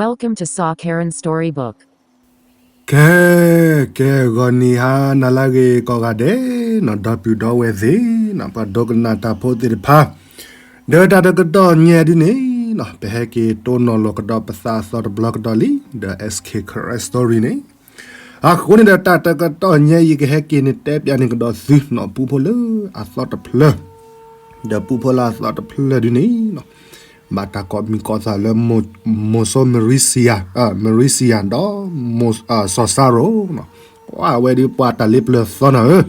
Welcome to Saw Karen Storybook. ကဲ ကဲ ဂီၤနံၤဟါနၤလၢအဂ့ၤကိးဂၤဒဲးနီၤ ဒီပုၢ်ဒီဝဲၢ်သ့ၣ်နီၤ ပှၤဒိကနၣ်တၢ်ဖိသ့ၣ်တဖၣ် ဒီးတၢ်တကတီၢ်ညါဒ်န့ၣ်နီၤ ပဟဲက့ၤတိၢ်နီၣ်လိာ်ကဒီးပသးအသီတဘျီကဒီးလံ ဒီး S K Karen Story န့ၣ် အဃိန့ၣ်ဒီး တၢ်တကတီၢ်ညါအံၤ ယကဟဲက့ၤန့ၣ်တဲပျးန့ၢ်ကဒီးသုနီၤ ပူဖိလၢအသီတဖျၢၣ် ဒီးပူဖိလၢအသီတဖျၢၣ်ဒ်န့ၣ်နီၤ ဘၣ်တၢ်ကိးမံၤကိးသးလၢ မိၤစိ မရံစံယၤ မရံစံယၤဒီး စီၤစၢ်ရိၤနီၤ အဝဲဒ်ပှၤတၢ်လ့ပျၢၤသီနီၤဧၢ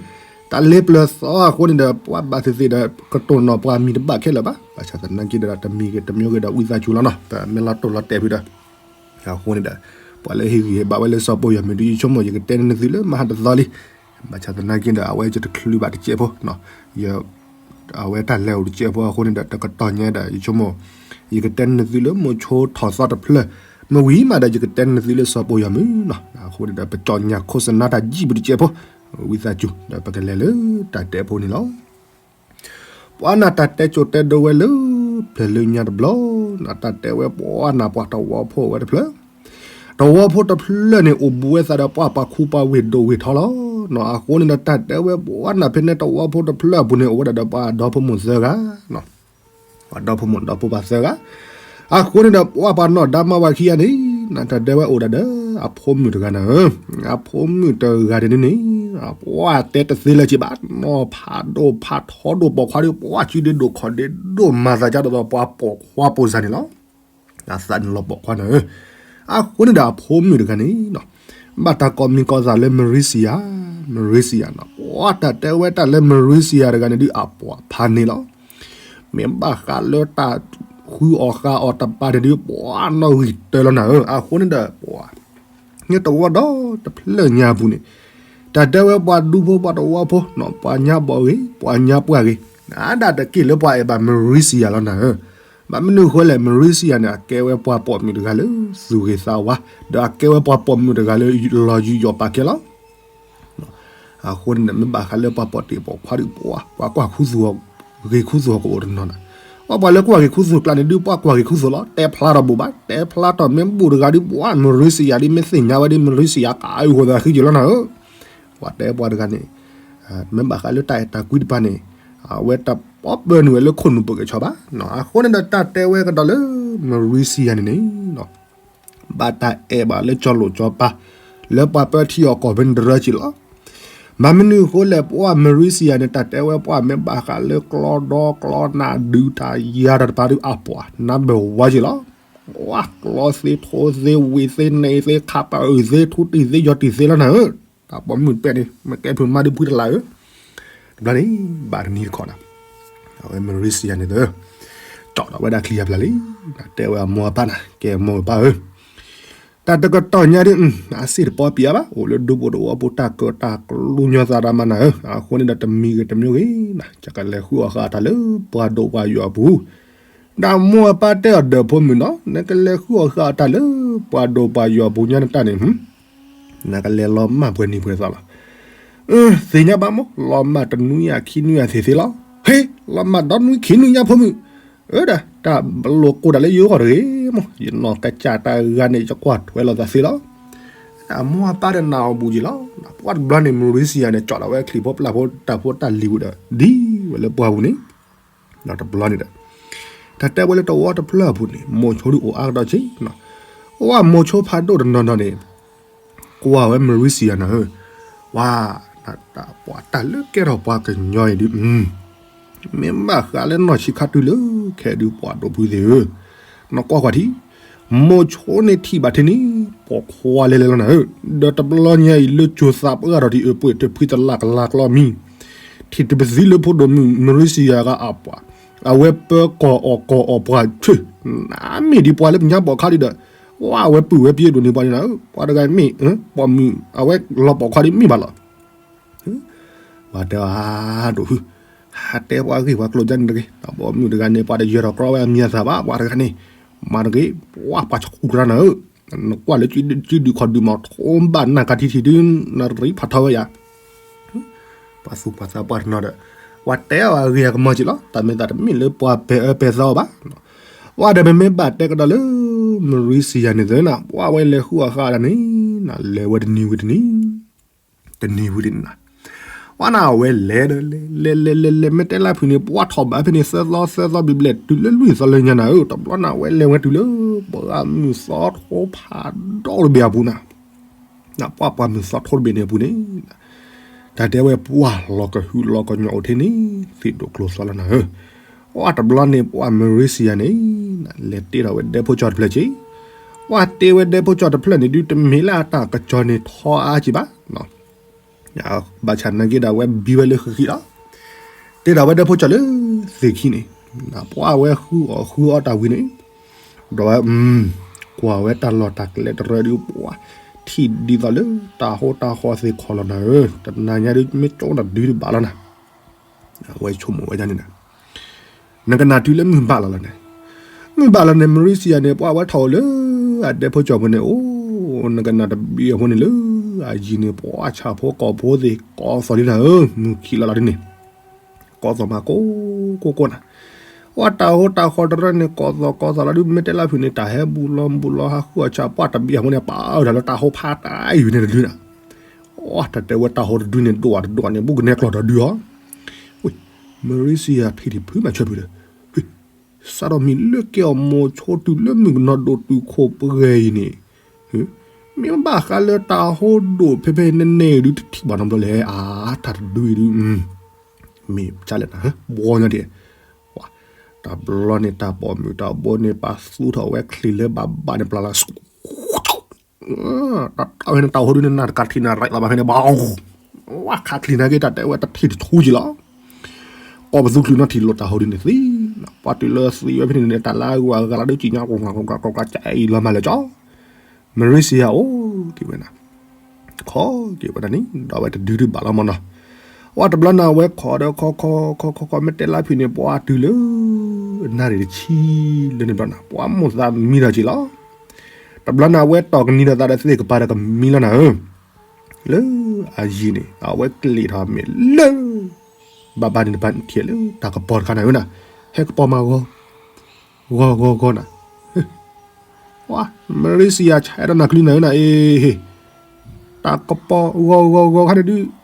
တၢ်လ့ပျၢၤသီအဃိန့ၣ်ဒီး ပှၤဘၣ်သ့ၣ်သ့ၣ်ဒီး ကတိၢ်နီၣ်ပှၤမံၤတဘၣ်ခဲလၢာ်ဘၣ် ဘၣ်ဆၣ်သနာ်က့ဒီး တမံၤဂ့ၤတမံၤဂ့ၤဒီး ဝံသးစူၤလီၤနီၤ ပမ့ၢ်လီၤတိၢ်လီၤတဲာ်ဖုဒီး အဃိန့ၣ်ဒီး ပှၤလၢဟ့ၣ်ဂံၢ်ဟ့ၣ်ဘါဝဲလၢစီၤပီယီၤမုၢ်ဒုး ယဆိကမိၣ် ယကတဲန့ၢ်သုလၢမဟါတသီလံ ဘၣ်ဆၣ်သနာ်က့ဒီး အဝဲယတချုးဘၣ်တစဲးဖိ အဝဲတၢ်လဲၤအိၣ်တစဲးဖိအဃိန့ၣ်ဒီး တကတီၢ်ညါဒီး ယဆိကမိၣ် ယကတဲန့ၢ်သုလၢမိၤဆိထီၣ်သီတဖျၢၣ် မ့ၢ်ဝံၤမးဒီး ယကတဲန့ၢ်သုလၢစီၤပီယီၤမုၢ်နီၤ အဃိန့ၣ်ဒီး ပကၠီၣ်ညၣ်ခိၣ်စနါတၢ်ယံာ်ပူၤတစဲးဖိ ဝံသးစူၤ ဒီးပကလဲၤလၢတၢ်တဲဖိန့ၣ်လီၤ. ပှၤနၢ်တၢ်တဲကိၤတဲဒိဝဲလၢ ဖျၢၣ်လၢညါတဘျီ နၢ်တၢ်တဲဝဲပှၤနၢ်ပှၤတဝီဖိဝဲတဖျၢၣ် တဝီဖိတဖျၢၣ်န့ၣ် အိၣ်ဘူးဝဲသးဒီးပှၤပာ်ခူပာ်ဝ့ၢ်ဒိၣ်ဝ့ၢ်ထီလီၤ. အဃိန့ၣ်ဒီး တၢ်တဲဝဲပှၤနၢ်ဖဲန့ၣ်တဝီဖိတဖျၢၣ်အပူၤန့ၣ် အိၣ်ဝဲဒၣ်ဒီးပှၤဒီဖိမိၢ်သၢဂၤ ပှၤဒီဖိမိၢ်ဒီဖိပၢ်သၢဂၤ အဃိန့ၣ်ဒီး ပှၤပှၤနီၢ်ဒါမါဝၤခံဂၤန့ၣ် နၢ်တၢ်တဲဝဲအိၣ်ဒၣ်ဒီး အဖိမုၣ်တဂၤနၤဧၢ, အဖိမုၣ်တဂၤန့ၣ်န့ၣ် ပှၤတဲတသ့လၢၤက့ဘၣ်, နီၢ်ဖးဒိၣ်ဖးထီဒိၣ်ပိာ်ခွါဒီး ပှၤစုဒ့ဒိၣ်ခီၣ်ဒ့ဒိၣ် မၤသးကဒီးပှၤပိာ်ခွါပိာ်စၢ်န့ၣ်လီၤ. အသးန့ၣ်လီၤပိာ်ခွါနၤဧၢ, အဃိန့ၣ်ဒီးအဖိမုၣ်တဂၤန့ၣ် ဘၣ်တၢ်ကိးမံၤကိးသးလၢ မရံစံယၤ, မရံစံယၤနီၤ, ပှၤတၢ်တဲဝဲတၢ်လၢ မရံစံယၤတဂၤန့ၣ်ဒုး အပှၤဖးန့ၣ်လီၤ. မ့ၢ်ဘၣ်ဃးလၢတၢ်ဃုအီၣ်ဃုအီတပၤန့ၣ်ဒုး ပှၤနီၣ်ဂံၢ်တၢလီၤနၤဧၢ, အဃိန့ၣ်ဒီးပှၤ န့ၣ်တဝီဒီးတဖျၢၣ်ညါပူၤန့ၣ် တၢ်တဲဝဲပှၤဒူဖိပှၤတဝီဖိနီၤ, ပှၤညါဘီၣ်ဂ့ၤ ပှၤညါပှၢ်ဂ့ၤ, နဒၣ်တက့ၢ်လၢပှၤအဲၣ်ဘၣ် မရံစံယၤလီၤနၤဧၢ. ဘၣ်မနုၤအဃိလဲၣ်, မရံစံယၤန့ၣ် အကဲဝဲပှၤပိာ်မုၣ်တဂၤလၢသူၣ်ဂ့ၤသးဝါ, ဒီးအကဲဝဲပှၤပိာ်မုၣ်တဂၤလၢလီၤယူးယီၣ်ပာ်ကဲလီၤ. အဃိန့ၣ် မ့ၢ်ဘၣ်ဃးလၢပှၤပိာ်တ့ၢ်ပိာ်ခွါဒီး ပှၤကွၢ်ခူသူၣ်ဂ့ၤခူသူၣ်အီၤကအိၣ်တနီၤနီၤ, ပှၤလၢကွၢ်ဂ့ၤခူသူၣ်ကျါန့ၣ်ဒုး ပှၤကွၢ်ဂ့ၤခူသူၣ်လီၤ, တဲဖျါထီၣ်ဘၣ်ဘၣ်, တဲဖျါထီၣ်မ့ၢ်ဘူၣ်တဂၤဒုး ပှၤ မရံစံယၤဒုး မ့ၢ်သ့ၣ်ညါဝဲဒုး မရံစံယၤကအိၣ်ဃိသးဃံက့ၤလီၤနၤဧၢ. ပှၤတဲပှၤတဂၤန့ၣ် မ့ၢ်ဘၣ်ဃးလၢတၢ်အဲၣ်တၢ်ကွံတဖၣ်န့ၣ် အဝဲတပီၢ်ပၢနုာ်ဝဲလၢခိၣ်နူာ်ပှဲၤကဆီဘၣ်. အဃိန့ၣ်ဒီးတၢ်တဲဝဲကဒီးလၢ မရံစံယၤန့ၣ်န့ၣ် ဘၣ်တၢ်အဲၣ်ဘၣ်လၢကၠီလိာ်ကၠီပၤ လၢပှၤပၢထံအီၣ်ကီၢ်ဖဲန့ၣ်တရၢက့ၤလီၤ. မ့ၢ်မနုၤအဃိလဲၣ်, ပှၤ မရံစံယၤန့ၣ် တၢ်တဲဝဲပှၤမ့ၢ်ဘၣ်ဃးလၢကျီဒီကျီနၢ်ဒုးတၢ်ယၤတၢ်တပၤဒုး အပှၤ နဘၣ်ဝါက့ၤလီၤ. ပှၤကျီသ့ထိသ့ဝံၤသ့န့ၢ်သ့ခးပအုၣ်သ့ထူတံၢ်သ့ယီၤတံၢ်သ့လီၤနၤဧၢ. တၢ်ပိာ်မုၣ်တဖၣ်န့ၣ် မ့ၢ်ကဲဖုမါဒုးဖှံတလးဧၢ. တဘျီန့ၣ် ဘၣ်တနံၤတခီနီၤ, အဝဲ မရံစံယၤန့ၣ် ကၠီၣ်ဒီးဝဲဒၣ်ချံအပျၢ်လံ, တဲဝဲအမိၢ်အပၢ်နၤ, ကဲမိၢ်ပၢ်ဧၢ, တၢ်တကတီၢ်ညါဒုး အစ့ၣ်တပီပံးအါဘၣ်, အိၣ်လၢဒူပူၤတဝီပူၤတၢ်ကၢၣ်တၢ်ကျူညီသးတၢ်မၤနၤဧၢ, အဃိန့ၣ်ဒီးတမံၤဂ့ၤတမံၤဂ့ၤနၤ, ယကလဲၤဃုအီၣ်ဃာ်အီၣ်တၢ်လၢပှၤဒိၣ်ပှၤယိာ်အပူၤ, ဒီးမိၢ်အပၢ်တဲအီၤဒီးဖိမုၣ်နီၤ, နကလဲၤဃုအီၣ်ဃာ်အီၣ်တၢ်လၢပှၤဒိၣ်ပှၤယိာ်အပူၤညါနတၢ်န့ၣ် နကလဲၤလီၤမၢ်ပှဲၤနံၤပှဲၤသီလီၤ. သ့ၣ်ညါဘၣ်မး, လီၤမၢ်တနွံအခံနွံအသ့ၣ်သ့လီၤ. ဟ့, လီၤမၢ်ဒီနွံခံနွံညါဖိမုၣ်, အၢဒီး တၢ်လိာ်ကိးတၢ်လၢယဂီၢ်တဂ့ၤမး, ယနီၢ်ကစၢ်တၢ်ဂၤန့ၣ် ယကွၢ်ထွဲလိာ်သးသ့လီၤ. အမိၢ်အပၢ်ဒီးနာ်အီၤဘူးက့ၤလီၤ. ပှၤတဘျီန့ၣ် မရံစံယၤန့ၣ် ကၠီၣ်ဒီးဝဲချံးဖိပျၢ်ဖိတၢ်ဖိတၢ်လံၤဝံၤဒီး ဒ်ဝဲလၢပှၢ်ပူၤန့ၣ် ဒီးတဘျီန့ၣ်ဒီး တၢ်တဲဝဲလၢတဝီတဖျၢၣ်အပူၤန့ၣ် မိၤဆိဒုးအိၣ်အါကဒီးက့ၤ, အိၣ်ဝဲမိၤဆိဖးဒိၣ်တနီၤနီၤန့ၣ် ကွၢ်ဝဲမရံစံယၤနၤဧၢ, ဝါ, ပှၤတၢ်လၢကဲထီၣ်ပှၤကညီအံၤဒုး မ့ၢ်ဘၣ်ဃးလၢနီၢ်ဆံးခါတုၤလၢခဲအံၤဒုး ပှၤဒိၣ်ဖုသ့ၣ်ဧၢ, နကွၢ်ကွၢ်ထံ မိၤဆိန့ၣ်ထံၣ်ဘၣ်ထဲန့ၣ် ပိာ်ခွါလဲၤလဲၤလီၤနၤဧၢ, ဒီးတဘျီညါအံၤလၢကၠိၤသးပှၢ်ထီၣ်ဒံးအပှ့ၤတဖုတလၢ်ကလၢ်ကျီမံၤ, ထံၣ်တပသံလၢဖိဒိၣ်မုၣ်မရံစံယၤဂၤအပှၤ, အဝဲပၢကီၢ်အီၣ်ကီၢ်အီၣ်ပှၤဆၢ, နမ့ၢ်ဒံးပှၤလၢပညါပိာ်ခါဒံးဒီး, ဝါအဝဲပုၢ်ဝဲပျဲဒိၣ်န့ၢ်ပှၤန့ၣ်နၤဧၢ, ပှၤတဂၤမ့ၢ်, ပိာ်မုၣ်အဝဲလီၤပိာ်ခွါဒံးမ့ၢ်ဘၣ်လီၤ ပှၤတဲအါဒိၣ်ဖု, ဟးတဲပှၤဂ့ၢ်ပှၤကျိၤဒ်န့ၣ်တဂ့ၤ, ပိာ်မုၣ်တဂၤန့ၣ် ပှၤတယၢၤထီၣ်ကြီဝဲအမံၤအသၣ်ဘၣ်, ပှၤတဂၤန့ၣ်, မၤတဂ့ၤ, ပှၤပှၤဆူၣ်တရၢနၤဧၢ, နကွၢ်လၢစုဒုၣ်ခီၣ်ဒုၣ်မး ထိးဘၣ်နၢ်ကၤထံထံဒုး နရံးဖးထီဝဲယၤ ပှၤသူၣ်ပှၤသးပှၢ်တနီၤဒီး, ပှၤတဲအီၤအဂ့ၢ်အကမီၤက့ၤလီၤ, တၢ်မ့ၢ်သးတမ့ၢ်လၢပှၤပဲာ်အၢပဲာ်သီအီၤဘၣ်, ပှၤဒီးမ့မ့ၢ်ဘၣ်တဲကဒီးလၢ မရံစံယၤန့ၣ်သ့နၤ ပှၢ်ဝဲလဲၤဃုအီၣ်ဃာ်ဒၣ်န့ၣ် နလဲၤဝဲတနံၤဝံၤတနံၤ တနံၤဝံၤတနံၤနၤ ပှၢ်နၤဝဲလဲၤဒီးလဲၤ လဲၤလဲၤလဲၤလဲၤ မ့ၢ်တဲလၢဖုၣ်န့ၣ် ပှၢ်ထီၣ်ဘးဖဲန့ၣ် သၢသီသၢသီဘျဲၣ်ဘျဲၣ် တုၤလၢလွံၢ်သီလၢညါနၤဧၢ တဘျီနၤဝဲလဲၤဝဲတုၤလၢ ပှၢ်မုၢ်သီထိဖးဒိၣ်တဘ့ၣ်အပူၤနၤ ပှၢ်ပှၢ်မုၢ်သီထိတဘ့ၣ်န့ၣ်အပူၤန့ၣ် တၢ်တဲဝဲပှၢ်လီၤကဟုလီၤကညီအိၣ်ထဲန့ၣ် သ့ၣ်ဒိၣ်ကျိၤသီလီၤနၤဧၢ ပှၢ်တဘျီန့ၣ် ပှၢ်မရံစံယၤန့ၣ် လဲၤတ့ထီၣ်ဝဲဒဲဖိကၠီတဖျၢၣ်က့ၤ ပှၢ်တ့ဝဲဒဲဖိကၠီတဖျၢၣ်န့ၣ်ဒုး တမ့ၢ်လၢအတၢ်ကစီၣ်န့ၣ်ထီအါက့ၤဘၣ် ဘၣ်ဆၣ်နာ်က့ဒီး အဝဲဘံဝဲလၢဃံဃံလီၤ တ့ထီၣ်ဝဲဒဲဖိကၠီလၢသ့ၣ်ခံန့ၣ် ပှၢ်ဝဲဃုအီၣ်ဃုအီတၢ်ဝံၤန့ၣ် ဒီးဝဲ ကွၢ်ဝဲတၢ်လီၢ်တၢ်ကျဲတရၢဒုး ပှၢ် ထံၣ်ဒ်သိးလၢတၢ်ဟိတၢ်ဃီသ့ၣ်ခီၣ်လီၤနၤဧၢ တနၤညါဒုး မ့ၢ်ကၠီတၢ်ဒုးတဘၣ်လီၤနၤ အဝဲဆိကမိၣ်ဝဲဒၣ်န့ၣ်နၤ နကနၣ်တုၤလၢမုၢ်ဘၣ်လီၤလီၤန့ၣ် မုၢ်ဘၣ်လီၤန့ၣ် မရံစံယၤန့ၣ် ပှၢ်ဝဲထီၣ်အိၣ်လၢ အဒဲဖိကၠီဖိန့ၣ် အိၣ် နကနၣ်တဘံအဖိန့ၣ်လၢ အယံၤန့ၣ် ပှၢ်ဆၣ်ဖိကီၢ်ဖိသ့ၣ် ကိးသီၣ်လံနၤဧၢ မုၢ်ခံးလီၤလီၤဒ်န့ၣ် ကိးသီၣ်မးကိးကိးကိးနၤ ပှၢ်တၢ်ဟိတၢ်ဃီတရၢန့ၣ် ကိးသီၣ်ကိးသီၣ်လီၤဒုး မ့ၢ်တဲလၢဖုၣ်န့ၣ် တၢ်ဟဲဘူးလီၤဘူးလီၤဟးဃုအီၣ်ဆၣ် ပှၢ်တဘံအဖိန့ၣ် ပာ်အၢၣ်တၢ်လၢတၢ်ဟိဖးတၢ်အံၤန့ၣ်တဒုနၤ အတၢ်တဲဝဲတၢ်ဟိတဒုန့ၣ် ဒိၣ်အတဒိၣ်န့ၣ် ဘူးကနဲကျီၢ်တဒုအီၤ မရံစံယၤထံၣ်တဖုမးဆွဲဖုဒီး စးထီၣ်မံၤလၢကဲအီၣ်မိၤဆိတုၤလၢမုၣ်ကနီၤဒိၣ်တုာ်ခိၣ်ပှဲၤအံၤန့ၣ် မ့ၢ်ဘၣ်ဃးလၢတၢ်ဟိဒိၣ်ဖဲဖဲနဲနဲဒုး တထံၣ်ဘၣ်နီတဘျီလဲၣ် အါ တၢ်တဒုအံၤဒုး မ့ၢ်ကလဲၣ်နၤ ဘှီညီဒဲး တဘျီန့ၣ် တၢ်ပိာ်မုၣ်တၢ်ဘိန့ၣ် ပာ်သူထီၣ်ဝဲချံးလၢဘၣ်ဘၣ်န့ၣ် ပျၢ်လီၤ တၢ်တၢ်ဝဲန့ၣ် တၢ်ဟိဒုးန့ၣ် နၢ်တကးထံၣ်နၢ်ရးလီၤဘၣ်ဖဲန့ၣ် ဘၣ် ဝဲခးချံးနာ်က့ တၢ်တဲဝဲတထံၣ်တထူက့လီၤ ကိးပသူချုးနီထံၣ်လိာ်တၢ်ဟိဒုးန့ၣ်သံ ပှၢ်တုၤလၢသံဝဲဖဲန့ၣ်န့ၣ် တၢ်လၢအဂၤလီၤဒုး ကံၣ်ညါကကွၢ်ကကွၢ်ကကွၢ် ကအံၤလီၤမးလၢာ်ကၠီ မရံစံယၤအိၣ်က့ၤဝဲနၤ ခိးက့ၤဝဲဒၣ်န့ၣ် ဒီးဝဲတဒုဒုးဘၣ်လီၤမးနီၤ အဝဲတဘျီနၤဝဲခိးဒီးခိးခိးခိးခိး မ့ၢ်တဲလၢဖုၣ်န့ၣ် ပှၢ်တုၤလၢ နၣ်ရံၣ်တဆံလၢန့ၣ်ဘျီနၤ ပှၢ်မိၢ်သးမံဒီးက့ၤလီၤ တဘျီနၤဝဲတီၢ်ကနံၤဒီးသးဒီးသ့ၣ်ကပၤဒီးကမံလီၤနၤဧၢ လၢအယံၤန့ၣ် အဝဲကလံၣ်ထီၣ်မ့ၢ်လၢ ဘၣ်ဘၣ်န့ၣ်တဘၣ်ထံၣ်လၢတၢ်ကပီၤတခါနၤဧၢနၤ ဟဲကပီၤမးဂီၤ ဂီၤဂီၤဂီၤနၤ မရံစံယၤဆဲးဒီးနၤကလုၢ်နၤဧၢနၤ အ့ တၢ်ကပီၤဂီၤဂီၤဂီၤခါန့ၣ်ဒုး အါ ကွၢ်တလီၤ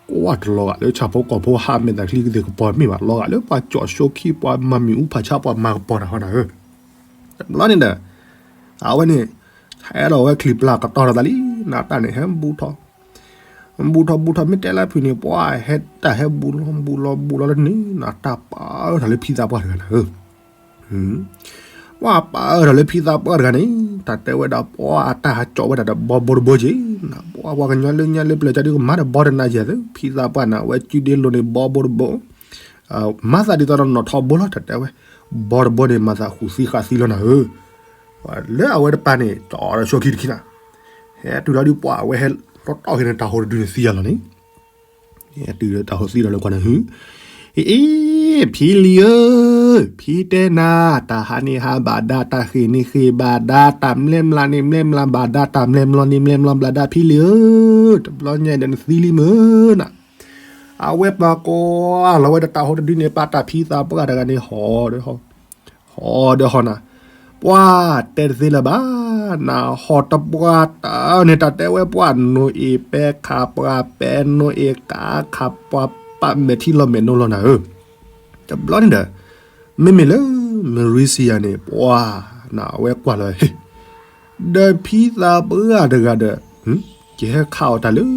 ဂာ်လၢဆၣ်ဖိကီၢ်ဖိဟးမဲာ်သၣ်ချံကသ့ၣ်ကပီၤမ့ၢ်ဘၣ် လီၤဂာ်လၢပှၤကၠီၣ်ဆိခံ ပှၤမၤမံၤအူဖးဆါ ပှၤမၤကပီၤတၢ်ဃီနၤဧၢ တဘျီန့ၣ်ဒီး အဝဲန့ၣ် ဟဲဒီးဝဲချံးပျၢ်ကတီၤထီၣ်သးလံ နတၢ်န့ၣ်ဟဲဘူးထီၣ် ဘူးထီၣ်ဘူးထီၣ် မ့ၢ်တဲလၢဖုၣ်န့ၣ် ပှၢ်ဟဲတၢ်ဟဲဘူးလီၤဘူးလီၤဘူးလီၤလၢန့ၣ် နတၢ်ပာ်အၢထီၣ်လၢဖံသးပှၢ်တဂၤနၤဧၢ ပှၢ်ပာ်အၢထီၣ်လၢဖံသးပှၢ်တဂၤန့ၣ် တၢ်တဲဝဲဒၣ်ပှၢ်အတၢ်ဟးကၠီၣ်ဝဲဒၣ်ဒီးဘီဘိတဘိက့ၤ ပှၢ်ပှၤကညီလၢညါလၢပျၢၤကဒုကမၤဒီးဘီတနၤယဲၢ်သ့ ဖံသးပှၢ်န့ၣ် အဝဲစုဒ့လိၤန့ၣ် ဘီဘိတဘိ မၤသးဒ်သိးဒီးနီၣ်ထီဘိလီၤ တၢ်တဲဝဲ ဘီတဘိန့ၣ် မၤသးဃုာ်သံဃာ်သံလီၤနၤဧၢ လၢအဝဲတပၤန့ၣ် တအီၣ်ဒီးဆိခံတခံနၤ ဟဲတုၤလီၤဒုးပှၢ်အဝဲဟဲလီၤတီၢ်က့ၤန့ၣ် တၢ်ဟိတဒုန့ၣ်သံယၤလီၤန့ၣ် ဟဲတုၤလၢတၢ်ဟိသံလီၤလၢကွၢ်န့ၣ် အ့ ဖံလံၤဧၢ, ဖံတဲနၤ, တၢ်ဟးန့ၣ်ဟးဘၣ်ဒါ, တၢ်ဃ့ၢ်န့ၣ်ဃ့ၢ်ဘၣ်ဒါ, တၢ်မျဲမျးန့ၣ်မျဲမျးဘၣ်ဒါ, တၢ်မျဲမျီန့ၣ်မျဲမျီဘၣ်ဒါ ဖံလံၤဧၢ, တဘျီညါဒီးနသံလံမုၢ်နၤ. အဝဲပာ်ကွၢ်လီၤဝဲဒီးတၢ်ဟိတဒုန့ၣ် ပာ်တၢ်ဖံသးပှၢ်တဂၤန့ၣ်ဟီၣ်ဒီးဟီၣ် ဟီၣ်ဒီးဟီၣ်နၤ, ပှၤတဲတသ့လၢၤဘၣ်, နဟီၣ်တပှၢ်တၢ်န့ၣ် တၢ်တဲဝဲပှၤနိအ့ၣ်ပဲခးပှၤပဲနိအ့ၣ်ကးခးပှၤပာ်မဲာ်ထံလီၤမဲာ်နိလီၤနၤဧၢ. တဘျီန့ၣ်ဒီး မ့မ့ၢ်လၢ မရံစံယၤန့ၣ် ပှၤနၤအဝဲကွၢ်လီၤ ဒီးဖံသးပှၢ်တဂၤဒီး ကဟဲခးအီၣ်တၢ်လၢ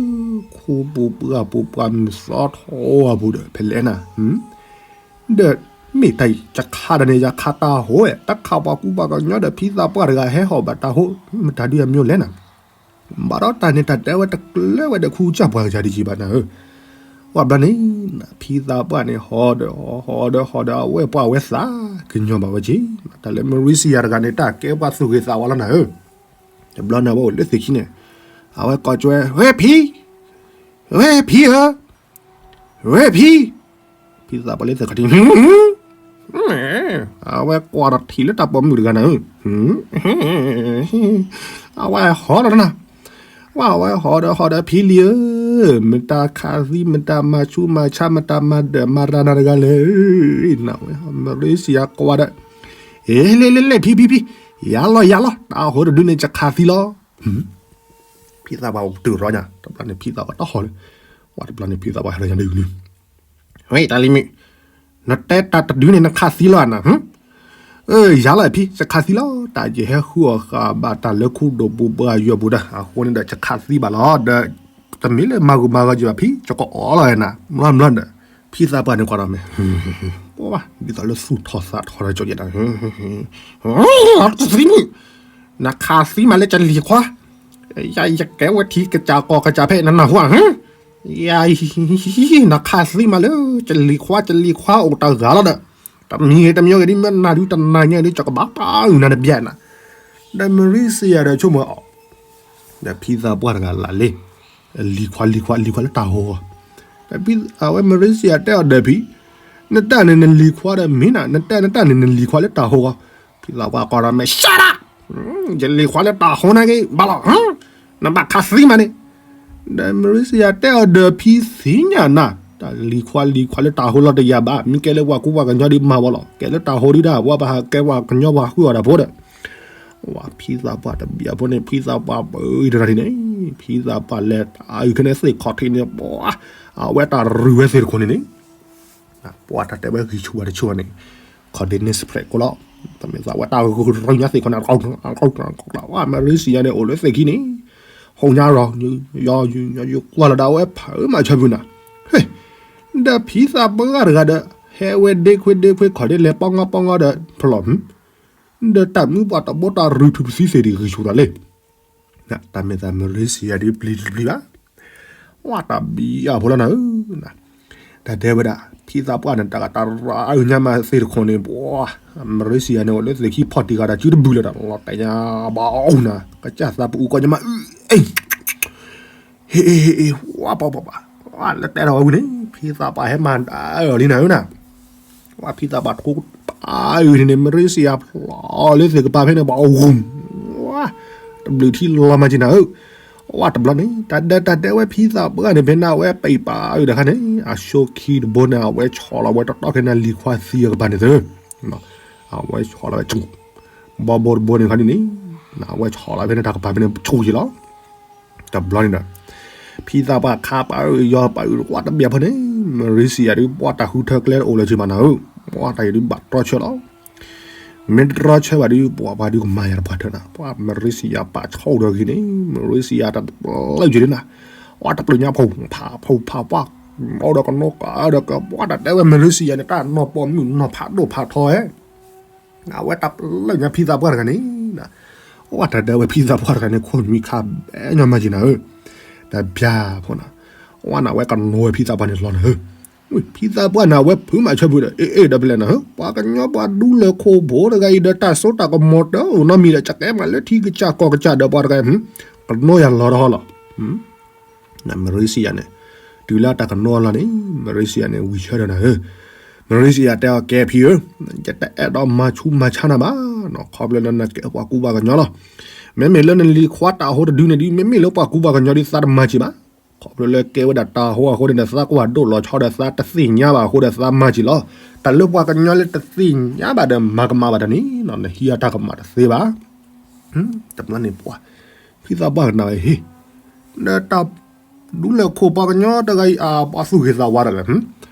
ခူပူၤပှၢ်ပူၤပှၢ်မုၢ်သီထီၣ်အပူၤဒီး ဖဲလဲၣ်နၤ, ဒီးမ့ၢ်တၢ်ယကခးဒီးန့ၣ် ယခးတၢ်ဟိဝဲ တခးပှၤကူပှၤကညီဒီး ဖံသးပှၢ်တဂၤဟဲဟီၣ်ဘၣ်တၢ်ဟိ မတၤဒုအမျိုးလဲၣ်နၤ. ဘၣ်ဒီးတၢ်န့ၣ် တၢ်တဲဝဲတကျၢၤဝဲဒီးခူကၢ်ပှၤကစၢ်ဒ်ကံဘၣ်နၤဧၢ. ပှၢ်ဘျီန့ၣ် ဖံသးပှၢ်န့ၣ် ဟီၣ်ဒီးဟီၣ် ဟီၣ်ဒီးဟီၣ်ဒီး အဝဲပှၢ်ဝဲသးကညီၤဘၣ်ဝဲက့ၤ တၢ်လၢမရံစံယၤတဂၤန့ၣ် တၢ်ကဲပှၤသူၣ်ဂ့ၤသးဝါလီၤနၤဧၢ. တဘျီန့ၣ် အဝဲအိၣ်လၢသ့ၣ်ခံန့ၣ် အဝဲကိးကၠွဲ ဝဲဖံ ဝဲဖံဧၢ ဝဲဖံ ဖံသးပှၢ်လၢသ့ၣ်ခီၣ်ထံး အဝဲကွၢ်ဒီးထံၣ်လၢတၢ်ပိာ်မုၣ်တဂၤနၤဧၢ, အဝဲဟီၣ်ဒီးနၤ, ဝဲအဝဲဟီၣ်ဒီးဟီၣ်ဒီးဖံလံၤဧၢ, မတၤခးသံ မတၤမၤဆူးမၤဆါ မတၤမၤဒၢးမၤရၤနၤတဂၤလဲၣ်, နဝဲ မရံစံယၤကွၢ်ဒီး ဟ့ၣ်လဲၣ်လဲၣ်လဲၣ် ဖံဖံဖံ, ယၤလီၤယၤလီၤ တၢ်ဟိတဒုန့ၣ် ယခးသံလီၤ. ဖံသးပှၢ်တရၢညါ တဘျီန့ၣ် ဖံသးပှၢ်တဟီၣ်လၢၤ, ဝဲတဘျီန့ၣ်ဖံသးပှၢ်ဟဲလီၤညါဒုန့ၣ်, ဝဲတၢ်လံမ့ၢ်, နတဲတၢ်တဒုန့ၣ် နခးသံလီၤနၤ, ယၤလီၤဖံ ယခးသံလီၤ တၢ်ယဟဲဃုအီၣ်ဃာ်ဘၣ်တၢ်လၢခိၣ်ဒိၣ်ပူၤပှၢ်ယွၤပူၤ တၢ်အဃိန့ၣ်ဒီး ယခးသံဘၣ်လီၤဒီး, တမ့ၢ်လၢမၤဂူာ်မၤဂီၤယၤဘၣ်ဖံ ယကအီၣ်လီၤနၤ မလီမလီဒီး, ဖံသးပှၢ်န့ၣ်ကွၢ်ဒီးမ့ၢ် ပှၤ ဒ်သိးလၢသူၣ်ထီၣ်သးထီၣ်ဒီးကၠီယဲဒၣ်, နခးသံမးလၢကလံၤခွါ, ယကဲဝဲထံကစၢ်ကီၢ်ကစၢ်ဖဲနနၢ်ဟူဧါ, နခးသံမးလၢ ကလံၤခွါ ကလံၤခွါအိၣ်တဂၤလီၤဒီး, တမံၤဂ့ၤတမံၤဂ့ၤဒ်မ့ၢ်နၤဒုတနၤညါဒ် ကကဘၣ်တၢ်အုၣ်နၤတဘျီနၤ, ဒီးမရံစံယၤဒီးဆိကမိၣ်အီၤ ဒီးဖံသးပှၢ်တဂၤလၢ်လံ, လံၤခွါလံၤခွါလံၤခွါလၢတၢ်ဟိဂီၢ်, ဒီးအဝဲမရံစံယၤတဲအီၤဒီးဖံ, နတၢ်န့ၣ်နလံၤခွါဒီးမ့ၢ်နၤ နတၢ်နတၢ်န့ၣ် နလံၤခွါလၢတၢ်ဟိဂီၢ်, ဖံသးပှၢ်ကွၢ်ဒီးမ့ၢ် shut up, ယလံၤခွါလၢတၢ်ဟိန့ၣ်က့ၤ ဘၣ်လီၤ, နဘၣ်ခးသံမးန့ၣ်, ဒီးမရံစံယၤတဲအီၤဒီးဖံသ့ၣ်ညါနၤ, တၢ်လံၤခွါလံၤခွါလၢတၢ်ဟိလီၤတယၤဘၣ် မ့ၢ်ကဲလၢပှၤကူပှၤကညီဒ်မၤဝဲလီၤ ကဲလၢတၢ်ဟိဒ်ဒၣ် ပှၤဘၣ်ဟးကဲပှၤကညီပှၤဃုအီၣ်တၢ်ဖိဒီး ဝဲဖံသးပှၢ်တဘျီဖိန့ၣ် ဖံသးပှၢ်ပၢအံၤတရၢ်ဒ်န့ၣ် ဖံသးပှၢ်လဲၤတၢ်အုၣ်ခဲန့ၣ်သ့ၣ်ခီၣ်ထံးန့ၣ် ပှၤ အဝဲတၢ်ရုၢ်ဝဲသ့ၣ်တခိၣ်န့ၣ်န့ၣ် ပှၤတၢ်တဲဝဲဂံၢ်ဆူၣ်ဘၣ်တဆူၣ်န့ၣ် ခီၣ်ဒ့န့ၣ် spread ကိးလီၤ. တမ့ၢ်သးဝဲတၢ်ရုၢ်ညါသ့ၣ်ခိၣ်န့ၣ် မရံစံယၤန့ၣ် အိၣ်လၢသ့ၣ်ခံန့ၣ် ဟိညါရီၤ ယကွၢ်လီၤဒၣ်ဝဲဖးမးဆၢဖုနၤ ဟဲ ဒီးဖံသးပှၢ်တဂၤဒီး ဟဲဝဲဒ့ခွ့ဒ့ခွ့ခီၣ်ဒ့လဲၤပီငီပီငီဒီးဖျီၣ် ဒီးတၢ်မုၢ်ပှၢ်တဘိတၢ်ရုၢ်ထူၣ်ပသံသ့ၣ်ဒံးဂံၢ်ဆူၣ်ထီၣ်လံ. တၢ်မ့ၢ်သးမရံစံယၤဒ်ပျံၤတပျံၤဘၣ်. ဝဲတၢ်ဘံၣ်အဖိလီၤနၤဧၢ, တၢ်တဲဝဲဒၣ် ဖံသးပှၢ်န့ၣ် တၢ်ကတၢ်ရၢအုၣ်ညါမးသ့ၣ်တခိၣ်န့ၣ် ပှၤ မရံစံယၤန့ၣ် အိၣ်လၢသ့ၣ်ခံဖီၣ်တံၢ်ဂၤဒီး စုတဘုလၢၤဒီး လီၤတဲာ်ညါဘၣ်အီၣ်နၤ ကစၢ်သးပူၤအူကီၢ်ညါမးအုၣ်အ့ၣ် ဟ့ၣ်အ့ၣ်ဟ့ၣ်အ့ၣ် ဝါပှၤပှၤပှၤ လၢတဲထီၣ်ဝဲဝံၤန့ၣ် ဖံသးပှၢ်ဟဲမၤဒၣ်အီၤလံနၤဧၢနၤ, ဝဲဖံသးပှၢ်ထိပာ်အုၣ်န့ၣ်န့ၣ် မရံစံယၤဖျီၣ်လၢသ့ၣ်ကပၤဖဲန့ၣ် ပှၤအဂုၤ ဝါ တဘျုးထံလီၤမၤက့ၤနၤဧၢ, ဝဲတဘျီန့ၣ် တၢ်ဒၢတၢ်ဒၢဝဲဖံသးပှၢ်န့ၣ် ဖဲန့ၣ်အဝဲပံာ်ပာ်အုၣ်တခါန့ၣ် အဆိခံတဘိန့ၣ် အဝဲဆီၣ်လီၤဝဲတတီၢ်ခဲန့ၣ် လံၤခွါသံအကပၤန့ၣ်သၢ အဝဲဆီၣ်လီၤဝဲဆူၣ်, ဘီဘိတဘိန့ၣ်ခါန့ၣ်န့ၣ် အဝဲဆီၣ်လီၤဖဲန့ၣ်တၢ်ကပၤဖဲန့ၣ်ဆူၣ်က့ၤလီၤ. တဘျီန့ၣ်ဒီး ဖံသးပှၢ်ခါပာ်အုၣ်ယီၤပာ်အုၣ်ဝဲတဘျီဖဲန့ၣ် မရံစံယၤဒုး ပှၤတၢ်ဃုထၢကျဲတအိၣ်လၢၤက့ၤမးနၤဧၢ, ပှၤတၢ်အံၤဒုးဘၣ်တြီဆၢလီၤ. မ့ၢ်တတြီဆၢဘၣ်ဒုး ပှၤပှၤဒုးကမၤယၤတပှၢ်ထၢနၤ, ပှၤမရံစံယၤပာ်ဆီၣ်ဒီးဂ့ၤန့ၣ် မရံစံယၤတပျုာ်က့ၤဒုးနၤ, ပှၤတပျုာ်ညါဖိဖးဖိဖးပှၢ် အိၣ်ဒီးကနိကဒီးကပှၢ်တၢ်တဲဝဲမရံစံယၤန့ၣ် တၢ်နီၢ်ပီၢ်မုၣ်နီၢ်ဖးဒိၣ်ဖးထီဟဲ အဝဲတၢ်ပျုာ်ညါဖံသးပှၢ်တဂၤန့ၣ်, အဝဲတၢ်ဒၢဝဲဖံသးပှၢ်တဂၤန့ၣ် ခိၣ်နွံခါဘဲညီမးက့ၤနၤဧၢ, တၢ်ဘျါဖိနၤ, အဝဲန့ၣ် အဝဲကနိဝဲဖံသးပှၢ်န့ၣ်လီၤနၤဧၢ, ဖံသးပှၢ်န့ၣ် အဝဲဖုးမးဆၢဖုးဒီး အ့ၣ်အ့ၣ်ဒီးဖဲလဲၣ်နၤဧၢ, ပှၤကညီပှၤဒူလၢၢ်ခိၣ်ဖိတဂၤအံၤဒီး တၢ်စိတၢ်ကမီၤတအိၣ်နီတမံၤဒီး ကကဲမးလၢထံကစၢ်ကီၢ်ကစၢ်ဒီးပှၤတဂၤအံၤ, ကနိယၤလီၤတဟီလီၤ. မရံစံယၤန့ၣ် တုၤလၢတၢ်ကနိအလီၢ်န့ၣ် မရံစံယၤန့ၣ် ဝံၤဆၢဒီးနၤဧၢ, မရံစံယၤတဲအီၤ ကဲဖံဧၢ, ယတအဲၣ်ဒိးမၤဆူးမၤဆါနၤဘၣ်, ခီဖျိလၢနကဲပှၤကူပှၤကညီလီၤ. မ့မ့ၢ်လၢနလံၤခွါတၢ်ဟိတဒုန့ၣ်ဒုး မ့မ့ၢ်လၢပှၤကူပှၤကညီဒုး သးတမၤစံးဘၣ်. ခီဖျိလၢကဲဝဲဒၣ်တၢ်ဟိအဃိန့ၣ်ဒီး သးကွၢ်ဒိၣ်လီၤဆီဒီး သးတသ့ၣ်ညါဘၣ်အဃိဒီး သးမၤစံးလီၤ. တၢ်လၢပှၤကညီလၢတသ့ၣ်ညါဘၣ်ဒီး မၤကမၣ်ဘၣ်တၢ်န့ၣ် နဟံးအတၢ်ကမၣ်တသ့ဘၣ်. တဘျီန့ၣ်ပှၤ ဖံသးပှၢ်ကနၣ်ဝဲဟ့ၣ်, ဒီးတၢ်ဒူလၢၢ်ခိၣ်ပှၤကညီတဂၤအံၤ အပှၤသူၣ်ဂ့ၤသးဝါတၢ်လဲၣ်,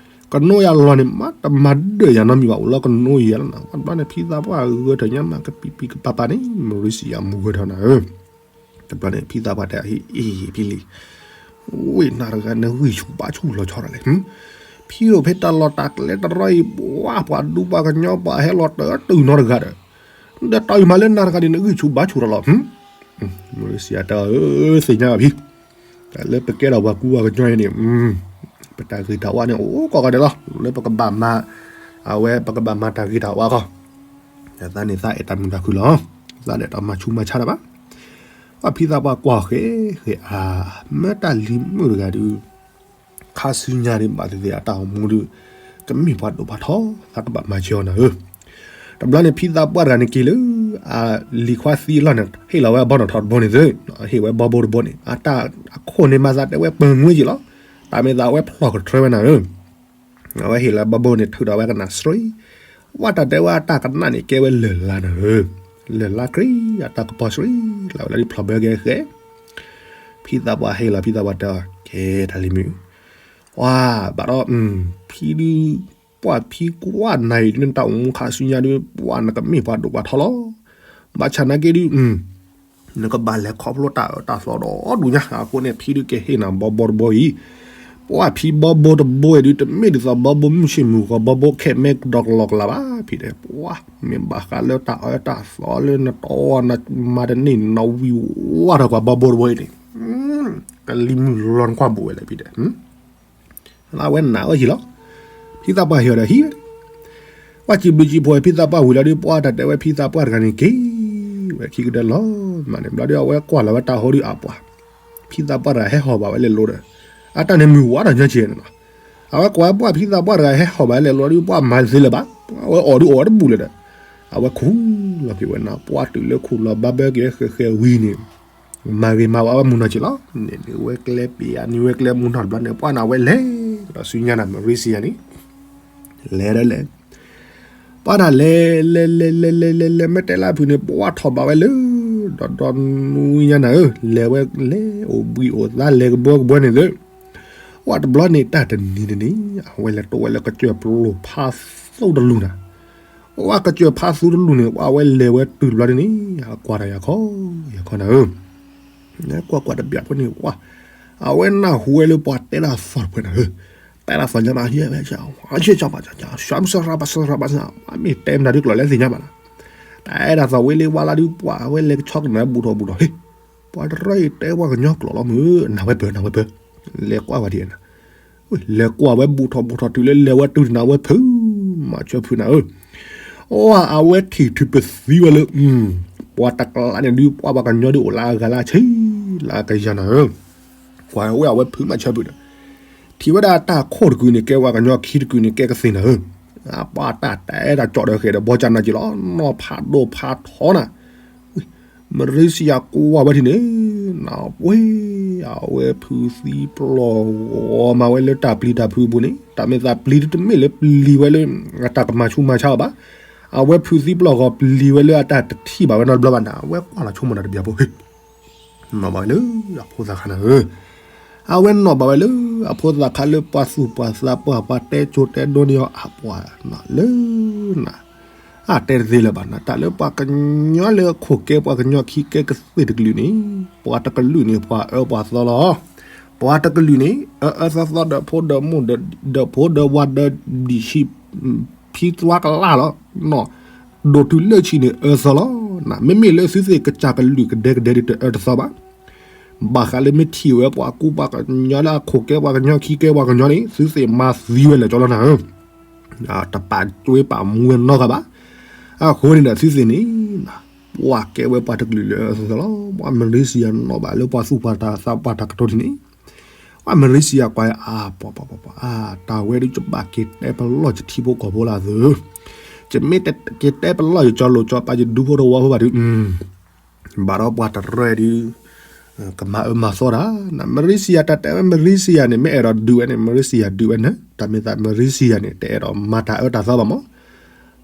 ကနိယၤလီၤန့ၣ် မ့တမၤဒၢးယၤနီတမံၤဘၣ် အိၣ်လၢကနိယၤလီၤနၤ. တဘျီန့ၣ် ဖံသးပှၢ်ဂဲၤထၢၣ်ညါမး ကပံာ်ပံာ်ကပၤပၤန့ၣ် မရံစံယၤမူဂဲၤထၢၣ်နၤဧၢ. တဘျီန့ၣ် ဖံသးပှၢ်တဲအီၤ ဟ့ၣ်အ့ၣ်ဖံလံၤ, ဝ့ၢ်နၤတဂၤ နဂံၢ်ဆူၣ်ဘါဆူၣ်လီၤဆီဒၣ်လဲာ်, ဖံအိၣ်ဖဲတၢ်လီၢ်တၢ်ကျဲတရီအံၤ ပှၤပှၤဒူပှၤကညီပှၤဟဲလီၤတၢ်တုၤနီတဂၤဒီး, ဒီးတၢ်အံၤမးလၢနၤတဂၤန့ၣ် နဂံၢ်ဆူၣ်ဘါဆူၣ်လီၤလီၤ. မရံစံယၤတဲအီၤ သ့ၣ်ညါဘၣ်ဖံ, တၢ်လၢပကဲထီၣ်ပှၤကူပှၤကညီအံၤန့ၣ် ပတၢ်ဂ့ၤတၢ်ဝါန့ၣ် အိၣ်ကိးဂၤဒဲးလီၤ. လၢပကဘၣ်မၤ, အဝဲပကဘၣ်မၤတၢ်ဂ့ၤတၢ်ဝါခီ, သးန့ၣ်သးအဲၣ်တၢ်မုာ်တၢ်ခုၣ်လီၤ. သးဒဲးတၢ်မၤဆူးမၤဆါတၢ်ဘၣ်. ပှၤဖံသးပှၢ်ကွၢ်ဃဲဃဲအါ, မ့ၢ်တၢ်လံၤမုၣ်တဂၤဒုး ခါဆူညါဒ်ဘၣ်သ့ၣ်သ့ၣ်အတၢ်အိၣ်မူဒုး ကမ့ၢ်ပှၤဒိၣ်ပှၤထီ သးကဘၣ်မၤစၢၤအီၤနၤဧၢ. တဘျီန့ၣ် ဖံသးပှၢ်တဂၤန့ၣ်က့ၤလၢ အလံၤခွါသံအလီၢ်န့ၣ် ဟ့ၣ်လီၤဝဲအဘီနီၣ်ထီၣ်တဘိန့ၣ်သ့, ဟ့ၣ်ဝဲဘီဘိတဘိန့ၣ် အတၢ်အခိၣ်န့ၣ်မၤသးတဲဝဲပၢၤငွ့က့ၤလီၤ. တၢ်မ့ၢ်သးအဝဲဖျီၣ်ကထြၢဝဲနၤဧၢ. အဝဲဟ့ၣ်လီၤဘီဘိန့ၣ် ထုးဒီးဝဲကနၣ်စရံ ပှၢ်တၢ်တဲဝဲအတၢ်ကနၣ်န့ၣ် ကဲဝဲလၢာ်လါနၤဧၢ, လၢာ်လါကြ့ အတၢ်ကပီၤစှံလီၤဝဲလၢဖျီၣ်ဘၢက့ၤဃဲ, ဖံသးပှၢ်ဟ့ၣ်လီၤ ဖံသးပှၢ်တဲအီၤ ကဲ တၢ်လံၤမုၣ်, ပှၢ်ဘၣ်ဒီး ဖံဒုး ပှၢ်ဖံကွၢ်နၤအံၤဒုး နတၢ်အိၣ်မူခါဆူညါဒုး ပှၢ်နကမ့ၢ်ပှၤဒိၣ်ပှၤထီလီၤ, ဘၣ်ဆၣ်နာ်က့ဒုး နကဘၣ်လဲၤခီဖျိတၢ်အၢတၢ်သီဒီးဒူၣ်ညါ အဃိန့ၣ် ဖံဒုးကဟ့ၣ်နၤဘီဘိတဘိအံၤ, ပှၢ်ဖံဘီဘိတဘိအံၤဒုး တမ့ၢ်ဒ်သိးဘီဘိမုၢ်ဆ့ၣ်မုၢ်ဂီၤ ဘီဘိခဲးမဲကဒီးကလီကလးဘၣ် ဖံတဲ, ပှၢ်မ့ၢ်ဘၣ်ဃးလၢတၢ်အၢတၢ်သီလၢနတီနမၤတန့ၢ် နဝံၤဝါထီၣ်ကွၢ်ဘီဘိတဘိအံၤန့ၣ်, ကလံၤမုၢ်လီၤနကွၢ်ဘူးဝဲလဲၣ် ဖံတဲ အဝဲနာ်ဝဲဟံၣ်လီၤ, ဖံသးပှၢ်ဟ့ၣ်အီၤဒီးဟံၣ်ဝဲ, ပှၢ်စံးဘျုးစံးဖှိၣ်ဖံသးပှၢ်ဝံၤလီၤဒုး ပှၢ်တၢ်တဲဝဲဖံသးပှၢ်တဂၤန့ၣ် က့ၤဝဲခံကဒၢလီၤမးန့ၣ် ဘျီဒုး အဝဲကွၢ်လီၤဝဲတၢ်ဟိဒုးအပှၢ်, ဖံသးပှၢ်တဂၤဟဲဟီၣ်ဘၣ်ဝဲလဲၤလိဒီး, အတၢ်န့ၣ်မုၢ်ဝါထီၣ်ညါက့ၤန့ၣ်လီၤ, အဝဲကွၢ်ပှၢ်ဖံသးပှၢ်တဂၤဟဲဟီၣ်ဘၣ်ဝဲလဲၤလိဒုး ပှၢ်မၤသ့လၢၤဘၣ်, အဝဲအီၣ်ဒုးအီၣ်ဝဲတဘူးလၢၤဒီး, အဝဲခူၣ်လီၤက့ၤဝဲနၤ ပှၢ်တုၤလၢခူၣ်လီၤဘၣ်ဘၢက့ၤဃဲးဃဲးဝံၤန့ၣ် မၤဂ့ၤမၤဝါဝဲမုၢ်နီၢ်က့ၤလီၤ, န့ၣ်န့ၣ်ဝဲကျဲပ့ၤအနံၤဝဲကျဲ မုၢ်နီၢ်တဘျီန့ၣ် ပှၢ်န့ၣ်ဝဲလဲၤဒီးဆူညါန့ၣ် Malaysia န့ၣ်, လဲၤဒီးလဲၤ, ပှၢ်န့ၣ်လဲၤလဲၤလဲၤလဲၤလဲၤလဲၤလဲၤ မ့ၢ်တဲလၢအဖုၣ်န့ၣ် ပှၢ်ထီၣ်ဘးဝဲလၢ ဒီးဒီနူညါနၤဧၢ လဲၤဝဲလဲၤအိၣ်ဘှံးအိၣ်သါလဲၤကဘှီကဘှီန့ၣ်သ့ ပှၢ်တဘျီန့ၣ် တၢ်တနံၤတနံၤ အဝဲလဲၤတိဝဲလၢကစၢၢ်ပျိၢ်ဖးသူတလူၢ်နၤ, ပှၢ်ကစၢၢ်ဖးသူတလူၢ်န့ၣ် ပှၢ်ဝဲလဲၤဝဲတုၤတဘျီန့ၣ် အကွၢ်တၢ်ယၤခီ ယၤခီနၤဧၢ ကွၢ်ကွၢ်တဘျီဖိန့ၣ် ပှၢ်, အဝဲနၢ်ဟူဝဲလၢပှၤတဲတၢ်သီၣ်တဖုန့ၣ်ဧၢ, တဲတၢ်သီၣ်ညါမး ဟ့ၣ်ဝဲ ဟ့ၣ်ဝဲ မ့ၢ်တဲမတၤဒုးကျိာ်လဲၣ်သ့ၣ်ညါဘၣ်နီၤ, တၢ်အဲၣ်ဒိးသီၣ်ဝံၤလံဝါလၢဒုး ပှၢ်ဝဲလဲၤကဆီကနၣ်ဘူးထီၣ်ဘူးထီၣ် ဟ့ၣ်, ပှၤတရၢအံၤတဲပှၤကညီကျိာ်လီၤမုၢ်, နၢ်ဝဲပၢၢ် နၢ်ဝဲပၢၢ်, လဲၤကွၢ်ဝဲဒ်န့ၣ် လဲၤကွၢ်ဝဲဘူးထီၣ်ဘူးထီၣ်တုၤလၢလဲၤဝဲတုၤတနၤဝဲဖုး, မၤဆၢဖုးနၤဧၢ, အဝဲထံၣ်ထုးပသံဝဲလၢ ပှၤတကျးန့ၣ်ဒုး ပှၢ်ပှၤကညီဒုးအိၣ်လၢအဂၤလၢအဆံးလၢအကယၤနၤဧၢ, ကွၢ်ဝဲအဝဲဖုးမၤဆၢဖုးဒီး, ထံၣ်ဝဲဒၣ်တၢ်ခိၣ်တကုာ်န့ၣ် ကဲပှၤကညီခံတကုာ်န့ၣ် ကဲကသ့ၣ်နၤဧၢ, ပှၢ်တၢ်တဲတၢ်ကၠီၣ်ဒီးဃဲၤဒီးဘီကၢ်နၤက့ၤလီၤ နီၢ်ဖးဒိၣ်ဖးထီနၤ မရံစယၤကွၢ်ဝဲထံၣ်န့ၣ်, နဝဲ, အဝဲဖုးသံပျီၢ်ဂီၤမၤဝဲလၢတၢ်ပျံၤတၢ်ဖုးအပူၤန့ၣ် တၢ်မ့ၢ်သးပျံၤတမ့ၢ်လၢပျံၤဝဲလၢ အတၢ်ကမၤဆူးမၤဆါအီၤဘၣ်, အဝဲဖုးသံပျီၢ်ဂီၤပျံၤဝဲလၢအတၢ်တထံၣ်ဘၣ်ဝဲနီတဘျီဘၣ်နၤ အဝဲကွၢ်လီၤဆိကမိၣ်တၢ်တဘျီဖိ နီၣ်ဘၣ်ဝဲလၢအဖိသၣ်ခါနၤဧၢ, အဝဲနီၣ်ဘၣ်ဝဲလၢအဖိသၣ်ခါလၢပှၤသူၣ်ပှၤသးပှၢ်ပှၤတဲကၠိတဲဒိန့ၢ်အီၤအပှၤလၢနၤ, အတဲတသ့လၢၤဘၣ်နၤ တၢ်လၢပှၤကညီလၢအခိၣ်ကဲပှၤကညီခံကဲကသ့ၣ်တကလုာ်န့ၣ်, ပှၤတကလုာ်န့ၣ် ပှၤအၢပှၤသီလီၤ, ပှၤတကလုာ်န့ၣ် အၢအၢသီသီဒီးဖိဒီးမိၢ်ဒီးဖိဒီးဝၤဒီးဘျံးဆံး ဖံသွါကလါလီၤ, ဒိၣ်တုၤလၢဆံးန့ၣ်အၢသီလီၤ, မ့မ့ၢ်လၢသုသ့ၣ်ကစၢ်ကလုာ်ကဒဲကဒဲဒ်တအၢတသီဘၣ် ဘၣ်ဃးလၢမ့ၢ်ထံၣ်ဝဲပှၤကူပှၤကညီလၢအခိၣ်ကဲပှၤကညီခံကဲပှၤကညီန့ၣ် သုသ့ၣ်မၤသံဝဲလၢာ်ကၠီလီၤနၤဧၢ, တပာ်ကွံာ်ပာ်မူဝဲနီတဂၤဘၣ်, အဃိန့ၣ်ဒီးသုသ့ၣ်န့ၣ်, ပှၢ်ကဲဝဲပှၤတကလုာ်လၢအၢသီလီၤ, ပှၢ်မရံစယၤနီၣ်ဘၣ်လၢပှၤသူၣ်ပှၤသးပှၢ်တၢ်ကတိၤထံၣ်န့ၣ်, ပှၢ်မရံစယၤကွၢ်အါပှၤပှၤပှၤပှၤ တၢ်ဝဲဒုးကဘၣ်က့ၤတဲပလီၢ်ယထံဖိကီၢ်ဖိလၢသု ယမ့ၢ်က့ၤတဲပလီၢ်ယကၠီလိာ်ကၠီပၤယဒူဖိတဝီဖိဘၣ်ဒုး, ဘၣ်ဒီးပှၤတရၢဒုး, ကမၤအၢမၤသီတၢ်, မရံစယၤတၢ်တဲဝဲမရံစယၤန့ၣ် မ့ၢ်အဲၣ်ဒိးဒုးဝဲန့ၣ် မရံစယၤဒုးဝဲန့ၣ် တၢ်မ့ၢ်သးမရံစယၤန့ၣ် တအဲၣ်ဒိးမၤတၢ်အၢတၢ်သီဘၣ်မး,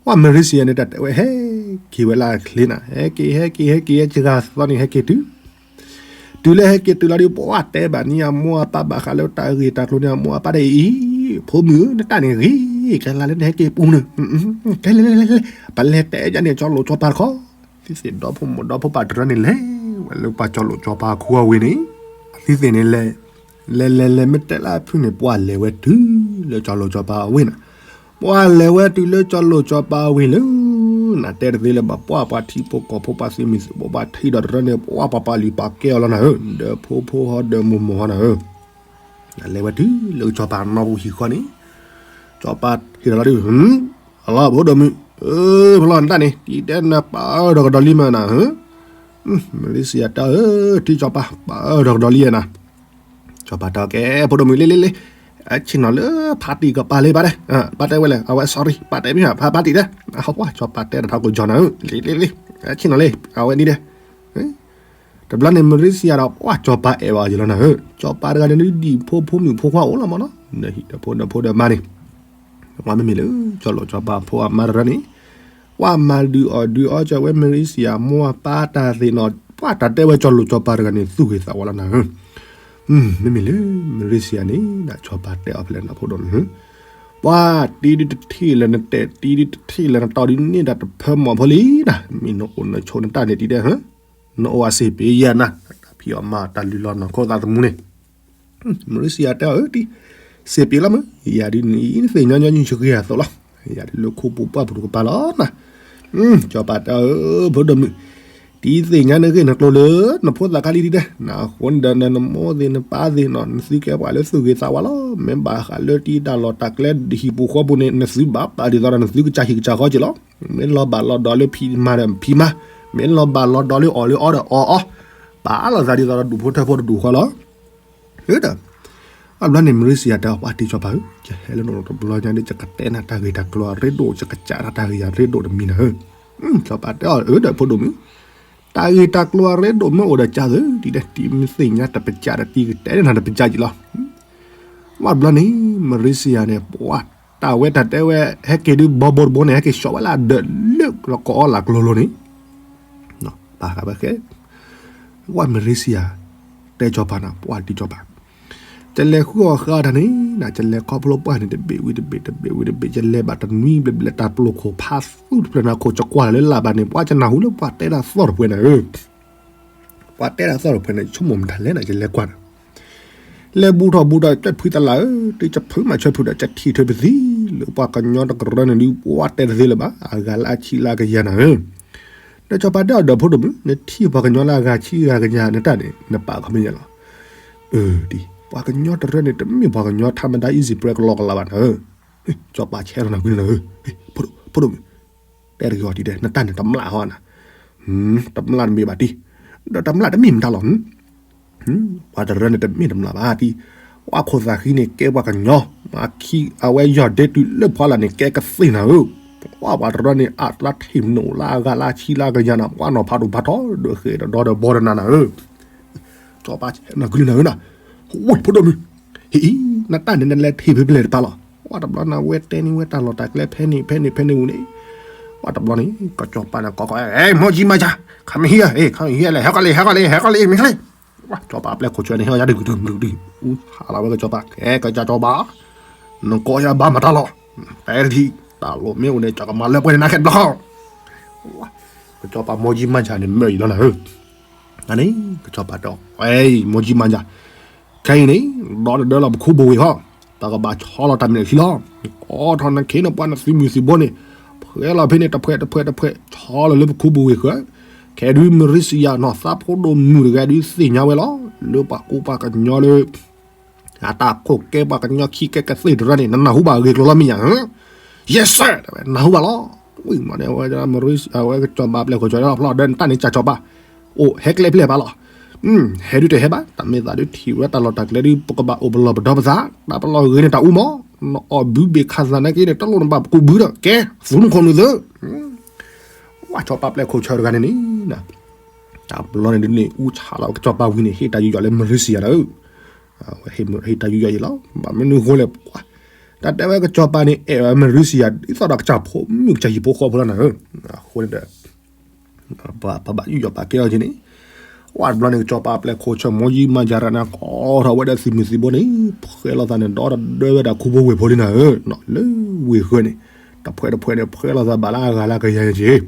ပှၢ်မရံစယၤန့ၣ် တၢ်တဲဝဲဟဲက့ၤဝဲလၢအချ့နၤ ဟဲက့ၤ ဟဲက့ၤ ဟဲက့ၤ ဟဲစှၤသီန့ၣ် ဟဲက့ၤတုၤ တုၤလၢဟဲက့ၤတုၤလီၤဒုး ပှၢ်တဲဘၣ်န့ၢ်အမိၢ်အပၢ်ဘၣ်ဃးလၢတၢ်ဂ့ၢ်တၢ်ကျိၤန့ၣ် အမိၢ်အပၢ်ဒ်အံၤ, ဖိမုၣ်ဧၢ နတၢ်န့ၣ်ဂ့ၤကဲလၢ်လၢနဟဲက့ၤပူၤန့ၣ်, ကဲလဲၣ်လဲၣ်လဲၣ်လဲၣ်, ပလဲၤတဲဒ်န့ၣ် ကၠီလိာ်ကၠီပၤတခီ, သုသ့ၣ်ဒီဖိမိၢ်ဒီဖိပၢ်တရၢန့ၣ်လဲၤဝဲလၢပှၤကၠီလိာ်ကၠီပၤအခိအဝ့ၢ်န့ၣ်, သုသ့ၣ်န့ၣ်လဲၤ, လဲၤလဲၤလဲၤ မ့ၢ်တဲလၢအဖုၣ်န့ၣ် ပှၢ်လဲၤဝဲတုၤလၢကၠီလိာ်ကၠီပၤအဝ့ၢ်နၤ ပှၢ်လဲၤဝဲတုၤလၢကၠီလိာ်ကၠီပၤအဝ့ၢ်လၢ နတဲတသ့လၢၤဘၣ် ပှၢ်ပှၤထံဖိကီၢ်ဖိပှၤသုးမုၢ်သံၣ်ဘိ ပှၤထံၣ်ဒီးတရၢန့ၣ် ပှၢ်ပှၤပာ်လုၢ်ပာ်ကဲအီၤလီၤနၤဧၢ, ဒီးဖိဖိဟီဒီးမိၢ်မိၢ်ဟီနၤဧၢ, လဲၤဝဲတုၤလၢကၠီပၤနီၢ်ပူၤဟံၣ်ဃီန့ၣ်, ကၠီပၤဟ့ၣ်လီၤလီၤဒုး, အလီၢ်ဖိဒိၣ်မုၣ်, ဖဲလီၤနတၢ်န့ၣ် တံၤတဲနပာ်အၢဒီးကဒီးလံမးနၤဧၢ, မလ့ၤစံယၤတၢ်ဧၢ ထံကၠီပၤ ပာ်အၢဒီးကဒီးလံနၤ ကၠီပၤတဲကဲ ဖိဒိၣ်မုၣ် လ့လ့လ့, ဆ့ၣ်နီၤလၢဖါတံၢ်ကပၤလ့ ပၢ်တဲ, ပၢ်တဲဝဲလဲၣ် အဝဲ sorry ပၢ်တဲမ့ၢ်ဖါတံၢ်တဲ, ဟီပှၢ်ကၠီပၤတဲတဖးကိးကၠီနၤဧၢ, လ့လ့လ့, ဆ့ၣ်နီၤလ့ အဝဲန့ၣ်တဲ, တဘျီန့ၣ် မရံစံယၤဒီး ပှၢ်ကၠီပၤအဲၣ်ဘၣ်ယလီၤနၤဧၢ, ကၠီပၤတဂၤန့ၣ်ဒ်ဖိဖိမုၣ်ဖိခွါအိၣ်လီၤမးနီၤ, ဒီးဟံၣ်ဒီးဖိဒီးဖိဒီးမါန့ၣ် ပှၤမ့မ့ၢ်လၢ ကၠီလိာ်ကၠီပၤဖိအမါတရၢန့ၣ် ပှၤမၤဒုးအီၣ်ဒုးအီကၠီဝဲ Malaysia မိၢ်အပၢ်တၢ်သ့ၣ်နီၣ် ပှၤတၢ်တဲဝဲကၠီလိာ်ကၠီပၤတဂၤန့ၣ် သူၣ်ဂ့ၤသးဝါလီၤနၤဧၢ. မ့မ့ၢ်လၢ Malaysia န့ၣ် ကၠီပၤတဲအီၤဖဲလဲၣ်နဖိဒိၣ်န့ၣ် ပှၤတံၤဒုတထံၣ်လၢနတဲာ် တံၤဒုတထံၣ်လၢနတီၤဒုန့ၢ်တၢ်တဖၢမီၢ်ဖိလံနၤ, မ့ၢ်နအိၣ်နဆိးနတၢ်န့ၣ်တံၤဒဲး နအိၣ်အစ့ပ့ၤယဲနၤ, တၢ်ဖံးအီၣ်မၤတၢ်လုၢ်လီၢ်နီၢ်ခိသးသမူန့ၣ် Malaysia တဲအီၤ တံၤ စ့ပ့ၤလီၤမး ယၤဒုန့ၣ် နသ့ၣ်ညါညီနုၢ်ဆှံဂ့ၤအသိးလီၤ, ယၤဒုလၢခိပူၤပှၢ်ပူၤတကပၤလီၤနၤ. ကၠီပၤတဲအီၤ ဖိဒိၣ်မုၣ်, တံၤသ့ၣ်ညါနဂ့ၢ်နကျိၤလၢ နဖိသၣ်ခါလံဒ်တဲ, နအဃိန့ၣ်ဒီး နမိၢ်သ့ၣ်နပၢ်သ့ၣ်နီၣ် နသုကဲပှၤလၢသူၣ်ဂ့ၤသးဝါလီၤ. မ့ၢ်ဘၣ်ဃးလၢတံၤတၢ်လီၢ်တၢ်ကျဲဟံၣ်ပူၤဃီပူၤန့ၣ် နသုဘၣ်ပာ်ဒ်သိးဒီး နသုကစၢ်ဟံၣ်ကစၢ်ဃီက့ၤလီၤ. မ့ၢ်လီၤဘၣ်လီၤဒီးလၢဖံးမၤဒီးဖံးမၤ, မ့ၢ်လီၤဘၣ်လီၤဒီးလၢအီၣ်လၢအီဒီးအီအီၤ, ပာ်လီၤသးဒ်သိးဒီးဒူၣ်ဖိထၢဖိတဒူၣ်ဃီလီၤ. ဒီး အဘျီန့ၣ် Malaysia တဲအီၤ ပှၤတံၤကၠီပၤဧၢ, ယဟဲလၢနအိၣ်တဘျီညါဒီး ယကတဲနၤတၢ်ဂ့ၢ်တၢ်ကျိၤအရ့ဒိၣ် ယကစံးနၤတၢ်ဂ့ၢ်ယၤရ့ဒိၣ်တမံၤနၤဧၢ. ကၠီပၤတဲအီၤ အၢဒီးဖိဒိၣ်မုၣ်, တၢ်ဂ့ၢ်တၢ်ကျိၤအရ့ဒိၣ်မ့ၢ်အိၣ်ဒီးစံးသု, တံၤဒဲး တံၤမ့ၢ်သ့ၣ်ညါတပစၢ်ဒီးတံၤကတဲနၤတပစၢ်က့ၤလီၤ. ဝဲဘျီန့ၣ် Malaysia န့ၣ် ပှၤတၢ်ဝဲတၢ်တဲဝဲ ဟဲက့ၤဒုးဘီဘိတဘိန့ၣ် ဟဲက့ၤဆှီဝဲလၢအဒၢးလၢလီၤကီအီလၢကျိၤလိၤန့ၣ် ပာ်ဃာ်ဝဲဃဲ ဝဲ Malaysia တဲကၠီပၤနၤ ပှၤတံၤကၠီပၤ, ကလဲၤဃုအီၣ်ဃာ်တၢ်န့ၣ်နၤ ကလဲၤခီဖျိပှၢ်န့ၣ် တဘ့ၣ်ဝံၤတဘ့ၣ် တဘ့ၣ်ဝံၤတဘ့ၣ် ကလဲၤဘၣ်တနွံဘျဲၣ်ဘျဲၣ် တၢ်ပျိၢ်ခိၣ်ဖးသူတဖျၢၣ်နၤ ခိၣ်ကကွၢ်လၢလၢ်ဘၣ်န့ၣ် ပှၤကနၢ်ဟူလၢပှၤတဲတၢ်သီၣ်တဖှဲးနၤဧၢ. ပှၤတဲတၢ်သီၣ်တဖှဲးန့ၣ် ဆိကမိၣ်မတၤလဲၣ်နၤ ကလဲၤကွၢ်နၤ လဲၤဘူးထီၣ်ဘူးထီၣ် ကၠၢဖုသလၣ်ဧၢ, တၢ်ဆၢဖုမၤဆၢဖုဒီး ကထံၣ်ထွဲပသံ လၢပှၤကညီတကရၢန့ၣ်ဒုး ပှၤတဲတသ့လၢၤဘၣ် အဂၤလၢအဆံးလၢအကယၤနၤဧၢ. ဒီးကၠီပၤတဲအီၤ ဒီးဖိဒိၣ်မုၣ် နထံၣ်ပှၤကညီလၢအဂၤဆံးဂၤကယၤနတၢ်န့ၣ် နပာ်ခီမ့ၢ်ယဲလီၤ. အၢ ဒ် ပှၤကညီတရၢန့ၣ် တမ့ၢ်ပှၤကညီ ထါမဒါ easy break လီၤကလးဘၣ်နၤဧၢ. ကၠီပၤဆဲးထီၣ်နၤကွံာ်နၤဧၢ, ဖိဒိၣ်မုၣ် တဲတဂ့ၤအီၤတံၤဒဲး နတၢ်န့ၣ်တမျၢ်ဟီနၤ, တမျၢ်တမ့ၢ်ဘၣ်တံၤ, ဒီးတမျၢ်တမ့ၢ်မတၤလီၤ ပှၤတရၢန့ၣ် တမ့ၢ်တမျၢ်ဘၣ်တံၤ, ပှၤခိၣ်သးဃံန့ၣ် ကဲပှၤကညီ, အဝဲယီၢ်ဒ့တုၤလၢဖီလာ်န့ၣ် ကဲကသ့ၣ်နၤဧၢ, ပှၤတရၢန့ၣ် အတၢ်ထံၣ်မနုၤလၢအဂၤလၢအဆံးလၢအကယၤနၤ ပှၤနီၤဖးဒိၣ်ဖးထီဒီးဃဲၤဒီးဒီဒီဘီဒီးနၤနၤဧၢ, ကၠီပၤဆဲးနၤကွံာ်နၤဧၢနၤ, ဝ့ၢ်ဖိဒိၣ်မုၣ်, ဟံၣ်အံၤ နတၢ်န့ၣ်နလဲၤထံၣ်ဖဲဖဲလဲၣ်တပၤလီၤ, ပှၤတဘျီနၤဝဲတဲန့ၢ်ဝဲတၢ်လီၢ်တၢ်ကျဲဖဲန့ၣ်ဖဲန့ၣ်ဖဲန့ၣ်ဝံၤန့ၣ်, ပှၤတဘျီန့ၣ် ကၠီပၤန့ၣ်ကိးကိး အဲ မိၢ်ကၠံမါကၠါ, come here, ဟဲကီၢ်လံ ဟဲကီၢ်လံ ဟဲကီၢ်လံ မ့ၢ်ချ့ ကၠီပၤပျဲၢ်ခိၣ်ဆၢန့ၣ် ဟဲအီၣ်ယၤဒုးဒုးဒုးဒုး, အူဟးလီၤဝဲကၠီပၤ ကဲကၠီပၤ, နကိးယၤဘၣ်မတၤလီၤ, တဲတထံၣ် တၢ်လိၣ်မ့ၢ်အိၣ်န့ၣ် ကၠီကမၤလၢပှဲၤန့ၣ်နၤခဲတဘျီ, ကၠီပၤမိၢ်ကၠံမါကၠါန့ၣ် မၢအံၤလီၤနၤဧၢ, န့ၣ် ကၠီပၤတဲ အဲ မိၢ်ကၠံမါကၠါ ခဲအံၤန့ၣ် ဒီတဒၢလီၤပခူပဝ့ၢ်ဃီ, ပကဘၣ်ဆီလီၤတၢ်မဲာ်ခံလီၤ, ကိးထီၣ်နခ့နပှၤနသုးမုၢ်သံၣ်ဘိန့ၣ်, ဖှဲလီၤဖဲန့ၣ် တဖှဲတဖှဲတဖှဲ ဆီလီၤလၢပခူပဝ့ၢ်ဃီ, ခဲဒုး Malaysia နီၢ်သးဖိဒိၣ်မုၣ်တဂၤဒုးသ့ၣ်ညါဝဲလီၤ, လၢပှၤကူပှၤကညီလၢ အတၢ်ခိၣ်ကဲပှၤကညီခံကဲကသ့ၣ်တရၢန့ၣ် နနၢ်ဟူဘၣ်ဂ့ၢ်ကျိၤလီၤမ့ၢ်ယါ, Yes sir တဲဝဲ နၢ်ဟူဘၣ်လီၤ, ဝံၤမးန့ၣ် အဝဲ Malaysia အဝဲကစီၤပၤပျဲၢ်ခိၣ်စီၤလီၤဖျီဒီး နတၢ်န့ၣ်ကၠၢ်စီၤပၤ အိၣ်ဟဲကျဲဖျဲၣ်ဘၣ်လီၤ, ဟဲဒုးတဟဲဘၣ် တၢ်မ့ၢ်သးဒုးထံၣ်ဝဲတၢ်လီၢ်တၢ်ကျဲဒုး ပကဘၣ်အိၣ်ပလီၢ်ပဒီပသး, တၢ်ပလီၢ်ဂ့ၤန့ၣ်တၢ်အူမး, နအီၣ်ဘုဘ့ၣ်ခးသးနာ်က့န့ၣ် တလိၣ်နဘၣ်ပကူဘုဒီး ကဲ သူနခိၣ်နူာ်သု ဝဲစီၤပၤပျဲၢ်ခိၣ်ဆၢတဂၤန့ၣ်န့ၣ်, တၢ်ဘျီန့ၣ်ဒ်န့ၣ် အူဆါလီၤကစီၤပၤဝံၤန့ၣ် ဟ့ၣ်တၢ်ယူးယီၣ်လၢ Malaysia ဒီး, ဟ့ၣ်တၢ်ယူးယီၣ်အံၤလီၤ, ဘၣ်မနုၤအဃိလဲၣ်, တၢ်တဲဝဲကစီၤပၤန့ၣ် အဲၣ်ဝဲ Malaysia ဒ်သိးဒီးကစၢ်ဖိမုၣ်ကစၢ်ဟံၣ်ဖိဃီဖိလီၤနၤဧၢ, အဃိန့ၣ်ဒီး ပဘၣ်ယူးယီၣ်ပာ်ကဲအီၤက့ၤန့ၣ်, ဝဲတဘျီန့ၣ် ကစီၤပၤပျဲၢ်ခိၣ်ဆၢ မိၢ်ယံမါယၤရၣ်န့ၣ် ကိးထီၣ်ဝဲဒၣ်သုးမုၢ်သံၣ်ဘိန့ၣ် ဖှဲလီၤသးန့ၣ် ဒီတဒၢဝဲဒၣ်ခူဖိဝ့ၢ်ဖိလံနၤဧၢ, လၢဝ့ၢ်ဃၢၤန့ၣ် တဖှဲတဖှဲန့ၣ် ဖှဲလီၤသးဘၣ်လၢအဂၤလၢကယၤက့ၤ,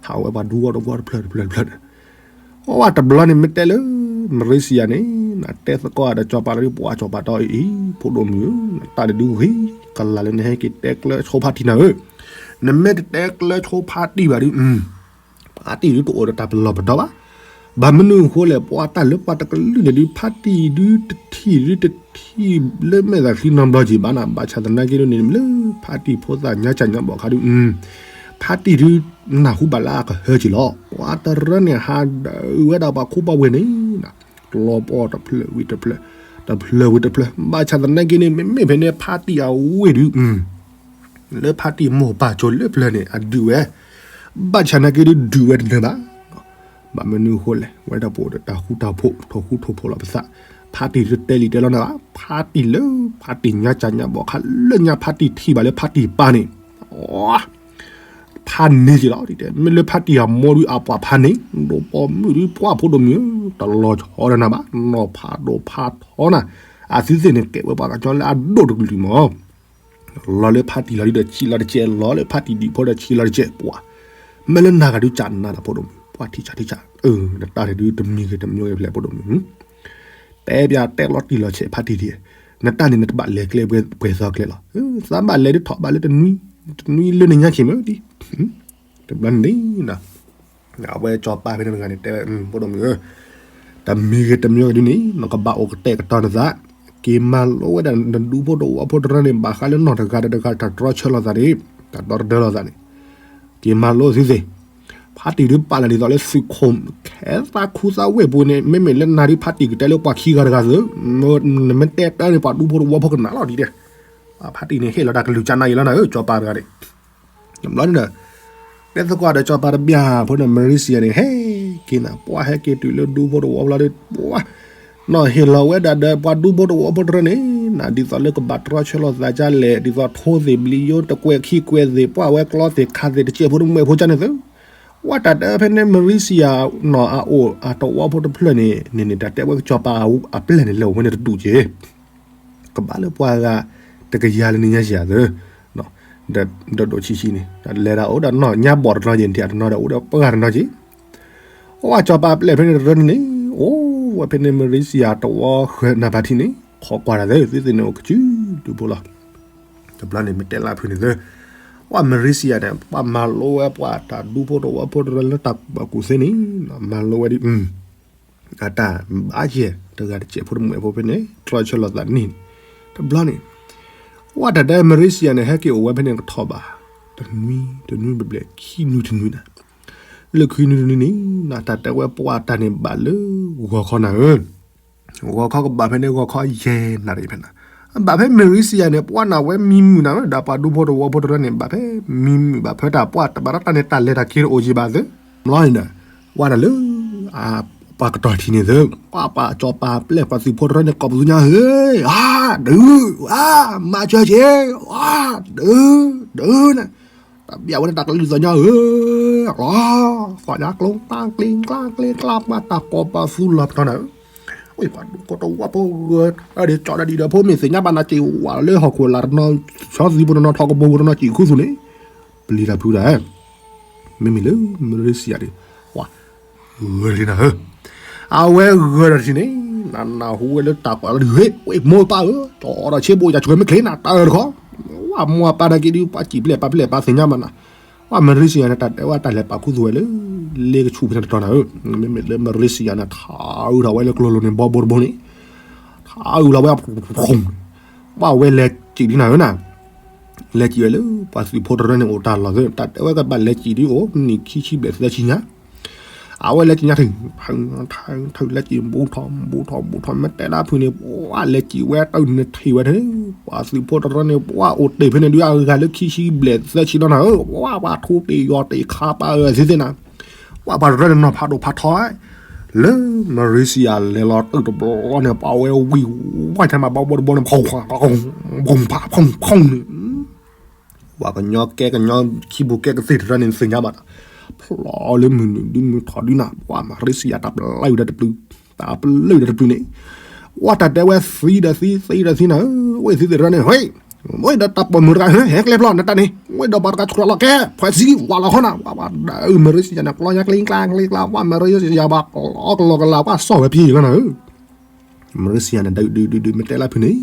ဟးဝဲပှၤဒူဂီၢ်တဂီၢ်တဖျၢၣ်တဖျၢၣ်တဖျၢၣ်န့ၣ်, အဝဲတဘျီန့ၣ် မ့ၢ်တဲလၢ Malaysia န့ၣ် နတဲသကိးဒီးကစီၤပၤလၢ ပှၤကစီၤပၤတဲအီၤအံၤ ဖိဒိၣ်မုၣ်ဧၢ, နတၢ်န့ၣ်ဒုးဂ့ၤကလၤလၢနဟဲက့ၤတဲကျၢၤဆိဖါတံၢ်နၤဧၢ, နမ့ၢ်တတဲကျၢၤဆိဖါတံၢ်ဘၣ်ဒုး ဖါတံၢ်ဒုးတအိၣ်ဒီးတၢ်ပလီၢ်ပဒီဘၣ်, ဘၣ်မနုၤအဃိလဲၣ် ပှၤတၢ်လၢပှၤတကလုာ်န့ၣ်ဒုး ဖါတံၢ်ဒုးတထံၣ်ဒုးတထံၣ်လၢမဲာ်သးချံနီတဘျီက့ၤဘၣ်နၤ, ဘၣ်ဆၣ်သနာ်က့ဒုးန့ၣ် လၢဖါတံၢ်ဖိသၣ်ညါစၢ်ညါဘီၣ်ခါဒုး ဖါတံၢ်ဒုး နၢ်ဟူဘၣ်လၢအကဟၢက့ၤလီၤ, ပှၤတရၢန့ၣ် ဟးဒုးဝဲဒၣ်ပှၤခူပှၤဝ့ၢ်န့ၣ် လီၤပီၢ်တဖျၢၣ်ဝံၤတဖျၢၣ်, တဖျၢၣ်ဝံၤတဖျၢၣ်, ဘၣ်ဆၣ်သနာ်က့န့ၣ် မ့မ့ၢ်ဖဲန့ၣ် ဖါတံၢ်အဝ့ၢ်ဒုး လၢဖါတံၢ်မိၢ်ပၢ်ကၠိလၢပျၢၤန့ၣ် အဒုးဝဲ, ဘၣ်ဆၣ်သနာ်က့ဒုးဒုးဝဲတနၢၤဘၣ်, ဘၣ်မနုၤအဃိလဲၣ် ဝဲဒၣ်ပအိၣ်ဒီးတၢ်ဃူတၢ်ဖိး ထိၣ်ဃူထိၣ်ဖိးလီၤပသး, ဖါတံၢ်တတဲလံာ်တဲလီၤနၤဘၣ်, ဖါတံၢ်လၢဖါတံၢ်ညါကၢ်ညါဘီၣ်ခါလၢညါ ဖါတံၢ်ထံၣ်ဘၣ်လၢဖါတံၢ်ပၢ်န့ၣ်, ဖးန့ၢ်က့ၤလီၤ, မ့ၢ်လၢဖါတံၢ်အမိၢ်ဒုးအပှၤဖးန့ၢ်, ဒိးပိာ်မုၣ်ဒုးပှၢ်ဖိဒိၣ်မုၣ်ဧၢ, တလီၤဆီဒီးနၤဘၣ်, နီၢ်ဖးဒိၣ်ဖးထီနၤ, အသုသ့ၣ်န့ၣ် ကဲဝဲပှၤကညီလၢအဒိၣ်တကလုာ်မး လီၤလၢဖါတံၢ်လီၤဒုးဒီးဆံးလီၤတကဲး, လီၤလၢဖါတံၢ်ဒံးဖိဒီးဆံးလီၤတကဲး, ပှၤ, မ့ၢ်လၢနၤဂၤဒုးကနၤဒီးဖိဒိၣ်မုၣ်, ပှၤထံၣ်ဆါထံၣ်ဆါ, နတၢ်န့ၣ်ဒုးတမံၤဂ့ၤတမံၤဂ့ၤဖျဲၣ်ဖိဒိၣ်မုၣ်, တဲပၠးတဲလီၤတံၢ်လီၤဆဲးဖါတံၢ်ဒံး, နတၢ်န့ၣ်နတဘၣ်လဲၤကျဲပှဲၤသီကျဲလီၤ, သးဘၣ်လဲၤဒုးထီၣ်ဘၣ်လၢတနွံ, တနွံလၢနညါဆံးမ့ၢ်ဒံး, တဘျီန့ၣ် အဝဲစီၤပၤဖဲန့ၣ်တဂၤန့ၣ် တဲဝဲ ဖိဒိၣ်မုၣ်ဧၢ, တမံၤဂ့ၤတမံၤဂ့ၤဒ်န့ၣ် နကဘၣ်အိၣ်ကတဲာ်ကတီၤနသး, က့ၤမၤလိဝဲဒၣ်နဒူဖိတဝီဖိတရၢန့ၣ် ဘၣ်ဃးလၢနီၢ်တဂၤဒီးတဂၤတၢ်တြီဆၢလိာ်သးန့ၣ်, တၢ်ဒီတဒၢလိာ်သးန့ၣ်, က့ၤမၤလိသုသ့ၣ်, ဖါတံၢ်ဒုးပာ်လၢဒ်သိးလၢသုးခိၣ် ခဲသးခူသးဝ့ၢ်ပူၤန့ၣ် မ့မ့ၢ်လၢနၤဒုးဖါတံၢ်ကတဲလၢပှၤခံဂၤတဂၤသုး, နမ့ၢ်တဲတၢ်န့ၣ် ပှၤဒူဖိတဝီဖိကနၣ်လီၤဒ်န့ၣ်, ဖါတံၢ်န့ၣ်ဟ့ၣ်လီၤတၢ်ကလုၢ်ကနါအံၤလီၤနၤဧၢ စီၤပၤတဂၤန့ၣ် တဘျီန့ၣ်ဒီး တဲသကိးဒီးစီၤပၤတဘျီဖိန့ၣ် မရံစံယၤန့ၣ် ဟဲက့ၤနၤ ပှၤဟဲက့ၤတုၤလၢဒူဖိတဝီဖိလီၤဒီး ပှၤ နီၢ်ဟ့ၣ်လီၤဝဲဒၣ်ဒီးပှၤဒူဖိတဝီဖိတရၢန့ၣ် နၤဒ်သိးလၢကဘၣ်တြီဆၢလိာ်သးဒ်လဲၣ် ဒ်သိးထိသ့ၣ်ဘျံယိတကွဲးခံကွဲးသ့ၣ် ပှၤဝဲကျီသ့ၣ်ခးသ့ၣ်တစဲးဖိတမှဲးဖိကန့ၣ်သု ဝဲတၢ်တဲဖဲန့ၣ် မရံစံယၤနီၢ်အအိၣ်အတဝီဖိတဖျၢၣ်န့ၣ် န့ၣ်န့ၣ်တၢ်တဲဝဲကစီၤပၤအပျဲၢ်န့ၣ် လဲၤအိၣ်ဝဲန့ၣ်တဒူၣ်က့ၤ ကဘၣ်လၢပှၤဂၤတကယၤလၢနညါယၤသၢ ဒီးဒိၣ်ဆံးဆံးန့ၣ် လဲၤဒၣ်အိၣ်ဒီးနီၢ်ညါဘီၣ်တနီၤက့ၤ ထံၣ်အတနီၤဒီးအိၣ်ဒီးပှၤဂၤတနီၤက့ၤ အိၣ်ဝဲစီၤပၤအပျဲၢ်ဖဲန့ၣ်တရၢန့ၣ်န့ၣ် အိၣ်ဝဲဖဲန့ၣ်မရံစံယၤတဝီဃၢၤနၢ်ဖးထံန့ၣ် ခိးကွၢ်တၢ်သ့ သုသ့ၣ်န့ၣ်အိၣ်ကစုဒူဖိလီၤ တဘျီန့ၣ်မ့ၢ်တဲလၢဖုန့ၣ်သၢ ပှၤမရံစံယၤန့ၣ် ပှၤမၤလိဝဲပှၤတၢ်ဒူဖိတဝီဖိတရၢလၢတၢ်ကူၣ်ဘၣ်ကူၣ်သ့န့ၣ် မၤလိဝဲဒ် အတၢ်ဘၣ်ယဲၢ် တဂၤတစဲးဖိတမှဲးဖိဖဲန့ၣ် တြီဆၢလိာ်သးန့ၣ် တဘျီန့ၣ် ဝဲတၢ်တဲမရံစံယၤန့ၣ် ဟဲက့ၤအိၣ်ဝဲဖဲန့ၣ်ကထီၣ်ဘၣ် တနွံ တနွံဘျဲၣ်ဘျဲၣ် ခံနွံတနွံန့ၣ် လၢခံနွံတနွံန့ၣ် နတၢ်တဲဝဲပှၤတၢ်န့ၣ်ဘၣ်လၢဂီၤခီနၤဧၢ ဂီၤခီကဘၣ်ဖဲန့ၣ် ဂီၤခီယဲၢ်နၣ်ရံၣ်ဖဲန့ၣ် ဘၣ်ဖဲမရံစံယၤန့ၣ် ပှၤနၢ်ဝဲမံမုာ်နၤဧၢ ဒီးပှၤဒူဖိတဝီဖိတရၢန့ၣ် ဘၣ်ဖဲမံမုာ်ဘၣ်ဖဲတၢ်ပှၤတဘၣ်တၢ်န့ၣ် တၢ်လဲၤတၢ်က့ၤတအိၣ်ယံၤဘၣ်သ့ ဘျီန့ၣ်ဒီး ဝဲဒၣ်လၢ ပှၤကတီၢ်ထံၣ်န့ၣ်သ့ ပှၤပာ်စီၤပၤပျဲၢ်ပှၤသုးဖိတရၢန့ၣ် ကိးပသူညါဧၢ အါ ဒုး အါ မၤစၢၤက့ၤ အါ ဒုး ဒုးန့ၣ် တၢ်ဘၣ်ဝဲန့ၣ်တၢ်ကလုၢ်သီညါဧၢ အလီၤ သီညါကျိကျါကျ့ကျါကျ့ကျါ ပှၤတၢ်ကိးပသူလီၤပတီၢ်န့ၣ်ဧၢ ဝဲပှၤဒူဖိတဝီဖိဂၢၢ် အဒံးကၠီဒၣ်ဒံးဒီးဖိမ့ၢ်သ့ၣ်ညါဘၣ်နၤက့ၤဝၤလၢဟီၣ်ခိၣ်လာ်တနီၤ ဆီသံဖိတနီၤ ထီကဘိဖိတနီၤ ကံၣ်ခူသူၣ်န့ၣ် ပျံၤတၢ်ဖုးတၢ် မ့မ့ၢ်လၢမရံစံယၤဒ် ဝဲ ဂၢၢ်တထံၣ်နၤဧၢ အဝဲဂၢၢ်တထံၣ်န့ၣ် နနၢ်ဟူဝဲလၢတၢ်ကွၢ်လီၤဒ် ဟ့ၣ် ဝဲမိၢ်ပၢ်ဧၢ ကၠီဒီးဆ့ဘိယၤဆှၢမ့ၢ်ချ့နၤတၢ်အၢတခီ ဝဲမိၢ်ပၢ်နၤက့ၤဒ် ပှၤစံၣ်ပျဲၢ်ပာ်ပျဲၢ်ပာ်သ့ၣ်ညါမးနၤ ပှၤမရံစံယၤန့ၣ် တၢ်တဲဝဲတၢ်လဲၤပာ်ခူသူၣ်ဝဲလၢ လ့ကဆူၣ်ဖဲန့ၣ်တတီၤနၤဧၢ မ့မ့ၢ်လၢမရံစံယၤန့ၣ် ထးအုးထီၣ်ဝဲလၢကျိလိၤန့ၣ် ဘီဘိတဘိန့ၣ် ထးအုးလီၤဝဲ ဖုၣ် ဘၣ်ဝဲလဲၤစံၣ်ဒ်နၤဧၢနၤ လဲၤစံၣ်ဝဲလၢ ပှၤသုးဖိတရၢန့ၣ်အိၣ်တၢ်လီၢ်သ့ တၢ်တဲဝဲကဘၣ်လဲၤစံၣ်ဒ်အိၣ် နံၣ်ခံဆံဘျဲၣ်သၢဆံညါ အဝဲလဲၤစံၣ်ညါထုး ထုး ထုး လဲၤစံၣ်ဘူးထီၣ် ဘူးထီၣ် ဘူးထီၣ် မ့ၢ်တဲဒၣ်ဖုန့ၣ် ပှၤလဲၤစံၣ်ဝဲတၢ်န့ၣ်ထံၣ်ဝဲထဲ ပှၤသုးဖိတရၢန့ၣ် ပှၤအိၣ်တ့ၢ်ဖဲန့ၣ်ဒုး အဂၤလၢခံဆံဘျဲၣ်သၢဆံနီၤနၤဧၢ ပှၤပှၤထူတ့ၢ်ယီၤတ့ၢ်ခါပာ်အၢသ့သ့နၤ ပှၤပှၤတရၢန့ၣ်နီၤဖးဒိၣ်ဖးထီ လၢမရံစံယၤလဲၤလီၤတုၤတဘျီန့ၣ် ပှၤဝဲဝံၣ်ဝါထဲမးဘီဘိတဘိန့ၣ် ဖုၣ် ဖုၣ် ဖုၣ် ဖုၣ်န့ၣ် ပှၤကညီကဲကညီခံပူၤကဲကသ့ၣ်တရၢန့ၣ်သ့ၣ်ညါဘၣ်ဒီး ဖျီလၢမုၢ်နုာ်ဒုးမုၢ်ထီၣ်ဒုးနၤ ပှၤမရံစံယၤတၢ်ပျဲဝဲဒီးတပျုာ် တၢ်ပျဲဝဲဒီးတပျုာ်န့ၣ် ပှၤတၢ်တဲဝဲသံဒီးသံ သံဒီးသံနၤဧၢ ဝဲသံသ့ၣ်တရၢန့ၣ် ဟ့ၣ် ဝဲဒီးတၢ်ပိာ်မုၣ်တဂၤ ဟဲကျဲဖျီနတၢ်န့ၣ် ဝဲဒီးပှၤတဂၤဆူၣ်ထီၣ်လီၤကဲ ဖှဲးသံဝးလီၤခီနၤ ပှၤပှၤဒီးမရံစံယၤန့ၣ် ကျီညါကျ့ကျါကျ့ကျါ ပှၤမရံစံယၤဘၣ်ကလီကလီကလီ ပှၤစီၣ်ဝဲပျံၤလီၤနၤဧၢ မရံစံယၤန့ၣ် ဒုးဒုးဒုးဒုး မ့ၢ်တဲလၢဖုန့ၣ်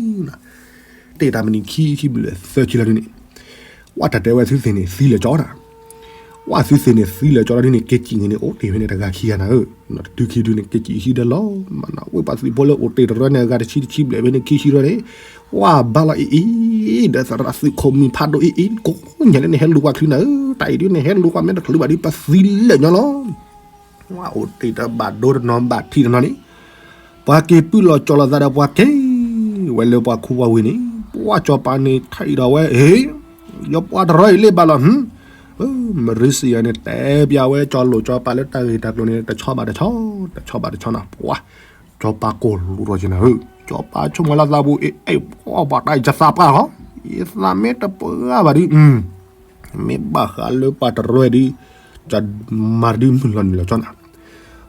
တ့ၢ်တၢ်မနံၤခံဆံဘျဲၣ်သၢဆံလီၤဒုးန့ၣ် ဝဲတၢ်တဲဝဲသုသ့ၣ်န့ၣ် သံလၢာ်ကၠီနၤ ဝဲသုသ့ၣ်န့ၣ် သံလၢာ်ကၠီလီၤဒုးန့ၣ် က့ၤစံၣ်န့ၣ်န့ၣ် အိၣ်တ့ၢ်ဖဲန့ၣ်တဂၤခံဂၤနၤဧၢ တတုၤခံဒုးန့ၣ် က့ၤစံၣ်ဟံးဒီးလီၤ မၤနၤ ဝဲပှၤသုးဖိလၢအိၣ်တ့ၢ်တရၢန့ၣ် အဂၤတဆံတဆံဘျဲၣ်ဖဲန့ၣ် ခံဆံရၢန့ၣ် ဝဲဘၣ်လီၤအံၤအံၤ ဒီးသရၣ်သုးခိၣ်မံၤဖးဒိၣ်အံၤအံၤ ကိးညါလၢန့ၣ် ဟဲလူၤပှၤချုးနၤဧၢ တၢ်အံၤဒုးန့ၣ် ဟဲလူၤပှၤမ့ၢ်တချုးဘၣ်ဒုး ပသံလၢာ်ညီလီၤ ပှၤအိၣ်တ့ၢ်တဘၣ်ဒိတနီၤဘၣ်ထံးတနီၤန့ၣ် ပှၤက့ၤပုၢ်လီၤကၠီလီၤသးဒီးပှၤက့ၤဝဲလၢပှၤခူပှၤဝ့ၢ်န့ၣ် ပှၤစီၤပၤန့ၣ်ထံၣ်ဒီးဝဲ ဟ့ၣ် ယပှၤတရၢအံၤလ့ၣ်ဘၣ်လီၤ မရံစံယၤန့ၣ် တဲပျးဝဲကၠီလိာ်ကၠီပၤလၢတၢ်ဂ့ၢ်တၢ်ကျိၤန့ၣ် တဆီဘၣ်တဆီ တဆီဘၣ်တဆီနၤ ပှၤ ကၠီၤပၤကိၢ်လူးထီၣ်က့ၤနၤဧၢ, ကၠီၤပၤဆိကမိၣ်လၢသးပူၤ အ့ၣ် အ့ၣ် ပှၤတၢ်ယသးပှၢ်လီၤ, ယသးမ့ၢ်တပှၢ်ဘၣ်ဒီး မ့ၢ်ဘၣ်ဃးလၢပှၤတရၢဒုး ကမၤတဒုမုၢ်လီၤနုာ်လီၤကၠီနၤ,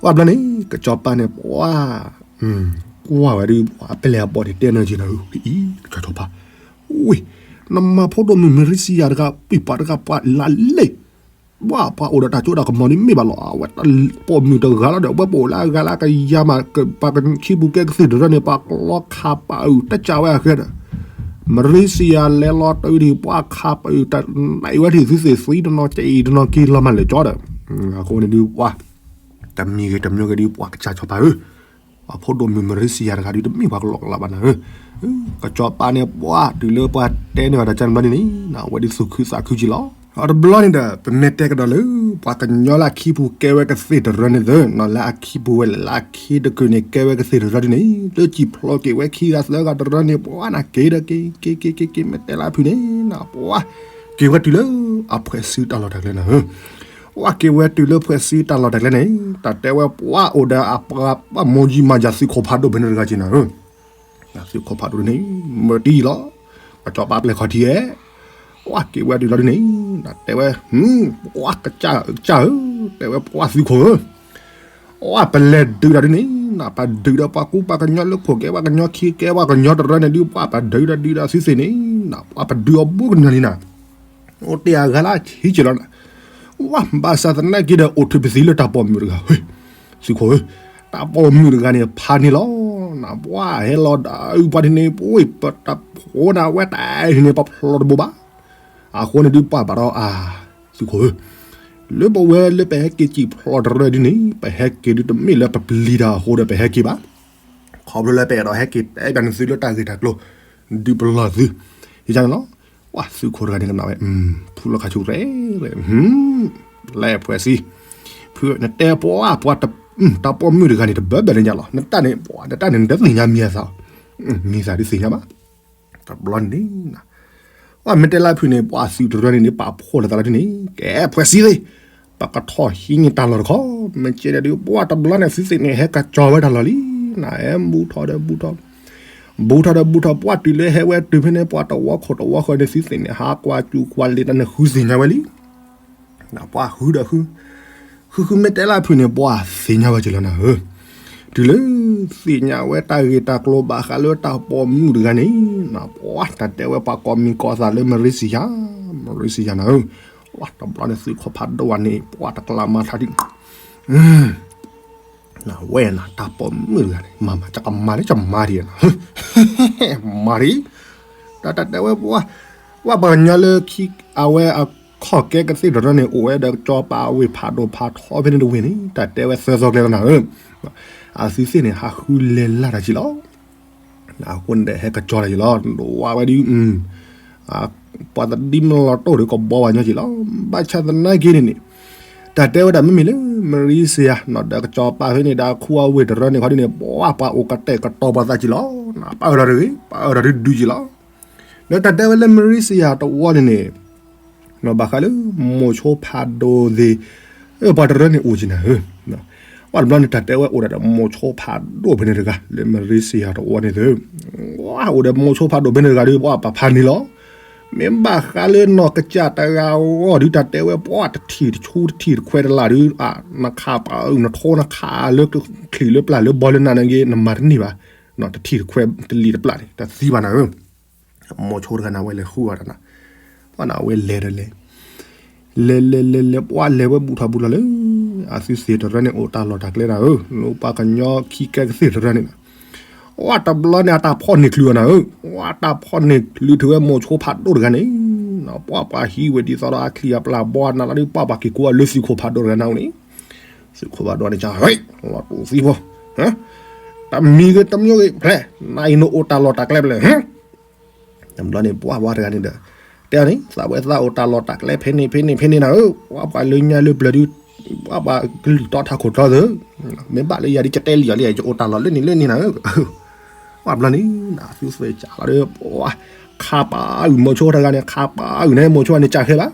ဝဲဘျီန့ၣ် ကၠီၤပၤန့ၣ် ပှၤ ကွၢ်ဝဲဒုး ပှၤပလဲၤအဘီၣ်န့ၣ် တဲနၢက့ၤနၤဧၢ, အံၤ ကစၢ်ကၠီၤပၤ, ဝ့ၢ် နမၤဖိဒိၣ်မုၣ်မရံစံယၤတဂၤ ပံၤပှၤတဂၤ ပှၤလၢလဲၣ် ပှၤ ပှၤအိၣ်ဒီးတၢ်ကၠိတၢ်ကမီၤဒ်မ့ၢ်ဘၣ်လီၤ, အဝဲတၢ်ပိာ်မုၣ်တဂၤလီၤဒီး အဝဲပအိၣ်လၢအဂၤလၢအကယၤမး ပှၤကခံပူၤကဲကသ့ၣ်တရၢန့ၣ် ပှၤကျီခးပာ်အုၣ်တကးဝဲအဃဲဒီး မရံစံယၤလဲၤလီၤတုၤဒံး ပှၤခးပာ်အုၣ်တၢ်နံၣ်ဝဲဒံး သုသ့ၣ်သံတနီၤ ကဲအံၤတနီၤက့ၤလီၤမးလဲၤကၠီဒီး အဃိန့ၣ်ဒုးပှၤ တမံၤဂ့ၤတမံၤဂ့ၤဒုး ပှၤကစၢ်ကၠီၤပၤဧၢ, အဖိဒိၣ်မုၣ်မရံစံယၤတဂၤဒုး တမ့ၢ်ပှၤကလီကလီဘၣ်နၤဧၢ, ကစၢ်ကၠီၤပၤန့ၣ် ပှၤတုၤလၢပှၤတဲန့ၢ်အီၤတၢ်ကၢန့ၣ်ဘျီန့ၣ်န့ၣ် အဝဲဒုးသူၣ်ခုသးခုက့ၤလီၤ. အတဘျီန့ၣ်ဒီး ပမ့ၢ်တဲကဒီးလၢ ပှၤကညီလၢအခံပူၤကဲဝဲကသ့ၣ်တရၢန့ၣ်သ့ နီၢ်လၢအခံပူၤဝဲလဲၣ် လၢအခံတကုာ်န့ၣ် ကဲဝဲကသ့ၣ်တရၢဒ်န့ၣ် လၢစံၣ်ဖျိးက့ၤဝဲခံဂၤသၢဂၤတရၢန့ၣ် ပှၤနၤက့ၤဒီးက့ၤ က့ၤ က့ၤ က့ၤ က့ၤ မ့ၢ်တဲလၢအဖုၣ်န့ၣ် နပှၤ က့ၤဝဲတုၤလၢအဖှဲးစုတၢ်လီၢ်တၢ်ကျဲနၤဧၢ, ပှၤက့ၤဝဲတုၤလၢဖှဲးစုတၢ်လီၢ်တၢ်ကျဲန့ၣ် တၢ်တဲဝဲပှၤအိၣ်ဒီးအပှၤ ပှၤမိၢ်ယံၤမၤယၤသုးခိၣ်ဖးဒိၣ်ဖဲန့ၣ်တဂၤက့ၤနၤဧၢ, သုးခိၣ်ဖးဒိၣ်န့ၣ် မၢတံၢ်လီၤ, ကစၢ်ကၠီၤပၤပျဲၢ်ခီၣ်ထံးဧဲ ပှၤက့ၤဝဲတုၤလီၤဒ်န့ၣ် နတဲဝဲ ပှၤကစၢ်ကစၢ်ဧၢ, တဲဝဲပှၤသုးခိၣ်ဧၢ, အပလဲၤဒုးတၢ်ဒ်န့ၣ် နပဒုးဒီးပှၤကူပှၤကညီလၢခိၣ်ကဲပှၤကညီခံကဲပှၤကညီတရၢန့ၣ်ဒုး ပှၤပဒုးဒီးဒုးဒီးသုသ့ၣ်န့ၣ် နပှၤပဒုးအီၤဘူးကညီလံနၤ, အိၣ်တ့ၢ်အဂၤလၢအဆံးက့ၤလီၤနၤ, ဝဲဘၣ်ဆၣ်သနာ်က့ဒီး အိၣ်ထုးပသံလၢတၢ်ပိာ်မုၣ်တဂၤ သုးခိၣ်ဧၢ, တၢ်ပိာ်မုၣ်တဂၤန့ၣ် ဖးန့ၢ်လီၤ, နပှၤဟဲလီၤဒၣ်အုးပှၤဒ်န့ၣ် ပဝဲပတၢ်ဖိနၤ အဝဲတၢ်ဟံးန့ၣ် ပဖျိးတဘိဘၣ်, အဃိန့ၣ်ဒုးပှၤဘၣ်ဒီးအါ သုးခိၣ်ဧၢ, လၢပဝဲလၢပဟဲက့ၤစံၣ်ဖျိးတရၢဒ်န့ၣ် ပဟဲက့ၤဒုးတမ့ၢ်လၢပပျံၤတၢ်အဃိဒီးပဟဲက့ၤဘၣ်, ခီဖျိလၢပအဲၣ်ဒိးဟဲက့ၤတဲဘၣ်န့ၣ်သုလၢတၢ်ဂ့ၢ်တၢ်ကျိၤ ဒုးပလီၢ်သု, ယန့ၣ်လီၤ, ပှၤသုးခိၣ်တဂၤန့ၣ်ကနၣ်ဝဲ ဖုလီၤခါဆူၣ်ရဲ လဲၤဖှဲးစံ ဖုနတဲပှၤ ပှၤ တၢ်ပိာ်မုၣ်တဂၤန့ၣ် တဘၣ်ဘၣ်န့ၣ်ညါလီၤ, နတၢ်န့ၣ် ပှၤနတၢ်န့ၣ် နတသ့ၣ်ညါမံၤအသး, မံၤသးဒုးသ့ၣ်ညါဘၣ်, တဘျီန့ၣ် ပှၤမ့ၢ်တဲလၢဖုန့ၣ် ပှၤသုးတရၢန့ၣ်န့ၣ် ပာ်ဖှိၣ်လီၤသးလၢဒ်န့ၣ် ကဲဖှဲးစံသ့, ပကထီၣ်ဟံးန့ၢ်တၢ်လီၢ်တခီ, မ့ၢ်ကဲဒၣ်ဒုး ပှၤတဘျီန့ၣ် သုသ့ၣ်န့ၣ် ဟဲကစီၤဝဲတၢ်လီၢ်လံ, နအဲၣ်ဘူၣ်ထီၣ်ဒီးဘူၣ်ထီၣ် ဘူၣ်ထီၣ်ဒီးဘူၣ်ထီၣ် ပှၤတုၤလၢဟဲဝဲတုၤဖဲန့ၣ် ပှၤတဝီခိၣ်တဝီဃၢၤန့ၣ် သုသ့ၣ်န့ၣ် ဟးကွၢ်စူၣ်ကွၢ်လ့ၤတၢ်န့ၣ် ဃုသ့ၣ်ညါဝဲလံ, ပှၤဃုဒီးဃု ဃုဃုမ့ၢ်တဲလၢဖုန့ၣ် ပှၤသ့ၣ်ညါဝဲက့ၤလီၤနၤဧၢ, တုၤလၢ သ့ၣ်ညါဝဲတၢ်ဂ့ၢ်တၢ်ကျိၤဘၣ်ဃးလၢတၢ်ပိာ်မုၣ်တဂၤန့ၣ် ပှၤတၢ်တဲဝဲပှၤကိးမံၤကိးသးလၢမရံစံယၤ, မရံစံယၤနၤဧၢ, ပှၤတဘျီန့ၣ်သုးခိၣ်ဖးဒိၣ်ဝဲန့ၣ် ပှၤတကျးမၤထါဒံး နဝဲနၤ တၢ်ပိာ်မုၣ်တဂၤန့ၣ် မၤမၤ ကကမၤလၢကမၤဒံးနၤ, မၤဒံး, တၢ်တၢ်တဲဝဲပှၤ, ပှၤပှၤကညီလၢခံ အဝဲအခီၣ်ကဲကသ့ၣ်တရၢန့ၣ် အိၣ်ဝဲဒီးကၠီၤပၤဝ့ၢ်ဖးဒိၣ်ဖးထီဖဲန့ၣ်တဝ့ၢ်န့ၣ် တၢ်တဲဝဲသၢသီကျဲလီၤနၤဧၢ, အသုသ့ၣ်န့ၣ် ဟးဃုလဲၤလၢ်တၢ်က့ၤလီၤ အဃိန့ၣ်ဒီးဟဲကစီၤတၢ်က့ၤလီၤ ဒိးဝါဝဲဒ် ပှၤတဒ်မလီၤတိၢ်ဒီးကဘီဝဲညီက့ၤလီၤ, ဘၣ်ဆၣ်သနာ်က့န့ၣ်န့ၣ်, တၢ်တဲဝဲဒၣ်မ့မ့ၢ်လၢ မရံစံယၤ နီၢ်ဒီးကစီၤပၤဖဲန့ၣ်ဒီး ခူအဝ့ၢ်တရၢန့ၣ်ခီဒ်န့ၣ် ပှၤပှၤအိၣ်ကတဲာ်ကတီၤပှၤသးက့ၤလီၤ, ပှၤအၢၣ်လီၤတဂ့ၤ ပှၤအၢၣ်လီၤတဒုက့ၤလီၤ, ဒီးတၢ်တဲဝဲလၢမရံစံယၤတဝီန့ၣ်န့ၣ် ဘၣ်ဃးလၢ မိၤဆိဖးဒိၣ်သ့ၣ်, ပှၤတရၢန့ၣ်အိၣ်က့ၤနၤဧၢ, ပှၤတဘျီန့ၣ် တၢ်တဲဝဲအိၣ်ဒၣ်ဒီးမိၤဆိဖးဒိၣ်ဖဲန့ၣ်တဂၤ လၢမရံစံယၤတဝီန့ၣ်သ့ၣ်, ပှၤအိၣ်ဒီးမိၤဆိဖးဒိၣ်ဖဲန့ၣ်တဂၤဒီး ပှၤပာ်ဖးန့ၢ်လီၤ, မ့ၢ်ဘၣ်ဃးလၢနီၢ်ကစၢ်တဂၤအဂီၢ်ဒုး တၢ်တဲဝဲပှၤတထံၣ်တဆူတထံၣ်တခွဲးတလၢ်ဒုး နခးပာ်အုၣ် နထိနခးလၢချံၣ်လၢပျၢ်လၢဘီလၢနၤ နဂ့ၤ နမၤတန့ၢ်ဘၣ်, တထံၣ်တခွဲးတလံာ်တပျၢ်န့ၣ် တသံဘၣ်နၤဧၢ, မိၤဆိတဂၤန့ၣ် အဝဲလဲၤဃုအီၤတၢ်နၤ, ပှၤန့ၣ် အဝဲလဲၤဒီးလဲၤ လဲၤလဲၤလဲၤလဲၤ ပှၤလဲၤဝဲဘူးထီၣ်ဘူးလီၤလၢ အသုသ့ၣ်တရၢန့ၣ် အိၣ်တၢ်လီၢ်တၢ်ကျဲနၤဧၢ, လၢပှၤကညီခံကဲကသ့ၣ်တရၢန့ၣ်, ဝဲတဘျီန့ၣ် အတၢ်ဖီၣ်န့ၢ်ချုးအီၤနၤဧၢ, ဝဲတၢ်ဖီၣ်န့ၢ်ချုးထုးဝဲမိၤဆိဖးဒိၣ်တဂၤန့ၣ်, ပှၤပှၤဟံးဝဲဒ်သိးဒီးအချံၣ်အပျၢ်ဘီနၤလီၤဒုး ပှၤပှၤက့ၤကိးအီၤလၢသုးခိၣ်ဖးဒိၣ်တဂၤန့ၣ်အိၣ်န့ၣ်, သုးခိၣ်ဖးဒိၣ်န့ၣ် ကဟဲ လီၤတူာ်သံဖိ တမံၤဂ့ၤတမံၤဂ့ၤဖျဲး နအံၤနအိၣ်တၢ်လီၢ်တၢ်ကျဲဖဲလဲၣ် တဘျီန့ၣ် ပှၤဝဲတဂၤန့ၣ်ဒီး တဲအီၤန့ၣ် သးဝဲသးအိၣ်တၢ်လီၢ်တၢ်ကျဲဖဲန့ၣ်ဖဲန့ၣ်ဖဲန့ၣ်နၤဧၢ, ပှၤပှၤလၢညါလၢပျၢၤဒုး ပှၤပှၤကလုၢ်တီထးခိၣ်တီသၢ, မ့ၢ်ဘၣ်လၢယၤဒ်ကတဲလံအီၤလံ ယအိၣ်တၢ်လီၢ်လၢန့ၣ်လၢန့ၣ်နၤဧၢ, ပှၤတဘျီန့ၣ် နသုသ့ၣ်ကၢ်လီၤဒီး ပှၤ ခးပာ်အုၣ်မိၤဆိတဂၤန့ၣ် ခးပာ်အုၣ်န့ၣ် မိၤဆိန့ၣ်ကၢ်ခဲဘၣ်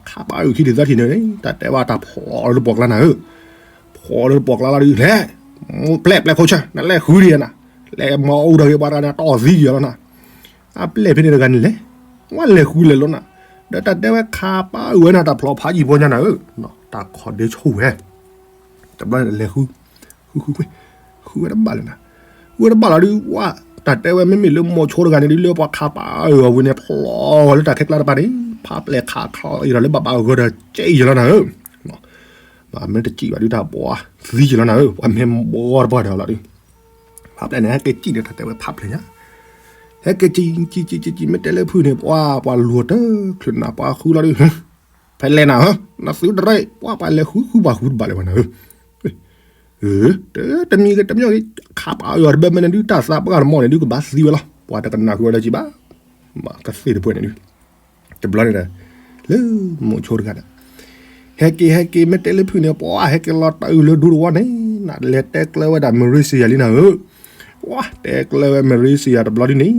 ခးပာ်အုၣ်ခံထံၣ်သၢထံၣ်န့ၣ် တၢ်တဲဝဲတၢ်ဖျိးလၢတပှီၢ်ကျါနၤဧၢ, ဖျိးလၢတပှီၢ်ကျါလီၤဒုး လဲၤ ပျဲၢ်ပျဲၢ်ခိၣ်ဆၢ နလဲၤဃုဒံးနၤ, လဲၤမၤအူဒီးဂ့ၤပှၤတဂၤန့ၣ် တီၢ်သံက့ၤလီၤနၤ, အပျဲၢ်ဖဲန့ၣ်တဂၤန့ၣ်လဲၣ်, ဝဲလဲၤဃုလဲၤလီၤနၤ, ဒီးတၢ်တဲဝဲခးပာ်အၢဝဲနၤတၢ်ဖျိးဖးယံၤဖိညါနၤဧၢ, တၢ်ခီၣ်ဒ့ဆိဝဲ တဘျီန့ၣ်လဲၤဃု, ဃုဃုကွ့ၢ်, ဃုဝဲတဘၣ်လၢၤနၤ, ဃုဝဲတဘၣ်လီၤဒုး ဝဲ တၢ်တဲဝဲမ့မ့ၢ်လၢမိၤဆိတဂၤန့ၣ်ဒုး လၢပှၤခးပာ်အၢအီၤဝံၤန့ၣ် ဖျိးလၢတၢ်ခဲကျါတပၤန့ၣ် ဖးပျဲၢ်ခးချီအံၤဒီးလၢဘၣ်ဘၣ်အဂၢၢ်ဒီးကဲအံၤလီၤနၤဧၢ, မ့ၢ်တစံးဘၣ်ဒုးတၢ်ပှၤသံက့ၤလီၤနၤဧၢ, ပှၤမ့ၢ်ဘီတပှၢ်ဒီးလီၤဒုး ဖးပျဲၢ်န့ၣ် ဟဲက့ၤစံၣ်န့ၣ် တၢ်တဲဝဲဖးပျဲၢ်ညါ, ဟဲက့ၤစံၣ်စံၣ်စံၣ်စံၣ် မ့ၢ်တဲလၢဖုန့ၣ် ပှၤ ပှၤလူၤတချုးနၤ ပှၤဃုလီၤဒုး, ဖဲလဲၣ်နၤဧၢ, နသုတရၢ ပှၤပှၤလဲၤဃုဃုပှၤဃုတဘၣ်လၢၤဘၣ်နၤဧၢ, တမံၤဂ့ၤတမံၤဂ့ၤ ခးပာ်အၢအီၤတဘၢဘၢန့ၣ်ဒုး တၢ်သးပှၢ်တမီၢ်န့ၣ်ဒုး ကဘၣ်သံဝဲလီၤ, ပှၤတကနၣ်ဃုာ်ဝဲလၢၤဘၣ်, ကသ့ၣ်တပှဲၤန့ၣ်ဒုး တဘျီန့ၣ်ဒီး လၢမိၤဆိတဂၤဒီး ဟဲက့ၤဟဲက့ၤ မ့ၢ်တဲလၢဖုန့ၣ် ပှၤဟဲက့ၤလီၤတၢ်အုးလၢဒူတဝီန့ၣ် နလဲၤတဲကျၢၤဝဲဒၣ် Malaysia လံနၤဧၢ, ပှၤတဲကျၢၤဝဲ Malaysia တဘျီဒ်န့ၣ်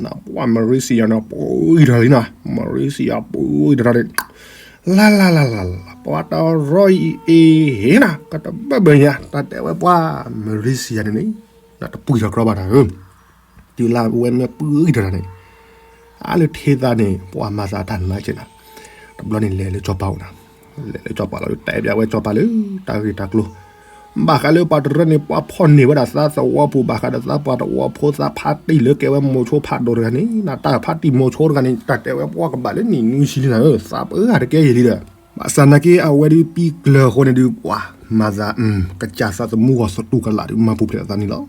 နပှၤ Malaysia န့ၣ် ပှၤအံၤတရၣ်လံနၤ, Malaysia ပှၤအံၤတရၣ်န့ၣ် လၢ်လၢ်လၢ်လၢ်လၢ် ပှၤတရီအံၤအ့ၣ်နၤ ကတဘၢဘၢညါ တၢ်တဲဝဲပှၤ Malaysia န့ၣ်န့ၣ် နတပှံၢ်ထီၣ်ကြီဘၣ်နၤဧၢ တုၤလၢအဝဲမ့ၢ်ပှၤအံၤတရၣ်န့ၣ် အါလၢထဲသးန့ၣ် ပှၤမၤသးတၢ်နါက့နၤ, တဘျီန့ၣ်လဲၤလၢကၠီၤပၤအိၣ်နၤ, လဲၤလၢကၠီၤပၤလီၤ တဲပၠးဝဲကၠီၤပၤလၢ တၢ်ဂ့ၢ်တၢ်ကျိၤ, ဘၣ်ဃးလၢပှၤတရၢန့ၣ် ပှၤဖီၣ်န့ၢ်ဝဲဒၣ်သးသဝီပူၤ ဘၣ်ဃးဒီးသးပှၢ်တဝီဖိသးဖးတံၢ်လၢကဲဝဲမိၤဆိဖးဒိၣ်တဂၤန့ၣ် နတၢ်ဖးတံၢ်မိၤဆိတဂၤန့ၣ် တၢ်တဲဝဲပှၤကဘၣ်လၢနံၣ်နွံဆံလံနၤဧၢ သးပှၢ်တကဲယံာ်လံဒီး ဘၣ်ဆၣ်နာ်က့အဝဲဒုးပံကျၢၤအဃိန့ၣ်ဒုး ပှၤမၤသး ကစၢ်သးသမူဂီၤသတူၢ်ကလာ်ဒုး မၤပူၤဖျဲးအသးန့ၣ်လီၤ.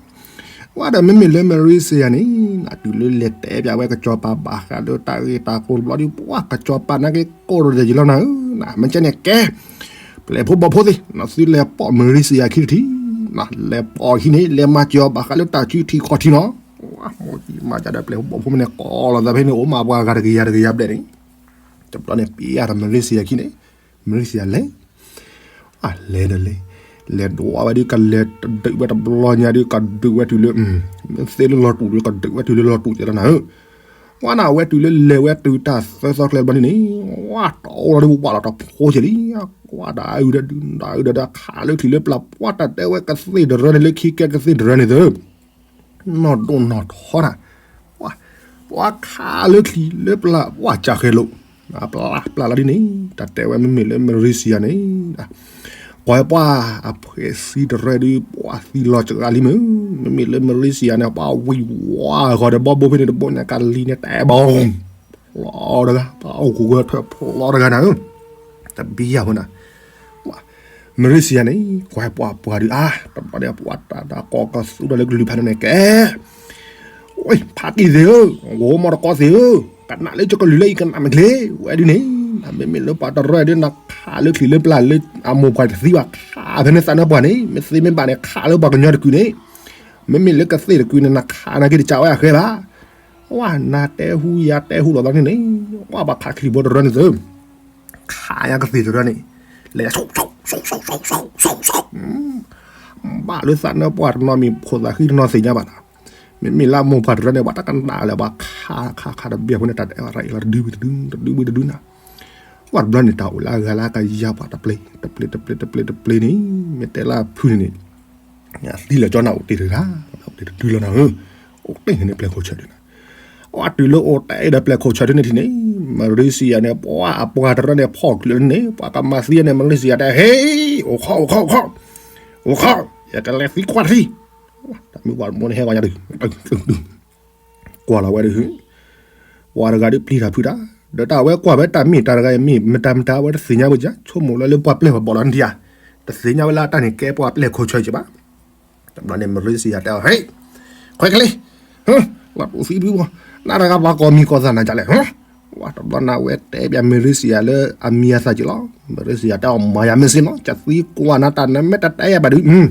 ဝဲဒီးမ့မ့ၢ်လၢ Malaysia န့ၣ် နတုၤလၢလဲၤတဲပၠးဝဲကစီၤပၤဘၣ်ဃးလၢတၢ်ဂ့ၢ်တၢ်ကျိၤတဘျီဒုး ပှၤကစီၤပၤနာ်က့ကိးဒီးယံာ်လီၤနၤဧၢ, မ့ၢ်ကဲန့ၣ်ကဲ ပျဲၢ်ဖိဘီၣ်ဖိသ့ၣ် နသုလဲၤပိာ် Malaysia ခံတထံၣ်, လဲၤပိာ်ဟံးန့ၣ် လဲၤမၤစၢၤအီၤဘၣ်ဃးလၢတၢ်စုထံၣ်ခီၣ်ထံးနီၤ, မၤကဒီးပျဲၢ်ဖိဘီၣ်ဖိမ့ၢ်န့ၣ် ကိးလီၤသးဖဲန့ၣ် အိၣ်မးပှၤဂၤတကယၤတကယၤဘျဲၣ်န့ၣ် တဘျီန့ၣ် ပျဲၢ်အါဒီး Malaysia ခံန့ၣ်, Malaysia လဲၤ, အလဲၤဒီးလဲၤ, လဲၤဒိးဝဲဒုး ကလဲၤတဒုးဝဲတဘျီညါဒုး ကဒုးဝဲတုၤလၢ, မ့ၢ်သ့လၢလီၤတူာ်ဒုး ကဒုးဝဲတုၤလၢလီၤတူာ်ကဲလီၤနၤဧၢ, ဝဲန့ၣ်အဝဲတုၤလၢလဲၤဝဲတုၤတၢ်သၢသီကျဲတဘျီန့ၣ်န့ၣ်, ဝဲတအိၣ်လီၤဒုး ဝးလီၤတဖိက့လံ, ကွၢ်ဒၣ်အုးဒီးဒုး ဒၣ်အုးဒီးဒၣ်ခးလၢချံလၢပျၢ် ပှၤတၢ်တဲဝဲကသ့ၣ်တရၢန့ၣ် လၢခံကဲကသ့ၣ်တရၢန့ၣ်သၢ နီၢ်ဒိၣ်နီၢ်ထီတၢ်, ပှၤခးလၢချံလၢပျၢ် ပှၤကၢဃဲလိာ်, အပျၢ်ပျၢ်လီၤဒ်န့ၣ် တၢ်တဲဝဲမ့မ့ၢ်လၢ Malaysia န့ၣ်, ကွၢ်ပှၤအဖှဲးသံတရၢဒုး ပှၤသံလီၤစှၤလံမ့ၢ်, မ့မ့ၢ်လၢ Malaysia န့ၣ် ပှၤဝံၤဝါဃီဒီးဘီဘိဖဲန့ၣ် တဘိန့ၣ် ကလံၤန့ၣ် တဲဘီ ဖျီတဂၤ ပှၤအိၣ်ကူကထၢၣ်ဖျီတဂၤနၤဧၢ, တဘံယၤဖိနၤ Malaysia န့ၣ် ကွၢ်ပှၤပှၤဒုးအါ တဘျီန့ၣ် ပှၤတၢ်တၢ်ကိးကသူဒီးလၢကလုာ်ဖးဒိၣ်န့ၣ်ကဲ, ဝဲ ဖးတံၢ်သ့ၣ်ဧၢ, ဂိၤမီတကိးသ့ၣ်ဧၢ, ကနၣ်လၢကကလုာ်လၢအံၤကနၣ်မ့ၢ်ချ့, ဝဲဒုးန့ၣ် နမ့မ့ၢ်လၢပှၤတရၢဒုး နခးလၢချံလၢပျၢ်လၢအမိၢ်ပှၢ်တသံဘၣ် ခးဖဲန့ၣ်သးနၢပှၢ်န့ၣ် မ့ၢ်သ့မ့ၢ်ဘၣ်န့ၣ် ခးလၢပှၤကညီတကုာ်န့ၣ်, မ့မ့ၢ်လၢကသ့ၣ်တကုာ်န့ၣ် နခးနာ်က့တကးဝဲအဃဲဘၣ်, ဝဲ နၤတဲဟူယၤတဲဟူလိာ်သးန့ၣ်န့ၣ်, ဝဲ ပှၤခးချံဖိတရၢန့ၣ်သၢ ခးညါကသ့ၣ်တရၢန့ၣ်, လဲၤ ဘၣ်လၢသးနၢပှၢ်တနီၤမံၤ ဖိသးဃံတနီၤသ့ၣ်ညါဘၣ်နၤ, မ့မ့ၢ်လၢအမိၢ်ပှၢ်တရၢန့ၣ် ပှၤတကနၣ်လၢၤ ပှၤခးခးခးတဘ့ၣ်အဃိန့ၣ် တၢ်တအဲၣ်ဝဲရၤအံၤလီၤတဒုဘုတဒု တဒုဘုတဒုနၤ, ဝဲတဘျီန့ၣ် တၢ်အိၣ်လၢအဂၤလၢအကယၤပှၤတပျ့ၤ တပျ့ၤ တပျ့ၤ တပျ့ၤ တပျ့ၤန့ၣ် မ့ၢ်တဲလၢဖုန့ၣ်န့ၣ် သံလၢာ်ကၠီနၢ်အိၣ်တ့ၢ်တဂၤ, အိၣ်တ့ၢ်တဒုလီၤနၤဧၢ, အိၣ်တ့ၢ်န့ၣ်ပျဲၢ်ခိၣ်ဆၢဒုးနၤ, အဝဲတုၤလၢအိၣ်တ့ၢ်ဒီးပျဲၢ်ခိၣ်ဆၢဒုးန့ၣ်ထံၣ်န့ၣ်, Malaysia န့ၣ် ပှၤအပှၤတရၢန့ၣ် ဖီၣ်ကျၢၤန့ၣ် ပှၤကမၤသံန့ၣ် Malaysia တဲ ဟ့ၣ် အိၣ်ခိး အိၣ်ခိး အိၣ်ခိး အိၣ်ခိး, ယကလဲၤသံကွၢ်ထံ တၢ်မုၢ်ပှၢ်တဘိန့ၣ်ဟဲဂီၤညါဒုး ကွၢ်လီၤဝဲဒုး ပှၤတဂၤဒုးပျံၤတၢ်ဖုးတၢ်, ဒီးတၢ်ဝဲကွၢ်ဝဲတၢ်မ့ၢ်တၢ်တဂၤအံၤမ့ၢ် မတၤမတၤ အဝဲတသ့ၣ်ညါဝဲက ဆိကမိၣ်လၢလၢပှၤပျဲၢ်ပှၤဘီၣ်လီၤနထံၣ်ဧါ, တသ့ၣ်ညါဝဲလၢအတၢ်န့ၣ်ကဲပှၤပျဲၢ်ခိၣ်ဆၢကဘၣ်, တဘျီန့ၣ် Malaysia တဲအီၤ ဟ့ၣ် ခွဲးကလ့ လီၤတူာ်သံဖုဘီ နတဂၤပှၤကိးမံၤကိးသးနၤဒ်လဲၣ်, ဝဲတဘျီန့ၣ် အဝဲတဲပၠး Malaysia လၢအမံၤအသၣ်က့ၤလီၤ, Malaysia တဲအီၤ မၤယၤမ့ၢ်စ့ၢ်လီၤ ကသံကွၢ်နၤတၢ်နမ့ၢ်တတဲယၤဘၣ်ဒုး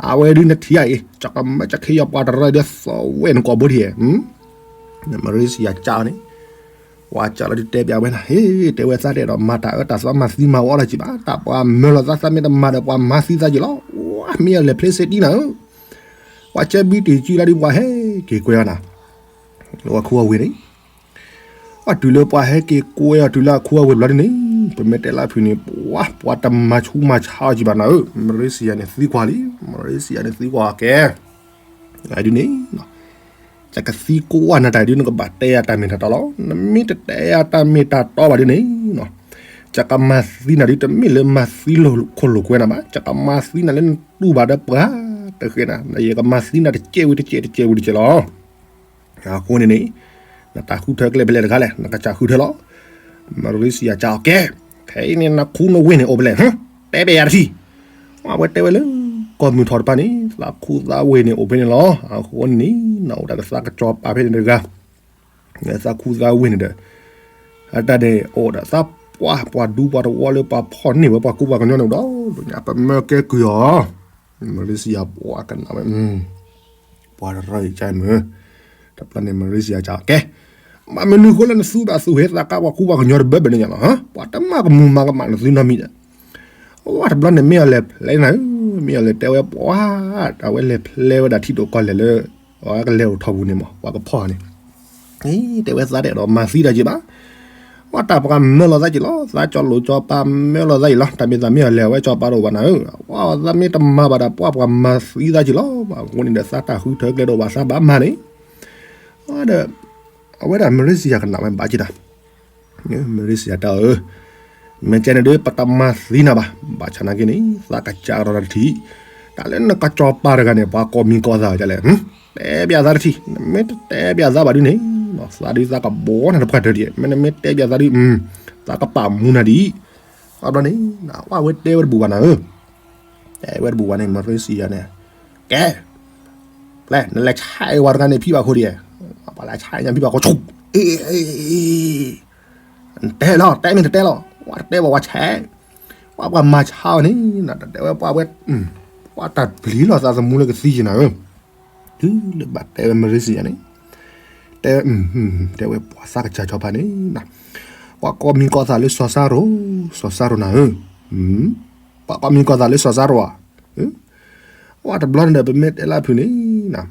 အဝဲဒုးနထံၣ်ဧါအံၤ ကကမၢကခ့ယီၤပှၤတရၢဒုးသဝဲနကိာ်ဘိထံၣ်, Malaysia ကန့ၣ်, ပှၤကလီၤဒုးတဲပၠးဝဲနၤ ဟ့ၣ် တဲဝဲသးတဲဒီး မၤတၢ်အၢတၢ်သီမၤသံမၤဝီလီၤက့ၤဘၣ် တၢ်ပှၤမၢလီၤသးသးမ့ၢ်တမၤဒီး ပှၤမၤသံသးက့ၤလီၤ, ဝဲမ့ၢ်အလဲၤဖျ့စ့ဒံနၤဧၢ, ပှၤကၢဘံတ့ၢ်ကၠူလီၤဒုး ပှၤဟဲက့ၤကွဲအီၤနၤ, လၢဝဲခူအဝ့ၢ်န့ၣ် ပှၤတုၤလၢပှၤဟဲက့ၤကွဲအီၤတုၤလၢအခူအဝ့ၢ်တဘျီဒ်န့ၣ် ပမ့ၢ်တဲလၢဖုန့ၣ် ပှၤတမၤဆူးမၤဆါအီၤကံဘၣ်နၤဧၢ, မရ့စံယၤန့ၣ်သံကွၢ်လံ, မရ့စံယၤန့ၣ်သံကွၢ်ကဲ ဒ်န့ၣ် ယကသံကွၢ်နၤတၢ်ဒ် နကဘၣ်တဲယၤတၢ်မ့ၢ်တၢ်တီလီၤ. နမ့ၢ်တတဲယၤတၢ်မ့ၢ်တၢ်တီဘၣ်ဒ်န့ၣ် ယကမၤသံနၤဒ် တမ့ၢ်လၢမၤသံလိာ်ခိၣ်လိာ်ကွဲနၤဘၣ်, ယကမၤသံနၤလၢနတူၢ်ဘၣ်ဒီးပှၤတဃဲနၤ, ယကမၤသံနၤတကဲဝံၤတကဲ တကဲဝံၤတကဲလီၤ. အဃိန့ၣ်န့ၣ် နတၢ်ဃုထၢကျဲဖဲလဲၣ်တဂၤလဲၣ်, နကစၢ်ဃုထၢလီၤ. မရ့စံယၤကးအီၤကဲ, ခဲအံၤန့ၣ် နခူနဝ့ၢ်န့ၣ်အိၣ်ဖဲလဲၣ်, တဲဘၣ်ယၤတထံၣ်. အဝဲတဲဝဲလၢ ကီၢ်မုၢ်ထီၣ်တဖၣ်န့ၣ် သးခူသးဝ့ၢ်န့ၣ်အိၣ်ဖဲန့ၣ်လီၤ. အဃိန့ၣ်န့ၣ် နအိၣ်ဒၣ်ဒီးသးကစီၤပၤဖဲန့ၣ်တဂၤ, သးခူသးဝ့ၢ်န့ၣ်ဒီး အတၢ်န့ၣ်အိၣ်ဒီးသးပှၢ်ပှၤဒူပှၤတဝီလၢပှၤဖီၣ်န့ၢ်ဝဲပှၤကူပှၤကညီန့ၣ်ဒီး ပမၢကဲကုၢ်အီၤ မရ့စံယၤပှၤကနၣ်ဝဲ, ပှၤတရၢအံၤကမုၢ်, တဘျီန့ၣ် မရ့စံယၤကးအီၤကဲ, ဘၣ်မနုၤဃိလၢနသူဘၣ်သူၣ်ဟ့သးကါပှၤကူပှၤကညီတဘၢဘၢန့ၣ်ညါလီၤ, ပှၤတမၤကမူၤမၤကမၣ်နသုနီတမံၤဒီး, အဝဲတဘျီန့ၣ် မ့ၢ်အီၤလဲၤဖျဲနၤဧၢ, မ့ၢ်အီၤလဲၤတဲဝဲပှၤ, အဝဲလဲၤဖျဲဝဲဒၣ်ထံဒိၣ်ကီၢ်လဲၢ်လၢ အဝဲကလဲၤအိၣ်ထီၣ်ပူၤန့ၣ်မး ပှၤကဖီၣ်န့ၣ် တဲဝဲသးတအဲၣ်ဒိးမၤသံတၢ်က့ၤဘၣ်, ပှၤတၢ်ပှၤမၢလီၤသးက့ၤလီၤ, သးကၠီလိာ်ကၠီပၤမၢလီၤသးက့ၤလီၤ, တၢ်မ့ၢ်သးမ့ၢ်အီၤလဲၤအဝဲကၠီပၤတအိၣ်ဘၣ်နၤဧၢ, ပှၤသးမ့ၢ်တမၤဘၣ်ဒီးပှၢ်ပှၤမၤသံသးက့ၤလီၤ, အဃိန့ၣ်ဒီးသးတၢ်ဃုထၢကျဲတအိၣ်ဘၣ်သးဘၣ်မၤန့ၣ်, ဒီး အဝဲဒၣ်မရ့စံယၤကနၣ်ဝဲဘၣ်က့ၤတၢ် မရ့စံယၤတဲအီၤဧၢ, မ့ၢ်ကဲန့ၣ်ဒုး ပတမၤသံနၤဘၣ်, ဘၣ်ဆၣ်နာ်က့န့ၣ် သးကစၢ်ကဒီးတထံၣ်, တၢ်လၢနကစီၤပၤတဂၤန့ၣ် ပှၤကိးမံၤကိးသးဒ်လဲၣ်, တဲဘၣ်သးတထံၣ်, နမ့ၢ်တတဲဘၣ်သးဘၣ်ဒုးန့ၣ်, သးဒုးသးကဘီနၤတပှၢ်တၢၢ်ဒံး, မ့ၢ်နမ့ၢ်တဲဘၣ်သးဒုး, သးကပာ်မူနၤဒံး, အဘျီန့ၣ် အဝဲတဲဝဲတဘူၣ်ဘၣ်နၤဧၢ, တဲဝဲတဘူၣ်ဘၣ်န့ၣ် မရ့စံယၤန့ၣ်, ကဲ ပျဲ နလဲၤဆဲးဝဲတဂၤန့ၣ်ဖံဘၣ်ခိၣ်ဒံး, ပှၤလဲၤဆဲးညါဖံဘၣ်ခိၣ်ဆိ, အ့ တဲလီၤ တဲမ့ၢ်တတဲလီၤ, ဝဲတတဲဘၣ်ဝဲဆဲး, ပှၤပှၤမၤဆါအီၤန့ၣ်, တတဲဝဲပှၤဝဲ, ပှၤတၢ်ပျံၤလီၤသးသမူလၢကသံယံၤနၤဧၢ, တုၤလၢဘၣ်တဲဝဲမရ့စံယၤန့ၣ်, တဲဝဲ, တဲဝဲပှၤသးကစၢ်စီၤပၤန့ၣ်, ပှၤကိးမံၤကိးသးလၢစီၤစါရိၤ, စီၤစါရိၤနၤဧၢ, ပှၤကိးမံၤကိးသးလၢစီၤစါရိၤဧါ ဝဲတဘျီန့ၣ်ဒီး ပမ့ၢ်တဲလၢဖုးန့ၣ်,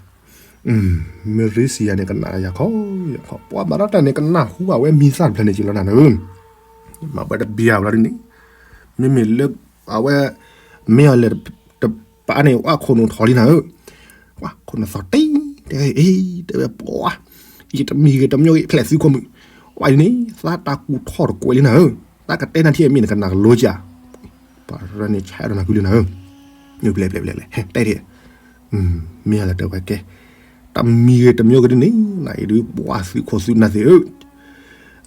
မရ့စံယၤန့ၣ် ကနၣ်ယၤခီ, ယၤခီ ပှၤဘၣ်ဒီးတၢ်န့ၣ် ကနၣ်ဟူဘၣ်ဝဲမံၤသၣ်တဖျၢၣ်န့ၣ်က့ၤလီၤနၤဧၢ, မၤပှဲၤတဘျီဘျီဒ်န့ၣ်, မ့မ့ၢ်လၢ အဝဲ မ့ၢ်အီၤလဲၤတပၤန့ၣ် ဝဲခိၣ်နူာ်ထီၣ်လံနၤဧၢ, ဝဲခိၣ်နူာ်ထီၣ်တ့ၢ်, တဲဝဲ အ့ တဲဝဲပှၤ, ယတမံၤဂ့ၤတမံၤဂ့ၤ ဖျဲးသုခိၣ်မုၣ်, ဝဲအံၤန့ၣ် သးတၢ်ကူၣ်ထီၣ်တကွဲးလံနၤဧၢ, သးကတဲနၤထံၣ်အမ့ၢ်နကနၣ်ကလိကၠၢ် ပှၤရၢန့ၣ်ဆဲးဒီးနၤကွံာ်လံနၤဧၢ, ပျဲၢ်ပျဲၢ်ပျဲၢ်ပျဲၢ် တဲဒၣ်, မ့ၢ်အီၤလဲၤတဲဝဲကဲ, တမံၤဂ့ၤတမံၤဂ့ၤဒ်န့ၣ် နအံၤဒုးပှၤသုးခိၣ်သုးနၢ်သ့ၣ်ဧၢ,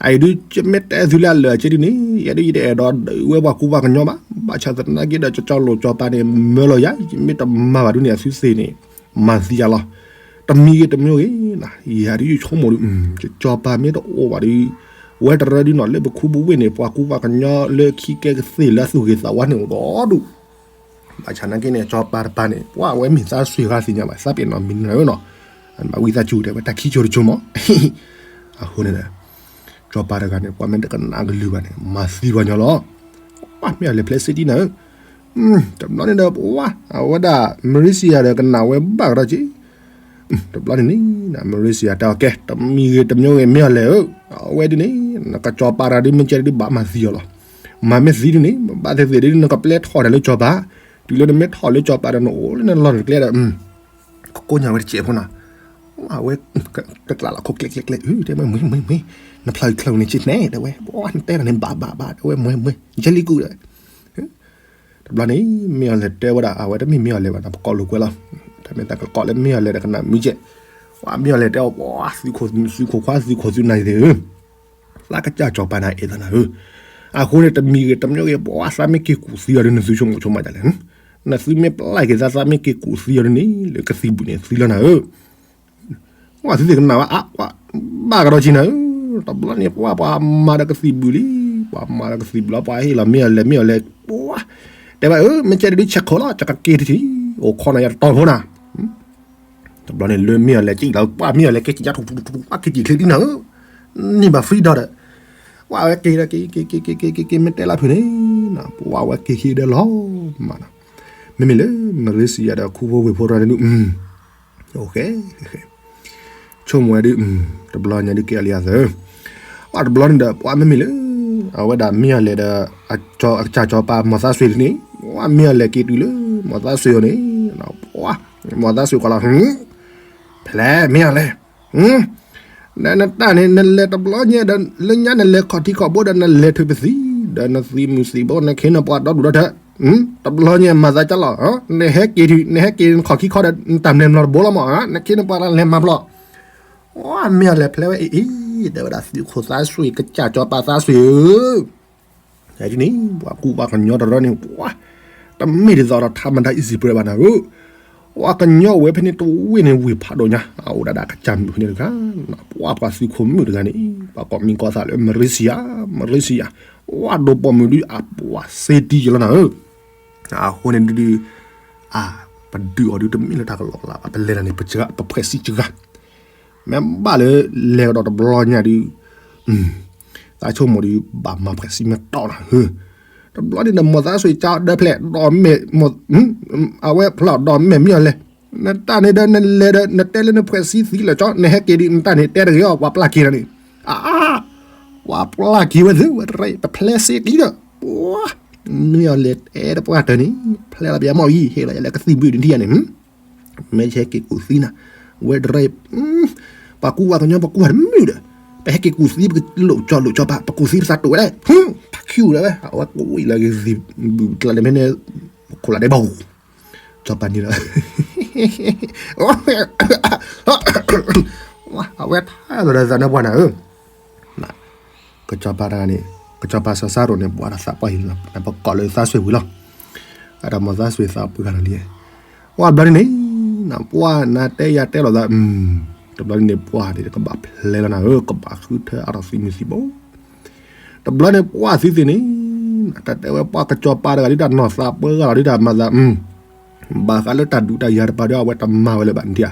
အအံၤဒုး ယမ့ၢ်တဲသုလၢအလၢာ်အက့ဒ်န့ၣ် ယဲဒုးယတအဲၣ်ဒိးဒုးဝဲပှၤကူပှၤကညီဘၣ်, ဘၣ်ဆၣ်သနာ်က့ဒီး ကၠီလိာ်ကၠီပၤန့ၣ် မၢလီၤယၤ, ယမ့ၢ်တမၤဘၣ်ဒ်န့ၣ် အသုသ့ၣ်န့ၣ် မၤသံယၤလီၤ, တမံၤဂ့ၤတမံၤဂ့ၤ, ယၤဒုးယဆိကမိၣ်ဒုး ကၠီပၤမ့ၢ်တအိၣ်ဘၣ်ဒီး ဝဲတရၢဒုးနီၤ လၢပခူပဝ့ၢ်န့ၣ် ပှၤကူပှၤကညီလၢခံကဲကသ့ၣ်လၢအသူၣ်ဂ့ၤသးဝါန့ၣ်အိၣ်ဒီဒူၣ်, ဘၣ်ဆၣ်နာ်က့န့ၣ် ကၠီပၤတပၤန့ၣ် ပှၤဝဲမ့ၢ်သးစှ့ၤဃါသ့ၣ်ညါဘၣ် သးပ့ၤနီၣ်မံၤနၤဧၢနီၤ, မၤဝံသးစူၤတဲဝဲတၢ်ခံဆိတဆိမး, အဃိန့ၣ် ကၠီပၤတဂၤန့ၣ် ပှၤမ့ၢ်တကနၣ်ကလုၢ်ဘၣ်န့ၣ် မၤသံပှၤညီလီၤ, ပှၤမ့ၢ်အလဲၤဖျဲးစ့ဒ်နၤဧၢ, တဘျီန့ၣ်ဒီး ပှၤ အဝဲဒၣ် မရ့စံယၤဒီးကနၣ်ဝဲဘၣ်ကဒီးက့ တဘျီန့ၣ်န့ၣ် မရ့စံယၤတဲအီၤကဲ တမံၤဂ့ၤတမံၤဂ့ၤမ့ၢ်အီၤလဲၣ်ဧၢ, အဝဲဒ်န့ၣ် နကစီၤပၤတဂၤဒ်မ့ၢ်ကဲဒ်ဘၣ်မၤသံအီၤလီၤ, မၤမ့ၢ်သံဒ်န့ၣ် ဘၣ်သ့ၣ်သ့ၣ်ဒ်နကပျဲထီၣ်တၢ်လၢစီၤပၤ, တုၤလၢနမ့ၢ်ထီၣ်လၢစီၤပၤဒီးနအိၣ်လၢနလီၢ်နကျဲဒီး ကကိးညါဝဲတစဲးဖိနီၤ, အဝဲ တကျးလီၤခိၣ်ကျဲကျဲကျဲ တဲဝဲမ့ၢ်မ့ၢ်မ့ၢ်, နဖျါချၢန့ၣ်က့န့ၣ် တဲဝဲ နတဲတၢ်န့ၣ်ဘၣ်ဘၣ်ဘၣ် တဲဝဲမ့ၢ်မ့ၢ် ယဲလံကူၣ်ဒီး တဘျီန့ၣ် မ့ၢ်အီၤလဲၤတဲဝဲဒၣ် အဝဲတမ့ၢ်မ့ၢ်အီၤလဲၤဘၣ် ပကိးလိာ်ကွဲလီၤ, တၢ်မ့ၢ်တၢ်ကကိးလၢမ့ၢ်အီၤလဲၤဒီးကနၣ်မုာ်ကဲ, ပှၤမ့ၢ်အီၤလဲၤတဲအီၤ ပှၤ သုးခိၣ်သုးခိၣ်ခွါသုးခိၣ်သုးနၢ်သ့ၣ်ဧၢ, သးကစၢ်စီၤပၤနၤအဲၣ်သးနၤဧၢ, အဃိန့ၣ် တမံၤဂ့ၤတမံၤဂ့ၤ ပှၤသးမ့ၢ်က့ၤကူၣ်သံအီၤဒ်နသုဆိကမိၣ်ဆိကမးဒ်လဲၣ်, နသုမ့ၢ်ပျၢ်က့ၤသး သးမ့ၢ်က့ၤကူၣ်သံအီၤဒ်န့ၣ် လၢကသံၣ်ဘုၣ်န့ၣ်သံလီၤနၤဧၢ ဝဲသုသ့ၣ်ကနၣ်ဝဲ အါ ပှၤဘၣ်ကဒီးက့နၤဧၢ, တဘျီန့ၣ် ပှၤ ပှၤမၤဒီးကသံၣ်ဘုၣ်လံ, ပှၤမၤဒီးကသံၣ်ဘုၣ်လီၤ ပှၤဟ့ၣ်လီၤမ့ၢ်အီၤလဲၤ မ့ၢ်အီၤလဲၤ ပှၤ တဲဝဲဧၢ မ့ၢ်ကဲဒ်ဆဲးခိၣ်လီၤ ကက့ၤတထံၣ် အိၣ်ခိးနၤယၤတတီၤဖိနၤ, တဘျီန့ၣ် လၢမ့ၢ်အီၤလဲၤကံၣ်လီၤ ပှၤမ့ၢ်အီၤလဲၤကဲက့ၤယါထူၣ်ထူၣ်ထူၣ် ပှၤက့ၤက့ၤချ့ဒ်နၤဧၢ, န့ၢ်ဘၣ် free ဒီး ပှၤဝဲက့ၤဒီးက့ၤက့ၤက့ၤက့ၤက့ၤက့ၤ မ့ၢ်တဲလၢဖုးန့ၣ်, ပှၤဝဲက့ၤက့ၤဒီးလီၤမးနီၤ, မ့မ့ၢ်လၢ မရ့စံယၤဒီး ခူဖိဝ့ၢ်ဖိတဂၤန့ၣ်ဒုး ဆိကမိၣ်ဝဲဒုး တဘျီညါဒုးကဲလံအသး, ပှၤတဘျီန့ၣ်ဒီး ပှၤမ့မ့ၢ်လၢ အဝဲဒၣ်မ့ၢ်အီၤလဲၣ်ဒီး အကစၢ်စီၤပၤမီၤသးစွ့န့ၣ် ဝဲမ့ၢ်အီၤလဲၣ်က့ၤတုၤလၢ မီၤသးစွ့အီၤန့ၣ် မီၤသးစွ့ကွၢ်လီၤ ဖဲလဲၣ်မ့ၢ်အီၤလဲၣ် နတၢ်န့ၣ် နလဲၤတဘျီညါဒီး လၢညါနလဲၤခီၣ်ထံခီၣ်ဘိဒီး နလဲၤထုးပသံ ဒီးနသံမုၢ်သံဘိ နခ့နပှၤဒီဒူၣ်ဒီထၢ တဘျီညါမၤသးကၢ်လီၤ နဟဲက့ၤ နဟဲက့ၤနခီၣ်ခံခီဒီး နတၢ်မၤမလီၤတဘိလီၤမး နခ့နပှၤလဲၤမၤဖျီၣ် ဝဲမ့ၢ်အီၤလဲၣ်ဖဲလဲၣ်ဝဲအံၤ တဲဝဲဒၣ်သုးခိၣ်သးစွ့ ကစၢ်စီၤပၤသးစွ့ဧၢ န့ၣ် ပှၤကူပှၤကညီတရၢန့ၣ် ပှၤ တမ့ၢ်ဒ်သိးဒီး ထးမတၤ easy ပြဲဘၣ်နၤဧၢ ပှၤကညီအိၣ်ဝဲဖဲန့ၣ်တဝ့ၢ်န့ၣ် ဝ့ၢ်ဖးဒိၣ်ညါ အအိၣ်ဒၣ်ဒၣ်ကစၢ်မုၣ်ဖဲန့ၣ်တဂၤ ပှၤပှၤသုးခိၣ်မုၣ်တဂၤန့ၣ် ပှၤကိးမံၤကိးသးလၢ မရ့စံယၤ မရ့စံယၤ ဝဲဒိးပိာ်မုၣ်ဒုးအပှၤစ့တံယလီၤနၤဧၢ အဃိန့ၣ်ဒုး အ ပဒုးအီၤဒုးတမ့ၢ်လၢတၢ်ကလီကလီဘၣ် ပလဲၤတၢ်န့ၣ် ပစှၤ ပဖှဲးစံကဂၤ မ့ၢ်ဘၣ်လၢ လဲၤကဒီးတဘျီညါဒုး သးဆိကမိၣ်ဒုး ဘၣ်မၤဖှဲးစံမ့ၢ်တီနၤဧၢ တဘျီန့ၣ်ဒီး မီၤသးစွ့ကၠီဒၢဖျဲး ဒီးမ့ၢ် အဝဲဖျါဒီးမ့ၢ်မ့ၢ်အီၤလဲၣ် နတၢ်န့ၣ်ဒီးနလဲၤဒီး နတဲလၢနဖှဲးစံသံလၢကၠီ နဟဲက့ၤဒုး နတၢ်န့ၣ်တဲတဂ့ၤအီၤ ပှၤပျၢ်က့ၤနၤန့ၣ် အါ ပှၤပျၢ်က့ၤဝဲသ့ၣ် ဝဲတရၢ ပဖျဲးစ့တံဒီး ပှၤ မ့ၢ်အီၤလဲၣ်တဲတပှၢ်တၢၢ်န့ၣ် ဖျဲးလီၤပယီၤမီၢ်အံၤ ဟ့ၣ်လီၤယၤလၢကသံၣ်ဘုၣ်ဒုးထံၣ်ယၤန့ၣ် မ့ၢ်ဟဲက့ၤကူၣ်သံနၤ ဝဲတရၢ ပှၤကူပှၤကညီပှၤကူတမုာ်ဒီး ပဟဲက့ၤကူၣ်သံ ပကလိာ်ကၠီလိာ်ကၠီပၤ ပကူၣ်သံပသးတိာ်ဝဲဒၣ် ဖးခံအူဒၣ်ဝဲ အဝဲကူဝံၤလၢကသံၣ်ဘုၣ်ကျါန့ၣ်ဖဲန့ၣ် ခိၣ်လၢဒဲးဘၣ် ကၠီပၤန့ၣ်လီၤ အဝဲထါလီၤဒီးသးနၢ်ပှၢ်နၤဧၢ ကစီၤပၤတဂၤန့ၣ် ကစီၤပၤစီၤစၢ်ရိၤန့ၣ် ပှၤဒီးသးပှၢ်ဟံၣ်လီၤ ပကိးလၢသးစွ့ဝံၤလီၤ အတၢ်မီၤသးစွ့သးပှၢ်ဂၤလီၤလံ ပှၤဘျီန့ၣ်န့ၣ် ပှၤနၤတဲယၤတဲလိာ်သး တဘျီန့ၣ်န့ၣ် ပှၤဒ်ကဘၣ်ဖျဲးလီၤနၤဧၢ ကဘၣ်ဃုထၢအါထီၣ်သံမုၢ်သံဘိ တဘျီန့ၣ် ပှၤသံသ့ၣ်န့ၣ် တၢ်တဲဝဲပှၤကစီၤပၤတဂၤဒ်တၢ်နီၢ်သးပှၢ်ဂၤလီၤဒ်တၢ်မၤသး ဘၣ်ဃးလၢတၢ်ဒုးတၢ်ယၤတပၤဒီး အဝဲတမၤဝဲလၢၤဘၣ်နထံၣ်ဧါ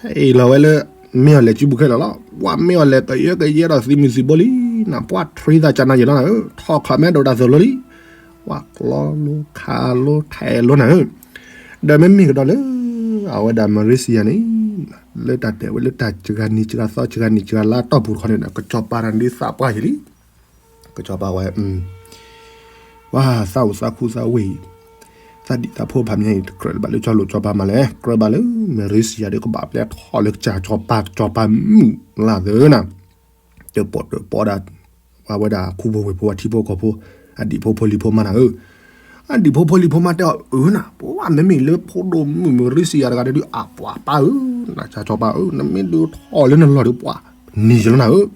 ဟဲအ့ၣ်လီၤဝဲလၢ မ့ၢ်အီၤလဲၣ်စုပူၤခဲလၢာ်လီၤ ပှၤမ့ၢ်အီၤလဲၣ်ကယၢကယဲဒီးသံမုၢ်သံဘိလံ နပှၤထြံသးကနၤယဲလီၤနၤဧၢ ထီၣ်ခးမဲဒိးတၢ်သိၣ်လိလံ ပှၤကျီလိခးလိထဲးလိနၤဧၢ ဒီးမ့မ့ၢ်ကဒီးလၢ အဝဲဒၣ်မရ့စံယၤန့ၣ် လၢတၢ်တဲဝဲလၢတၢ်စှၤနံၤစှၤသီစှၤနံၤစှၤလါတီၢ်ပူၤတခီန့ၣ်ဒီး ကစီၤပၤတဂၤန့ၣ်သးပှၢ်ယံၤလံ ကစီၤပၤဝဲ ပှၤသးအိၣ်သးခူသးဝ့ၢ်အံၤ သးဒံၣ်သးဖိဖးမံၤအံၤ တကြၢးဘၣ်လၢကၠီလိာ်ကၠီပၤမးလဲၣ် ကြၢးဘၣ်လၢ မရ့စံယၤဒီး ကဘၣ်ပျဲထီၣ်လၢကစၢ်ကၠီပၤ ကၠီပၤမုၣ်လၢ်သၢနၤ တၢၣ်ပီၣ်တၢၣ်ပီဒၣ် ပှၤဝဲဒၣ်ခူဖိဝ့ၢ်ဖိ အထံဖိကီၢ်ဖိ အဒံၣ်ဖိဖိလံၤဖိမးနၤဧၢ အဒံၣ်ဖိဖိလံၤဖိမးတဲအီၤအၢနၤ ပှၤမ့မ့ၢ်လၢဖိဒိၣ်မုၣ်မရ့စံယၤတဂၤဒီး အပှၤပၢ်ဧၢ နကၠီပၤဧၢ နမ့ၢ်ဒုးထီၣ်လၢနလီၢ်ဒီးပှၤ နံၤယလီၤနၤဧၢ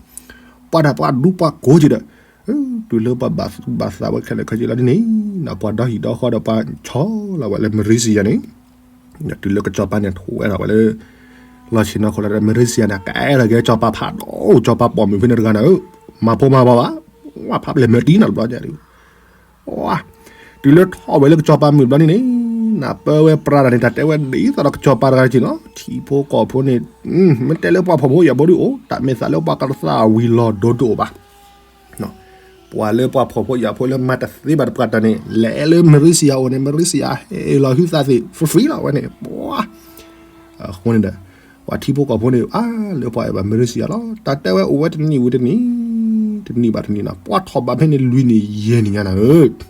ပှၤဒၣ်ပှၤဒူပှၤကိးက့ၤဒီး တုၤလၢပှၤဘၣ်သူၣ်ဘၣ်သးဝဲခဲလၢာ်ခဲဆ့လီၤဒ်န့ၣ် ပှၤဒီဟံၣ်ဒီဃီဒီးပှၤဆီလီၤဝဲလၢမရ့စံယၤန့ၣ် တုၤလၢကစီၤပၤန့ၣ် ထိၣ်ဝဲဒၣ်ဝဲလၢ လီၢ်ဆ့ၣ်နီၤခိၣ်လၢ မရ့စံယၤန့ၣ် ကအဲၣ်ဒိးက့ၤကစီၤပၤဖးဒိၣ် ကစီၤပၤပိာ်မုၣ်ဖဲန့ၣ်တဂၤနၤဧၢ မၤဖိမၤဝၤဘၣ် ဝဲဖးပျဲၢ်မၢတံနီတဘျီညါဒုး တုၤလၢထီၣ်ဝဲလၢကစီၤပၤမုၢ်ဘျီန့ၣ်န့ၣ် နပၢဝဲပြးတၢ်န့ၣ် တၢ်တဲဝဲဒ်သိးဒီးကစီၤပၤတဂၤတက့ၢ်နီၤ ထံဖိကီၢ်ဖိန့ၣ် မ့ၢ်တဲလၢပှၤဖှီၣ်ဖိယာ်ဖိဒုးအိၣ် တၢ်မ့ၢ်သးလၢပှၤကရၢသးဝံၤလီၤဒိဒိၣ်ဘၣ် ပှၤလၢပှၤဖှီၣ်ဖိယာ်ဖိလၢမၤတသ့ဘၣ်တပှၤတၢ်န့ၣ် လဲၤလၢမရ့စံယၤအိၣ်န့ၣ် မရ့စံယၤဟ့ၣ်လီၤဟုသးသ့ၣ် free free လီၤဝဲန့ၣ် ပှၤ အဃိန့ၣ်ဒီး ပှၤထံဖိကီၢ်ဖိန့ၣ် အါ လၢပှၤအဲၣ်ဘၣ်မရ့စံယၤလီၤ တၢ်တဲဝဲအိၣ်ဝဲတနံၣ်ဝံၤတနံၣ် တနံၣ်ဘၣ်တနံၣ်နီၤ ပှၤထီၣ်ဘးဖဲန့ၣ်လွံၢ်နံၣ်ယဲၢ်နံၣ်ညါနၤဧၢ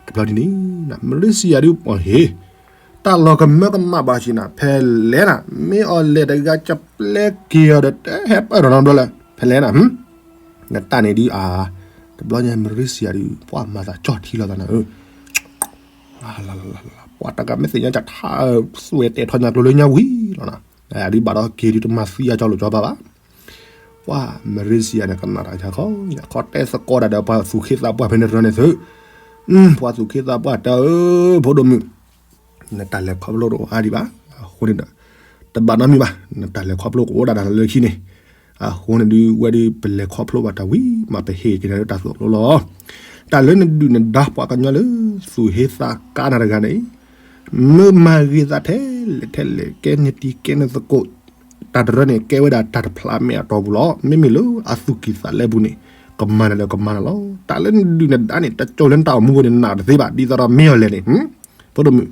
တဘျီဒ်န့ၣ် မရ့စံယၤဒုးပှၤဟ့ၣ် တၢ်လီၤကမၢကမၣ်ဘၣ်ဆ့ၣ်နၤ ဖဲလဲၣ်နၤ မ့ၢ်အီၤလဲၣ်တဂၤကပျဲက့ၤအီၤဒီး တဟဲပၢၢ်ထီၣ်နီတဘျီလၢ ဖဲလဲၣ်နၤ နတၢ်န့ၣ်ဒုးအါ တဘျီညါမရ့စံယၤဒုး ပှၤမၤသးကၠီၣ်ထံလီၤသးနၤဧၢ ပှၤတဂၤမ့ၢ်သ့ၣ်ညါကထါ သွဲၣ်တဲာ်ထီၣ်ညါကျိၤလၢညါဝံၤလီၤနၤ ဒ်ဘၣ်ဒီးက့ၤဒုးတမၤသံယၤကၠီလိာ်ကၠီပၤဘၣ် ပှၤမရ့စံယၤန့ၣ် ကနၣ်တၢ်ယၤခီ ယၤခီတဲသကိးတၢ်ဒီးပှၤသူၣ်ခ့သးပှၢ်ဖဲန့ၣ်တရၢန့ၣ်သု ပှၤသူၣ်ခ့သးပှၢ်တဲအၢ ဖိဒိၣ်မုၣ် နတၢ်လဲၤခီဖျိတအိၣ်အါဒံးဘၣ် အဃိန့ၣ်ဒီး တဘၣ်နီတမံၤဘၣ် နတၢ်လဲၤခီဖျိကအိၣ်ဒၣ်နၤလၢခံန့ၣ် အဃိန့ၣ်ဒုးဝဲဒုးပလဲၤခီဖျိဘၣ်တၢ်ဝံၤ မ့ၢ်ပဟ့ၣ်က့ၤနၤလၢတၢ်သိၣ်လိလီၤ တၢ်လၢနဒုၣ်နဒါပှၤကညီလၢ သူၣ်ဟ့သးကါနၤတဂၤန့ၣ် မ့ၢ်မၤဂ့ၤသးထဲလဲၣ်ထဲလဲၣ် ကဲနတံၤကဲနသကိး တၢ်တရၢန့ၣ် ကဲဝဲဒၣ်တၢ်တဖျးမဲာ်အတီၢ်ပူၤလီၤ. မ့မ့ၢ်လၢအသူၣ်ကံၢ်သးလဲပူၤန့ၣ် ကမၤနၤလၢကမၤနၤလီၤ. တၢ်လၢနဒုၣ်နဒါန့ၣ် တကၠိလၢနတၢ်အိၣ်မူပူၤန့ၣ် နနာ်တသ့ဘၣ်. ဒ်သိးဒီးမ့ၢ်အီၤလဲၣ်န့ၣ် ဖိဒိၣ်မုၣ်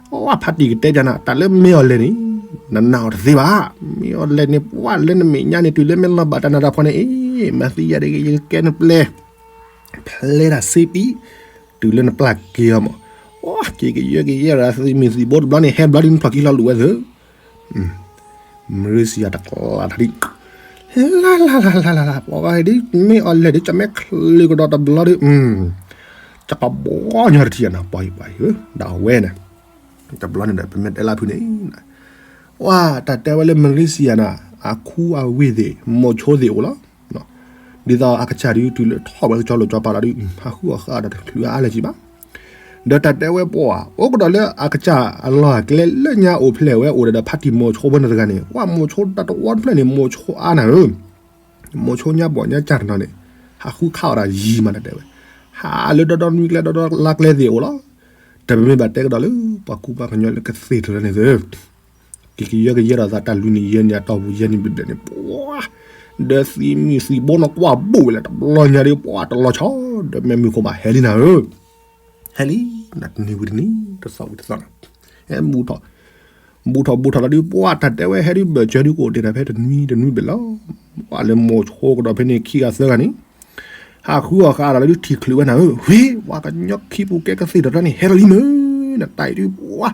အိၣ်ဖးတံၢ်ကတဲယၤနၤ တၢ်လၢမ့ၢ်အီၤလဲၣ်န့ၣ် နနာ်အီၤတသ့ဘၣ်. မ့ၢ်အီၤလဲၣ်န့ၣ် ပှၤလၢနမဲာ်ညါန့ၣ် တုၤလၢမ့ၢ်လီၤဘၣ်တၢ်နးတၢ်ဖှီၣ်န့ၣ် အ့ မၤသံယၤတဂ့ၤ ယကဲနပျဲၢ် ဖျဲတၢ်စ့ပံ, တုၤလၢနပျၢ်က့ၤအီၤမး, အိ က့ၤကယၢကယဲၢ်ဒီး သံမုၢ်သံဘိတဘျီန့ၣ် ဟဲဘျီဒုး နထီၣ်ခံလီၤလူၤဝဲသ့ၣ်, မရံစံယၤတကလးထီၣ်ဒံး, လၢလၢလၢလၢလၢ ပှၤဂၤဒ် မ့ၢ်အီၤလဲၤဒ် ကမ့ၢ်ချုးကဒီးတဘျီဒုး, ကဘီညီတထံၣ်နၤ ပှၤအံၤပှၤအံၤဧၢ, ဒၣ်ဝဲန့ၣ်, တဘျီန့ၣ်ဒီး ပမ့ၢ်တဲလၢဖုန့ၣ် ဝဲတၢ်တဲဝဲလၢမရံစံယၤန့ၣ် အခူအဝ့ၢ်သ့ၣ် မိၤဆိသ့ၣ်အိၣ်လီၤ. ဒ်သိးအကစၢ်ဒုး တုၤလၢထီၣ်ဝဲကၠီလိာ်ကၠီပၤလီၤဒုး ဟးဃုအီၣ်ဃုအီဒီးတချုးအါလဲၣ်ကံဘၣ်. ဒီးတၢ်တဲဝဲပှၤ အိၣ်ကဒီးလၢအကစၢ်အလီၢ်အကျဲလၢညါအိၣ်ဖျဲၣ်ဝဲအိၣ်ဒီးဖါတံၢ်မိၤဆိဖိန့ၣ်တဂၤန့ၣ် ဝဲမိၤဆိတၢ်တဝီတဖျၢၣ်န့ၣ် မိၤဆိအါနၤဧၢ, မိၤဆိညါဘီၣ်ညါကၢ်တနီၤန့ၣ် ဟးဃုခးအီၣ်တၢ်ယံၤမးတၢ်တဲဝဲ, ဟးလၢဒီဒီနွံကျဲဒီဒီလါကျဲသ့ၣ်အိၣ်လီၤ. တမ့ၢ်ဘၣ်တဲကဒီးလၢ ပှၤကူပှၤကညီလၢကသ့ၣ်တရၢန့ၣ်သ့ၣ် က့ၤကယၢကယဲၢ်ဒီးသးတၢ်လွံၢ်နံၣ်ယဲၢ်နံၣ်အတီၢ်ပူၤယဲၢ်နံၣ်ဘျဲၣ်ဘျဲၣ်န့ၣ် ပှၤ ဒီးသံမုၢ်သံဘိနီၢ်ကွၢ်ဘိၣ်ဝဲလၢတဘျီညါဒီး ပှၤတလီၤဆီ ဒီးမ့ၢ်မုၢ်ခိၣ်ဘၣ်ဟဲလံနၤဧၢ, ဟဲလံ နတနံၤဝံၤတနံၤ တသီဝံၤတသီနီၤ, ဟဲဘူၣ်ထီၣ် ဘူၣ်ထီၣ်ဘူၣ်ထီၣ်လီၤဒုး ပှၤတၢ်တဲဝဲဟဲဒုး ဘၢၣ်စၢၤဒုးကအိၣ်တ့ၢ်တၢ်ဖဲတနွံတနွံဘျဲၣ်လီၤ, ပှၤလၢမိၤဆိကဒီးဖဲန့ၣ်ခံဂၤသၢဂၤန့ၣ် ဟးဃုအီၣ်ဃုအီဒီးဒုးထံၣ်ချုးဝဲနၤဧၢ, ဝ့ ပှၤကညီခံပူၤကဲကသ့ၣ်တရၢန့ၣ် ဟဲလီၤလံမ့ၢ် နတၢ်အံၤဒုး ပှၤ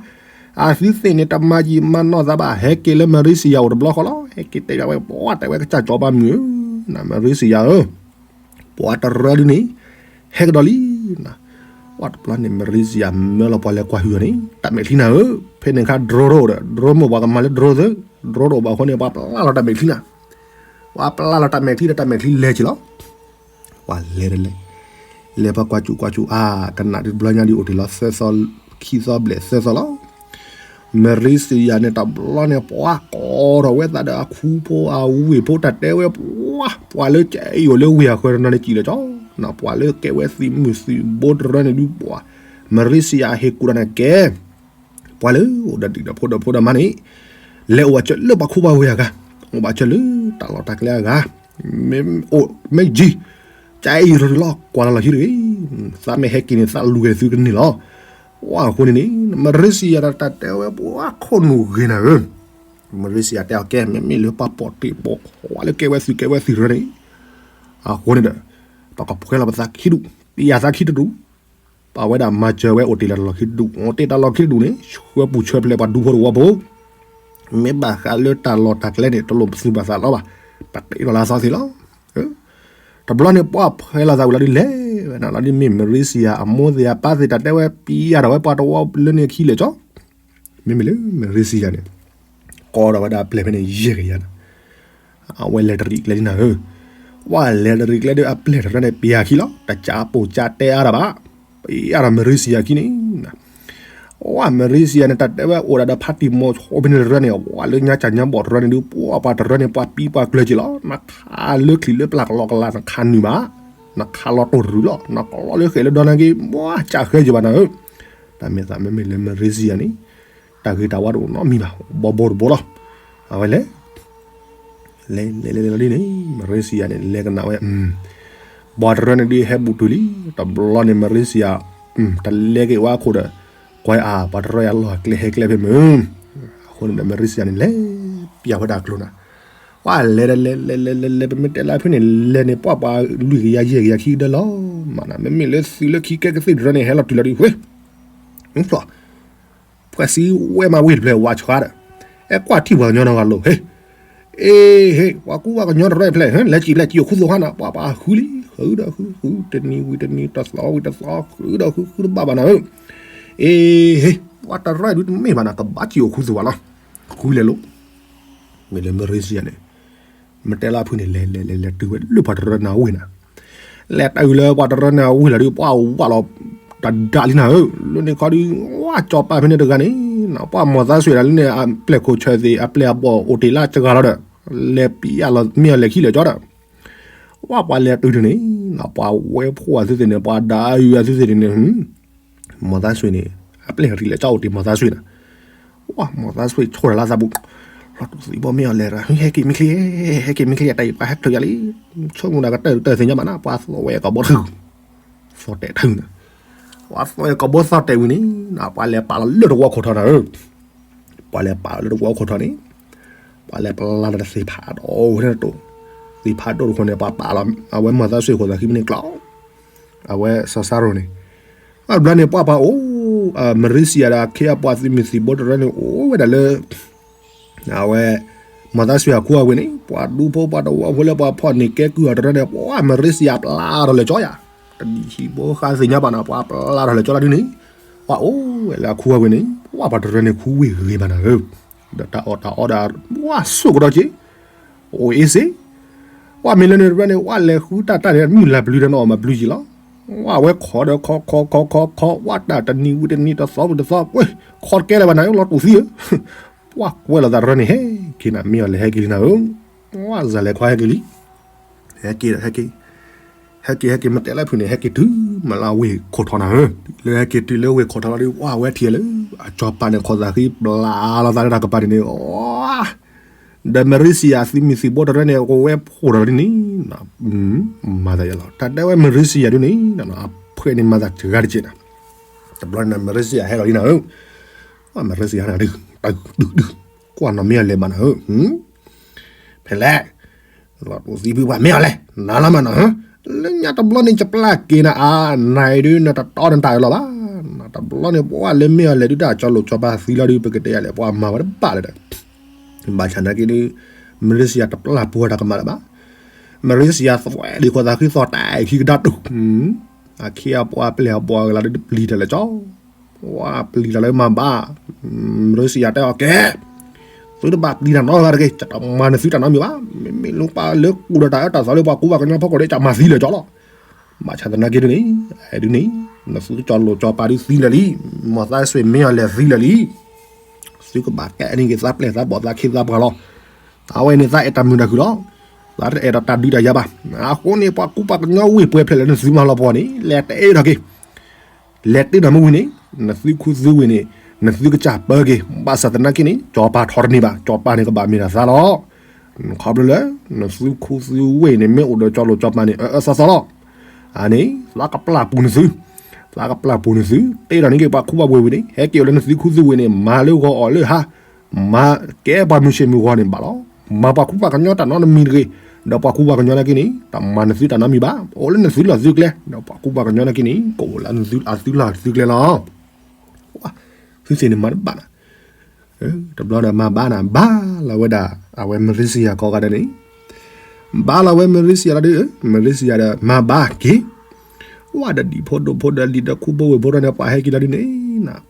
အသုသ့ၣ်န့ၣ် တမၤယံာ်မၤနီၢ်သးဘၣ် ဟဲက့ၤလၢမရံစံယၤအိၣ်တဘျီဃီလီၤ, ဟဲက့ၤတဲဝဲ ပှၤတဲဝဲကစၢ်ကၠီၤပၤမုၣ်ဧၢ, နမရံစံယၤဧၢ ပှၤတရၢဒုးန့ၣ် ဟဲကဒီးလံနၤ, ပှၤတဘျီန့ၣ် မရံစံယၤမၢလီၤပှၤလဲၤကွၢ်ဟုၣ်အီၤန့ၣ် တၢ်မဲာ်ချံနၤဧၢ, ဖဲန့ၣ်အခါ drone တအိၣ်ဒီး drone မ့ၢ်ပှၤကမၤလၢ drone သ့, drone တအိၣ်ဘၣ်အဃိန့ၣ် ပှၤပျၢ်လီၤတၢ်မဲာ်ချံနၤ, ပှၤပျၢ်လီၤတၢ်မဲာ်ချံဒီးတၢ်မဲာ်ချံလဲၤက့ၤလီၤ ပှၤလဲၤတလဲၤ, လဲၤပှၤကွၢ်စူၣ်ကွၢ်စူၣ်အါ ကနၣ်ဒုးတဘျီညါဒုးအိၣ်တ့ၢ်လီၤသၢသီ, ခံသီဘျဲၣ်သၢသီလီၤ, မရံစံယၤန့ၣ်တဘျီန့ၣ် ပှၤကိးထီၣ်ဝဲသးဒီးအခူဖိအဝ့ၢ်ဖိတၢ်တဲဝဲပှၤ, ပှၤလၢကအံၤအိၣ်လၢဝ့ၢ်အဃၢၤတနီၤန့ၣ်စံၣ်လီၤကၠီ, ပှၤလၢကဲဝဲသံမုၢ်သံဘိတရၢန့ၣ်ဒုးပှၤ, မရံစံယၤဟ့ၣ်ကူၣ်တၢ်န့ၣ်ကဲ ပှၤလၢအိၣ်ဒီးဒံၣ်ဒီးဖိဒီးဖိဒီးမါန့ၣ် လဲၤအိၣ်ဘၣ်စၢၤလၢပှၤခိၣ်ပှၤဝ့ၢ်အဂၤ, အိၣ်ဘၣ်စၢၤလၢတၢ်လီၢ်တၢ်ကျဲအဂၤ, မ့ၢ်အိၣ်မ့ၢ်ယံၤ, ကအံၤရၢလီၤ ကွၢ်လီၤလီၤဟံၣ်တဂ့ၤ, သးမ့ၢ်ဟဲက့ၤန့ၣ် သးလူၤက့ၤသုကန့ၢ်လီၤ, ဝဲအဃိန့ၣ်န့ၣ် မရံစံယၤတၢ်တဲဝဲပှၤခိၣ်နူာ်ဂ့ၤနၤဧၢ, မရံစံယၤတဲအီၤကဲ မ့မ့ၢ်လၢပှၤပိာ်တ့ၢ်ပိာ်ခွါလၢကဲဝဲသုးကဲဝဲသုးရၢန့ၣ်, အဃိန့ၣ်ဒီး ပကဖှဲလီၤပသးခံဒူၣ်, ပယၤသးခံတဒူၣ် ပာ်ဝဲဒၣ်မၤစၢၤဝဲအိၣ်တ့ၢ်လၢတၢ်လီၢ်ခံတဒူၣ်, အိၣ်တ့ၢ်တၢ်လီၢ်ခံတဒူၣ်န့ၣ် ဆှၢပူၤဆှၢဖျဲးပှၤဒူဖိတဝီဖိ, မ့ၢ်ဘၣ်ဃးလၢတၢ်လီၢ်တၢ်ကျဲန့ၣ် တလိၣ်ပသူၣ်ဘၣ်သးလီဘၣ်, ပတ့လီၤလၢအသီသ့ၣ်လီၤ. တဘျီန့ၣ်ပှၤဖဲလီၤသးဝံၤလီၤဒုးလဲၤဝဲနၤလီၤဒုး မ့ၢ်မရံစံယၤအမိၢ်သ့ၣ်အပၢ်သ့ၣ်တၢ်တဲဝဲ ပယၤထီၣ်ဝဲပှၤတဝီလၢန့ၣ်အခံလဲၣ်ကၠီ, မ့မ့ၢ်လၢမရံစံယၤန့ၣ် ကိးထီၣ်ဝဲဒၣ်အပျဲၢ်ဖဲန့ၣ်ယဲၢ်ကယၤန့ၣ် အဝဲလဲၤတရံးကျဲဒ်နၤဧၢ, ပှၤလဲၤတရံးကျဲဒုးအပျဲၢ်တရၢန့ၣ် ပယၤခံလီၤ, တၢ်ကၠးပိာ်ကၠးတဲအါတၢ်ဘၣ်, ပယၤဒီးမရံစံယၤခံန့ၣ် ဝဲမရံစံယၤန့ၣ် တၢ်တဲဝဲအိၣ်ဒၣ်ဒီးဖါတံၢ်မိၤဆိဖဲန့ၣ်တရၢန့ၣ် ဝဲလၢညါကၠးညါဘီၣ်တရၢန့ၣ်ဒုး ပှၤပှၤတရၢန့ၣ် ပှၤပံပှၤကျၢၤက့ၤလီၤ, နခးလၢချံလၢပျၢ်ကလီကလီ နခးနုာ်ဘၣ်, နခးလီၤတိၢ်တရူးလီၤ, နကလီလၢဃဲးလၢဒီနၤက့ၤ မ့ၢ်ကၠးဃဲက့ၤဘၣ်နၤဧၢ, တၢ်မ့ၢ်သးမ့မ့ၢ်လၢမရံစံယၤန့ၣ် တၢ်ဂ့ၤတၢ်ဝါတအိၣ်နီတမံၤဘၣ်, ဘီဘိတဘိလီၤ, အဝဲလဲၤ လဲၤလဲၤလဲၤလီၤဒ်န့ၣ် မရံစံယၤန့ၣ် လဲၤကနၣ်ဝဲ, ပှၤတရၢန့ၣ်ဒ်ဟဲဘူးတုၤလံ, တဘျီန့ၣ်မရံစံယၤ တလဲက့ၤဝဲအခိၣ်ဒီး, ကွၢ်အါ ပှၤတရၢအလီၢ်အကျဲဟဲကျဲဖဲမုၢ်, အဃိန့ၣ်ဒီးမရံစံယၤန့ၣ် လဲၤပျၢ်ဝဲဒၣ်အကျိၤနၤ, ပှၤလဲၤဒီးလဲၤလဲၤလဲၤလဲၤလဲၤ ပမ့ၢ်တဲလၢဖဲန့ၣ် လဲၤန့ၣ် ပှၤပှၤလွံၢ်ကယၤယဲၢ်ကယၤခံကဒၢလီၤ, မ့မ့ၢ်လၢသုးလၢခံကဲကသ့ၣ်တရၢန့ၣ် ဟဲလီၤတုၤလီၤဒ်ဝဲ ပှၤစံးဝဲမးဝ့ၢ်တဖျၢၣ်ဝးဆှါဒီး, အဲကွၢ်ထံၣ်ပှၤကညီနီတဂၤလိၤ, ဟ့, အ့ဟ့, ပှၤကူပှၤကညီတရၢတဖျၢၣ် ဟ့, လဲၤစံၣ်ဖျဲၣ်စံၣ်အိၣ်ခူသူၣ်ဟါနၤ, ပှၤပှၤဃုလံ, ဃုဒီးဃု, ဃုတနံၤဝံၤတနံၤ တသီဝံၤတသီ ဃုဒီးဃု ဃုတဘၣ်ဘၣ်နၤဧၢ, အ့ဟ့, ပှၤတရၢဒုးတမ့ၢ်ဘၣ်နၤ ကဘၣ်စံၣ်အိၣ်ခူသူၣ်ဘၣ်လီၤ, ဃုလဲၤလိၤ, မ့ၢ်လၢမရံစံယၤန့ၣ် မ့ၢ်တဲလၢအဖုန့ၣ် လဲၤလဲၤလဲၤလဲၤတုၤဝဲလၢပှၤတရၢန့ၣ်အဝ့ၢ်နၤ, လဲၤတုၤလၢပှၤတရၢန့ၣ်အဝ့ၢ်လီၤဒုး ပှၤဝးလီၤတၢ်ဒၣ်လံနၤဧၢ, လၢန့ၣ်ခီဒုး ဝးကၠီၤပာ်ဖဲန့ၣ်တဂၤန့ၣ်, ပှၤမီၢ်သးစွ့ၤဒၣ်လၢန့ၣ် အပျဲၢ်ခိၣ်ဆၢၣ်သ့ၣ် အပျဲၢ်အဘီၣ်အိၣ်တ့ၢ်လၢတဂၤလီၤဒီး, လဲၤပံအလီၤမ့ၢ်အလဲၤခံလဲၤကၠီဒီး, ဝးပှၤလဲၤတုၤန့ၣ်, ပှၤဝဲဖိအသုသ့ၣ်န့ၣ် ပှၤဒၣ်အုးအသုသ့ၣ်န့ၣ် မီၢ်သးစွ့ၤန့ၣ် အပျဲၢ်ရံၣ်လဲၤကၠီအိၣ်တ့ၢ်မီၢ်သးစွ့ၤနၤ, ဝးမီၢ်သးစွ့ၤဆိၣ်တၢ်လၢသးပူၤ, လီၤတူၢ်သံဘီမ့ၢ်အီၤလဲၤရၣ် ဟဲက့ၤမ့ၢ်ချ့, ဟဲက့ၤမ့ၢ်ချ့ တၢ်အံၤပှၤဟဲချုးယၤလံ, ဆိကမိၣ်တၢ်ကတၢၢ်တၢၢ်သ့ၣ်ညါဘၣ်နၤ ပှၤသီၣ်ဝဲကဘီထုး, သီၣ်တဲာ်ထုးနၤ, ပှၤသီၣ်ဝဲကဘီသီၣ်တဲာ်ဝံၤန့ၣ်, ပှၤလဲၤပာ်လီၤလၢတဝီခိၣ်ထီန့ၣ်, ပှၤလဲၤပာ်လီၤလၢတဝီခိၣ်ထီန့ၣ်, ပှၤလဲၤပာ်လီၤလၢသ့ၣ်ဖးဒိၣ်ဝဲတတိၤ, သ့ၣ်ဖးဒိၣ်တခိၣ်န့ၣ် ပှၤပာ်လီၤ အဝဲမီၢ်သးစွ့ၤခိၣ်သးခံမ့ၢ်န့ၣ်ကျီ အဝဲစီၤစၤရိၤန့ၣ်, အဘျီန့ၣ် ပှၤပှၤအိၣ်, မရံစံယၤဒီးအခ့အပှၤသုးမုၢ်သံၣ်ဘိတရၢန့ၣ် အိၣ်ဝဲဒၣ်လၢ အဝဲ မၤသးစွံအခူအဝ့ၢ်န့ၣ် ပှၤဒူဖိပှၤတဝီဖိလၢပှၤဖီၣ်န့ၢ်ကဲကုၢ်အီၤတရၢန့ၣ် ပှၤမရံစံယၤပျၢ်ထီၣ်လၢာ်ကၠီယၤ, တနံၤဟံၣ်ဘိဃါသ့ၣ်ညါဘၣ်နီၤ ပှၤပျၢ်ထီၣ်လၢာ်ကၠီလၢဒုန့ၣ်, ပှၤအိၣ်ဝဲလၢအခူအဝ့ၢ်န့ၣ် ပှၤပှၤတရၢန့ၣ်ခူဝ့ၢ်ဂ့ၤဘၣ်နၤဧၢ, ဒီးတၢ်အီၣ်တၢ်အီဒီး ပှၤဆိၣ်ကဒီးက့ၤ အိၣ်အ့စ့, ပှၤမ့ၢ်လၢန့ၣ်တရၢန့ၣ် ပှၤလဲၤဃုတၢ်တၢ်န့ၣ် မုၢ်လၢ်ပျုၤဒီးနီၢ်အီၣ်မၤပျုၤက့ၤလီၤ, ပှၤဝဲခိးဒီးခိးခိးခိးခိးခိး ပှၤတၢ်တနံၤဝံၤတနံၤတသီဝံၤတသီ ဝဲခိးတကဲလၢၤဘၣ်နၤဧၢ လီၤတူာ်သံဧၢ, ပှၤကွဲးလိာ်သးတရၢန့ၣ် ဟဲက့ၤနၤမ့ၢ်အီၤလဲၤဟဲက့ၤလံနၤဧၢ, ပှၤစၤလဲၤခွါဟဲက့ၤလံ ဟဲက့ၤ ဟဲက့ၤ ဟဲက့ၤ ဟဲက့ၤ မတဲလၢဖုၣ်န့ၣ် ဟဲက့ၤတုၤမးလၢအဝ့ၢ်ခိၣ်ထီနၤဧၢ, လၢဟဲက့ၤတုၤလၢဝ့ၢ်ခိၣ်ထီလီၤဒီး ပှၤဝဲထံၣ်လၢ အကၠီၤပၤန့ၣ် ခိးသးဃံဘျးလီၤသးလၢတၢ်ကပၤန့ၣ်န့ၣ်, ဒီးမရံစံယၤသုးမုၢ်သံၣ်ဘိတရၢန့ၣ် ကဝဲဖှိၣ်ထီၣ်လီၤဒ်န့ၣ်, မၤသးယလီၤ တၢ်တဲဝဲမရံစံယၤဒ်န့ၣ် အဖှဲးန့ၣ်မၤသးစှၤတက့ၢ်နၤ, တဘျီန့ၣ် မရံစံယၤဟဲလီၤလံနၤဧၢ, မရံစံယၤနၤဒု တၢ်ဒု ဒု ကွၢ်နီၢ်မ့ၢ်အီၤလဲၤဘၣ်နၤဧၢ ဖဲလဲၣ်, လီၤတူာ်သံဖုပှၤမ့ၢ်အီၤလဲၤ နၤလီၤမးနီၤ, လၢညါတဘျီန့ၣ် ယပျၢ်က့ၤနၤအါ နၤအံၤဒုး နတတီနတၢ်အၢလီၤဘၣ်, နတဘျီန့ၣ် ပှၤလၢမ့ၢ်အီၤလဲၤဒုး တၢ်ကၠီလိာ်ကၠီပၤသံလီၤဒုး ပကတဲယၤလဲၣ် ပှၤမၤဝဲတဘၣ်လၢၤဒီး, ဘၣ်ဆၣ်နာ်က့ဒုး မရံစံယၤတပျၢ်ပှၤတၢ်ကမၣ်လၢၤဘၣ်, မရံစံယၤသွဲးဒံးခိးသးဃံသီၣ်တၢ်အံၤခံကဒါတူၢ်, အခ့အပှၤပျဲၢ်အပှၤကလၤဒုး တပျံၤတၢ်လၢာ်ကၠီ ပှၤပျံၤတၢ်လၢမၤဘၣ်, မရံစံယၤတဲအီၤကဲ, သုတဘၣ်ပျံၤတၢ်နီတဂၤတဂ့ၤ, ယတမၤနသုတၢ်နီတမံၤဘၣ်, မ့မ့ၢ်လၢပှၤလၢကူၣ်ဒီးတၢ်အၢတၢ်သီလၢပှၤကူပှၤကညီဖီခိၣ်ဒီး ယမၤသံလၢာ်ကၠီလီၤ, ဘၣ်ဆၣ်သနာ်က့ဒုးန့ၣ်, အဲဒုးန့ၣ်, နသုကၠီလိာ်ကၠီပၤဒုးသံလၢာ်လံ, မီၢ်သးစွ့ၤမ့ၢ်အီၤလဲၤသံလၢာ်လံ, သုကဘၣ်ကဲန့ၢ်က့ၤသးပျဲၢ်သးဘီၣ်သးခ့သးပှၤလီၤ, အဝဲန့ၣ်သးအဲၣ်တၢ်မုာ်တၢ်ခုၣ်လီၤ, သးတအဲၣ်ဒိးတၢ်ဒုးတၢ်ယၤဘၣ်, အဃိန့ၣ် ပှၤကူပှၤကညီဝ့ၢ်ပှဲၤဖျဲးလၢနသုမၤလီၤပှီၢ်န့ၣ် လဲၤတဲဒီးက့ၤ လဲၤတ့ဒီးမ့ၢ်ဝံၤန့ၣ်, နသုခူသူဝ့ၢ်န့ၣ်, နသုကစၢ်ပၢက့ၤ, ဘၣ်ဆၣ်သနာ်က့န့ၣ် ကၠီပၤထီတန့ၢ်ဘၣ်, ကၠီပၤန့ၣ်ကဘၣ်မ့ၢ်တၢ်သးလီၤ. ခီဖျိလၢ နသုခူသူဝ့ၢ်န့ၣ် မ့ၢ်အိၣ်ဒီးကၠီလိာ်ကၠီပၤန့ၣ် အၢအၢသီသီလီၤ. အန့ၣ် သးကပျၢ်ပူၤနသု, သးကပျၢ်ပူၤနသု, တ့ဒီးန့ၢ်က့ၤပှၤခူပှၤဝ့ၢ်ဝံၤန့ၣ် ဟဲက့ၤအိၣ်လၢနသုခူသူဝ့ၢ်န့ၣ် မၤလၢဂီၤအီၣ်လၢဟါ မၤကဲပှၤမုၢ်ဆ့ၣ်မုၢ်ဂီၤန့ၣ်ဘၣ်လီၤ. မၤပှၤကူပှၤကညီတၢ်နီတမံၤတဂ့ၤ, ဒီးပှၤကူပှၤကညီနာ်က့န့ၣ် တမၤနသုတၢ်နီတမံၤဘၣ်. အိၣ်လၢနသုလီၢ်သုကျဲ, ဒီးပှၤကူပှၤကညီနာ်က့န့ၣ် ကအိၣ်လၢအသုလီၢ်သုကျဲလီၤ. သုသ့ၣ်န့ၣ်မၤတဘၣ်နၤ, တဘျီဒီးမၤဘၣ်နၤ, ဘၣ်လီၤဝဲဒၣ် အဝဲမရံစံယၤကိးဂၤဒဲးန့ၣ် ဘၣ်လီၤဝဲမရံစံယၤလီၤဒုး, မရံစံယၤဒီး မၤဘၣ်က့ၤ, ဝဲဒီးဒံၣ်ဖိဒိၣ်ဖိဒီးလံာ်ဒီးခူဖိဝ့ၢ်ဖိတရၢန့ၣ် ပှၤဟဲက့ၤလီၤဒုးန့ၣ်,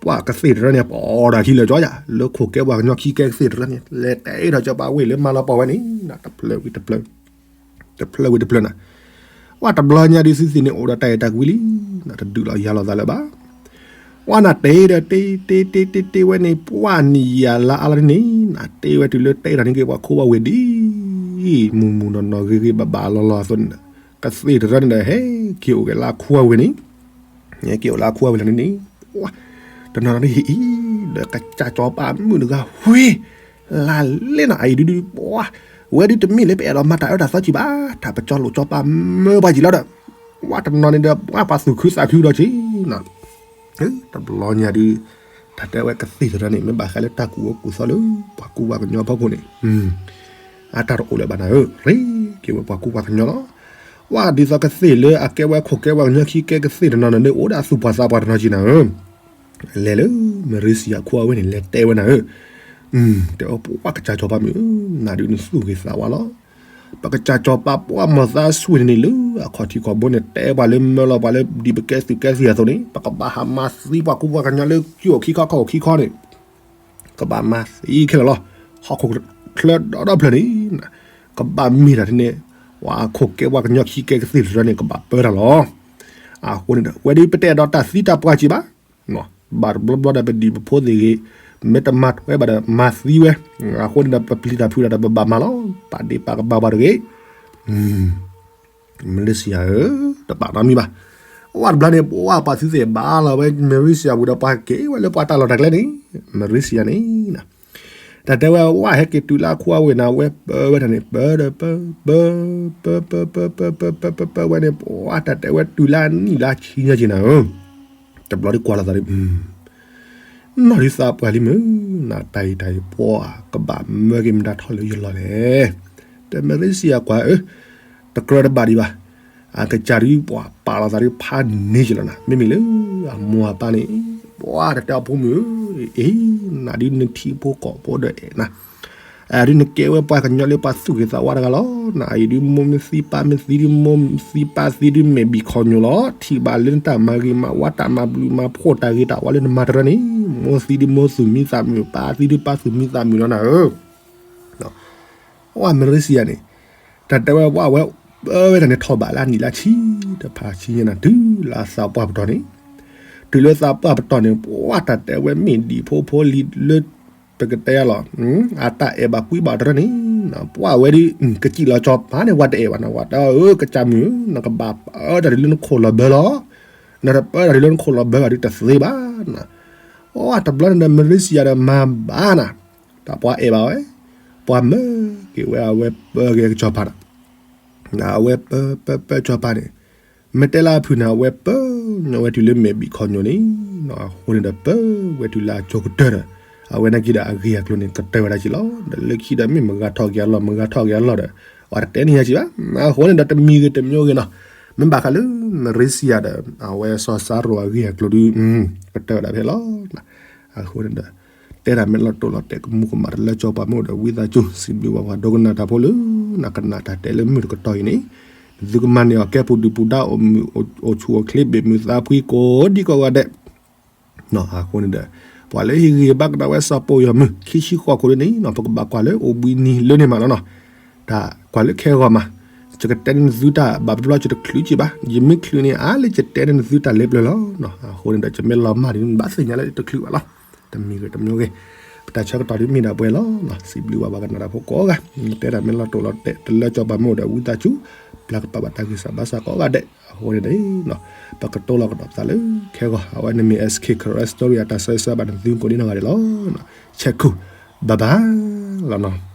ပှၤကသ့ၣ်တရၢန့ၣ် ပိာ်ဒီးခံလၢာ်ကၠီယၤ, လၢခိၣ်ကဲပှၤကညီခံကဲကသ့ၣ်တရၢန့ၣ် လဲၤတဲဒီးကၠီပၤဝ့ၢ်လၢမၤလီၤပှီၢ်ဝဲန့ၣ် တဖျၢၣ်ဝံၤတဖျၢၣ်, တဖျၢၣ်ဝံၤတဖျၢၣ်နၤ, ဝဲတဘျီညါဒုးသုသ့ၣ်န့ၣ်အိၣ်ဒီးတၢ်အဲၣ်တၢ်ကွံလံ, တဒုးလီၤယၤလီၤသးလၢၤဘၣ်. ပှၤနၤတဲဒီးတဲတဲတဲတဲဝဲန့ၣ် ပှၤနံၣ်ယၤလၢအါလီၤဒ်န့ၣ် နတဲဝဲတုၤလၢတဲတၢ်န့ၣ်က့ၤပှၤခူပှၤဝ့ၢ်ဒ် မုၢ်မုၢ်နီၢ်နီၢ်ဂ့ၤဂ့ၤဘၣ်ဘၣ်လီၤလီၤအသိးန့ၣ်, ကသ့ၣ်တရၢန့ၣ်ဒီး ဟဲက့ၤအိၣ်က့ၤလၢခူအဝ့ၢ်န့ၣ်, ဟဲက့ၤအိၣ်လၢခူအဝ့ၢ်လီၤန့ၣ်န့ၣ်, ပှၤ တနီၤနီၤဒ်အံၤ ဒီးကစၢ်ကၠီပၤမုၣ်တဂၤဝ့ၢ် လၢ်လ့နီၤ အအံၤဒုးဒုး ပှၤ ဝဲဒုးတမ့ၢ်လၢပအဲၣ်ဒိးမၤတၢ်အၢတၢ်သီကံးဘၣ်, တၢ်ပကၠီလိာ်ကၠီပၤမၢပှၤကံးလီၤဒီး ပှၤတနီၤန့ၣ်ဒီး ပှၤပှၤသူၣ်ခုသးခုဒီးက့ၤနီၤ, တဘျီညါဒုး တၢ်တဲဝဲကသ့ၣ်တရၢန့ၣ် မ့ၢ်ဘၣ်ဃးလၢတၢ်ကူၣ်အၢကူၣ်သီလၢ ပှၤကူပှၤကညီဖီခိၣ်န့ၣ် အတၢ်တအိၣ်လၢၤဘၣ်နၤဧၢ, ရ့က့ၤဝဲပှၤကူပှၤကညီလီၤ. ပှၤဒ်သိးကသ့ၣ်လၢအကဲဝဲခိၣ်ကဲဝဲကညီခံကဲကသ့ၣ်တနီၤနီၤန့ၣ် အိၣ်ဒၣ်သူၣ်ပှၤသးပှၤတနီၤက့ၤနၤဧၢ, လဲၤလၢမရံစံယၤခူအဝ့ၢ်န့ၣ် လဲၤတဲဝဲနၤဧၢ, တဲအီၤပှၤကစၢ်ကၠီပၤမုၣ်ဧၢ, နၤဒုးနသူၣ်ဂ့ၤသးဝါလီၤ. ပကစၢ်ကၠီပၤပှၤမီၢ်သးစွ့န့ၣ်န့ၣ်လၢအခီၣ်ထံးခီၣ်ဘိန့ၣ် တဲပှၤလၢမၢလီၤပှၤလၢဒ်ပကဲသုးကဲသုးအသိးန့ၣ် ပကဘၣ်ဟးမၤသံပှၤကူပှၤကညီလၢကၠိအိၣ်ခံခီခီၣ်အိၣ်ခံခီန့ၣ် ကဘၣ်မၤသံခဲလၢာ်လီၤ. ဟီၣ်ခိၣ်ချၢဒီဒီဖျၢၣ်န့ၣ် ကဘၣ်မ့ၢ်တၢ်န့ၣ် ပှၤခိၣ်ကဲပှၤကညီခံကဲကသ့ၣ်တရၢန့ၣ် ကဘၣ်ပၢတၢ်လီၤ. အဃိန့ၣ်ဒီး ဝဲဒၣ်ပတအဲၣ်ဒိးတၢ်သံတၢ်ပှၢ်ကံးဘၣ် ဘၣ်တဘျီဘျီဒီးပဒံၣ်ပဖိသ့ၣ်ဂ့ၤ မ့ၢ်တမၤထွဲဘၣ်ဒီးမၤသံဝဲ, အဃိန့ၣ်ဒီးပပျံၤတၢ်ဖုးတၢ်ဒီးပဘၣ်မၤလီၤ. ပာ်ဒ့ၣ်ပာ်ကမၣ်ပှၤတဂ့ၤ မလ့ၤစံယၤဧၢ, တဘၣ်နီတမံၤဘၣ်. ဝဲတဘျီန့ၣ် ပှၤပှၤသုသ့ၣ်ဘၣ်လီၤဝဲ မလ့ၤစံယၤဝံၤဒီးပှၤက့ၤဝဲလၢပှၤတၢ်လီၢ်တၢ်ကျဲန့ၣ်, မလ့ၤစံယၤန့ၣ် တၢ်တဲဝဲ ဝဲဟဲက့ၤတုၤလၢအခိအဝ့ၢ်န့ၣ် ဝဲပၢဝဲဒၣ်န့ၣ် ပၢဒီးပၢ ပၢ ပၢ ပၢ ပၢ ပၢ ပၢ ပၢ ပၢဝဲန့ၣ် ပှၤတၢ်တဲဝဲတုၤလၢအနံၣ်လၢဆံညါက့ၤနၤဧၢ, တဘျီဒုးကွၢ်လီၤသးဒုး နီၢ်ဒုးသးပှၢ်လံမုၢ်, နတၢ်အံၤတၢ်အံၤပှၤကဘၣ်မၢက့ၤမတၤထီၣ်လၢယလီၢ်လဲၣ်. တမ့ၢ်လၢစံယၤကွၢ်ဧၢ, တကြၢးတဘၣ်ဒံးဘၣ်. အကစၢ်ဒုးပှၤ ပာ်လီၤသးဒုးဖးန့ၢ်က့ၤလီၤနၤ, မ့မ့ၢ်လၢအမိၢ်အပၢ်န့ၣ်, ပှၤတတဲအီၤဖိမုၣ်ဧၢ, အ့, နၤဒုးနထံဖိကီၢ်ဖိဒီးအဲၣ်နၤ, အဒုးနကဲဝဲပှၤကညီလၢပှၤသူၣ်ဂ့ၤသးဝါတဂၤလီၤ. နအံၤဒုးမိၢ်မ့ၢ်သံပၢ်မ့ၢ်သံဒုး မိၢ်သံပၢ်သံဒုးမဲာ်ဘံၣ်ခီၣ်ညိၣ်လီၤ. ထံၣ်ဘၣ်လၢနတၢ်မၤဂ့ၤမၤဝါတၢ်မၤဘျုးမၤဖှိၣ်တၢ်ဂ့ၤတၢ်ဝါလၢနမၤတရၢန့ၣ်, မိၢ်သံဒုးမိၢ်သူၣ်မံသးမုာ်, ပၢ်သံဒုးပၢ်သူၣ်မံသးမုာ်လီၤနၤဧၢ. အဝဲမရ့စံယၤန့ၣ်, တၢ်တဲဝဲပှၤဝဲ, ပၢဝဲတၢ်န့ၣ်ထီၣ်ဘးလၢအနံၣ်လၢဆံတဖၣ်ဆံညါနၤ တုၤလၢအသးပှၢ်ပတီၢ်န့ၣ်, တုၤလၢသးပှၢ်ပတီၢ်န့ၣ် ပှၤတၢ်တဲဝဲမ့ၢ်ဒံၣ်ဖိဖိလံၤလၢ ပကတဲယၤလီၤ, အတၢ်အဲၣ်ဘၣ်ကွံဘၣ်တရၢန့ၣ်, ပှၤဝဲဒုး ကစံၣ်လီၤကၠီၤပၤန့ၣ် ဝဲတအဲၣ်ဘၣ်နၤ, ဝဲတဲအၢ ကစၢ်မုၣ်ဧၢ, နကဘၣ်ပၢတၢ်ဒုးလၢနခိၣ်လီၤဘၢလီၤ, နတပၢတၢ်ဒုးလၢနခိၣ်လီၤဘၢဘၣ်ဒုးတသ့ဘၣ်နၤ. အတဘျီန့ၣ်ဒီး မရ့စံယၤဒီးမၤဘၣ်နၤ, တၢ်ပှၤအဲၣ်ဘၣ်ဝဲ, ပှၤမၢက့ၤဝဲအဝဲပၢက့ၤကၠီၤပၤဒီး အဝဲပၢပၢပၢကၠီၤပၤန့ၣ်, မ့ၢ်တဲလၢအဖုၣ်န့ၣ် အဝဲပၢညီဝဲတုၤလၢမဲာ်ဘံၣ်ခီၣ်ညိၣ်န့ၣ်, အဃိန့ၣ်ဒီးပၢဝဲတုၤလၢအကၠိကတၢၢ်ဒီး, အဝဲနာ်က့ဒီးအဂ့ၢ်အကျိၤန့ၣ် ကတၢၢ်ဝဲဒၣ်က့ၤလီၤ. ဒီးလၢခံဒီးမ့ၢ်မဂၤထီၣ်က့ၤအလီၢ်ဒီး, အတတဲန့ၢ်ယၤက့ၤဘၣ်. အဃိန့ၣ်ဒီးတမံၤဂ့ၤတမံၤဂ့ၤနီၤ, မ့ၢ်ဘၣ်ဃးလၢ မရ့စံယၤဒီး အဝဲစီၤစါရိၤအဂ့ၢ်အကျိၤဒုး, ကတၢၢ်ဝဲဒၣ်ဖဲလီၤ. အဃိန့ၣ်ဒီး တဲတၢ်မ့ၢ်လီၤတိၢ်လီၤတဲာ် ကမူကမၣ်တလၢကၠီၤပၤမ့ၢ်အိၣ်ဒီး ဝံသးစူၤ စံးဘျုးဘၣ်ပှၤဒိကနၣ်တၢ်ဖိလၢ နကနၣ်တၢ်တဲလၢမုၢ်တကတီၢ်အံၤန့ၣ်, နသုကမၤန့ၢ်အီၤ ကဲပူၤဒုၣ်ပူၤဒါ အိၣ်ဆူၣ်အိၣ်ချ့ ဘ့ၣ်မုာ်သးဖှံကိးဒံကိးဂၤဒဲး. အဃိန့ၣ်ဒီး ပှၤလၢဟ့ၣ်ဂံၢ်ဟ့ၣ်ဘါကဒီးဝဲစီၤပီယီၤမုၢ် ခံဆံဃိးခိၣ်ဒ်န့ၣ်နီၤ, ပကဘၣ်ကွၢ်လၢအိၣ်ဘှံးနံၤလၢန့ၣ်မးလီၤနီၤ. တၢ်ကွၢ်လၢခဲဂီၤမး, ယကတဲန့ၢ်နသုတၢ်ဘၣ်ဘျီ ယတချုးက့ၤဘၣ်, ယမ့ၢ်ချုးန့ၣ် အါလၢယတဲန့ၢ်နသုတၢ်လၢပျၢၤလီၤ. အဃိန့ၣ်ဒီး ယမ့ၢ်လီၤမၢ်ဒ်န့ၣ်ဘၣ်သ့ၣ်ညါလၢယတချုးဘၣ်လီၤ. တမံၤဂ့ၤတမံၤဂ့ၤ, ပတၢ်ဆၢကတီၢ်ဒ်မ့ၢ်ဒၣ်ပှဲၤလီၤ. စံးဘျုးဘၣ်ပှၤကနၣ်တၢ်ဖိကိးဂၤ, တဲတၢ်မ့ၢ်လီၤတိၢ်လီၤတဲာ် တလၢကၠီၤပၤမ့ၢ်အိၣ်ဒီး ဝံသးစူၤ ပျၢ်ကပာ်ဘၣ်တၢ်ဂံၢ်စၢ်ဘါစၢ်ကိးဂၤဒဲး. အဃိန့ၣ်ဒီး ပကတိၤလီၤကဒီးပသးလၢ ခဲဂီၤ အဝဲန့ၣ်မ့ၢ် SK Karen Story အတၢ်ဆၢဂ့ၤဆၢဝါဘၣ်နသုကိးဒ်နီၢ်ဂၤဒဲးလီၤ. ဆဲးခုၣ် bye bye လီၤနီၤ.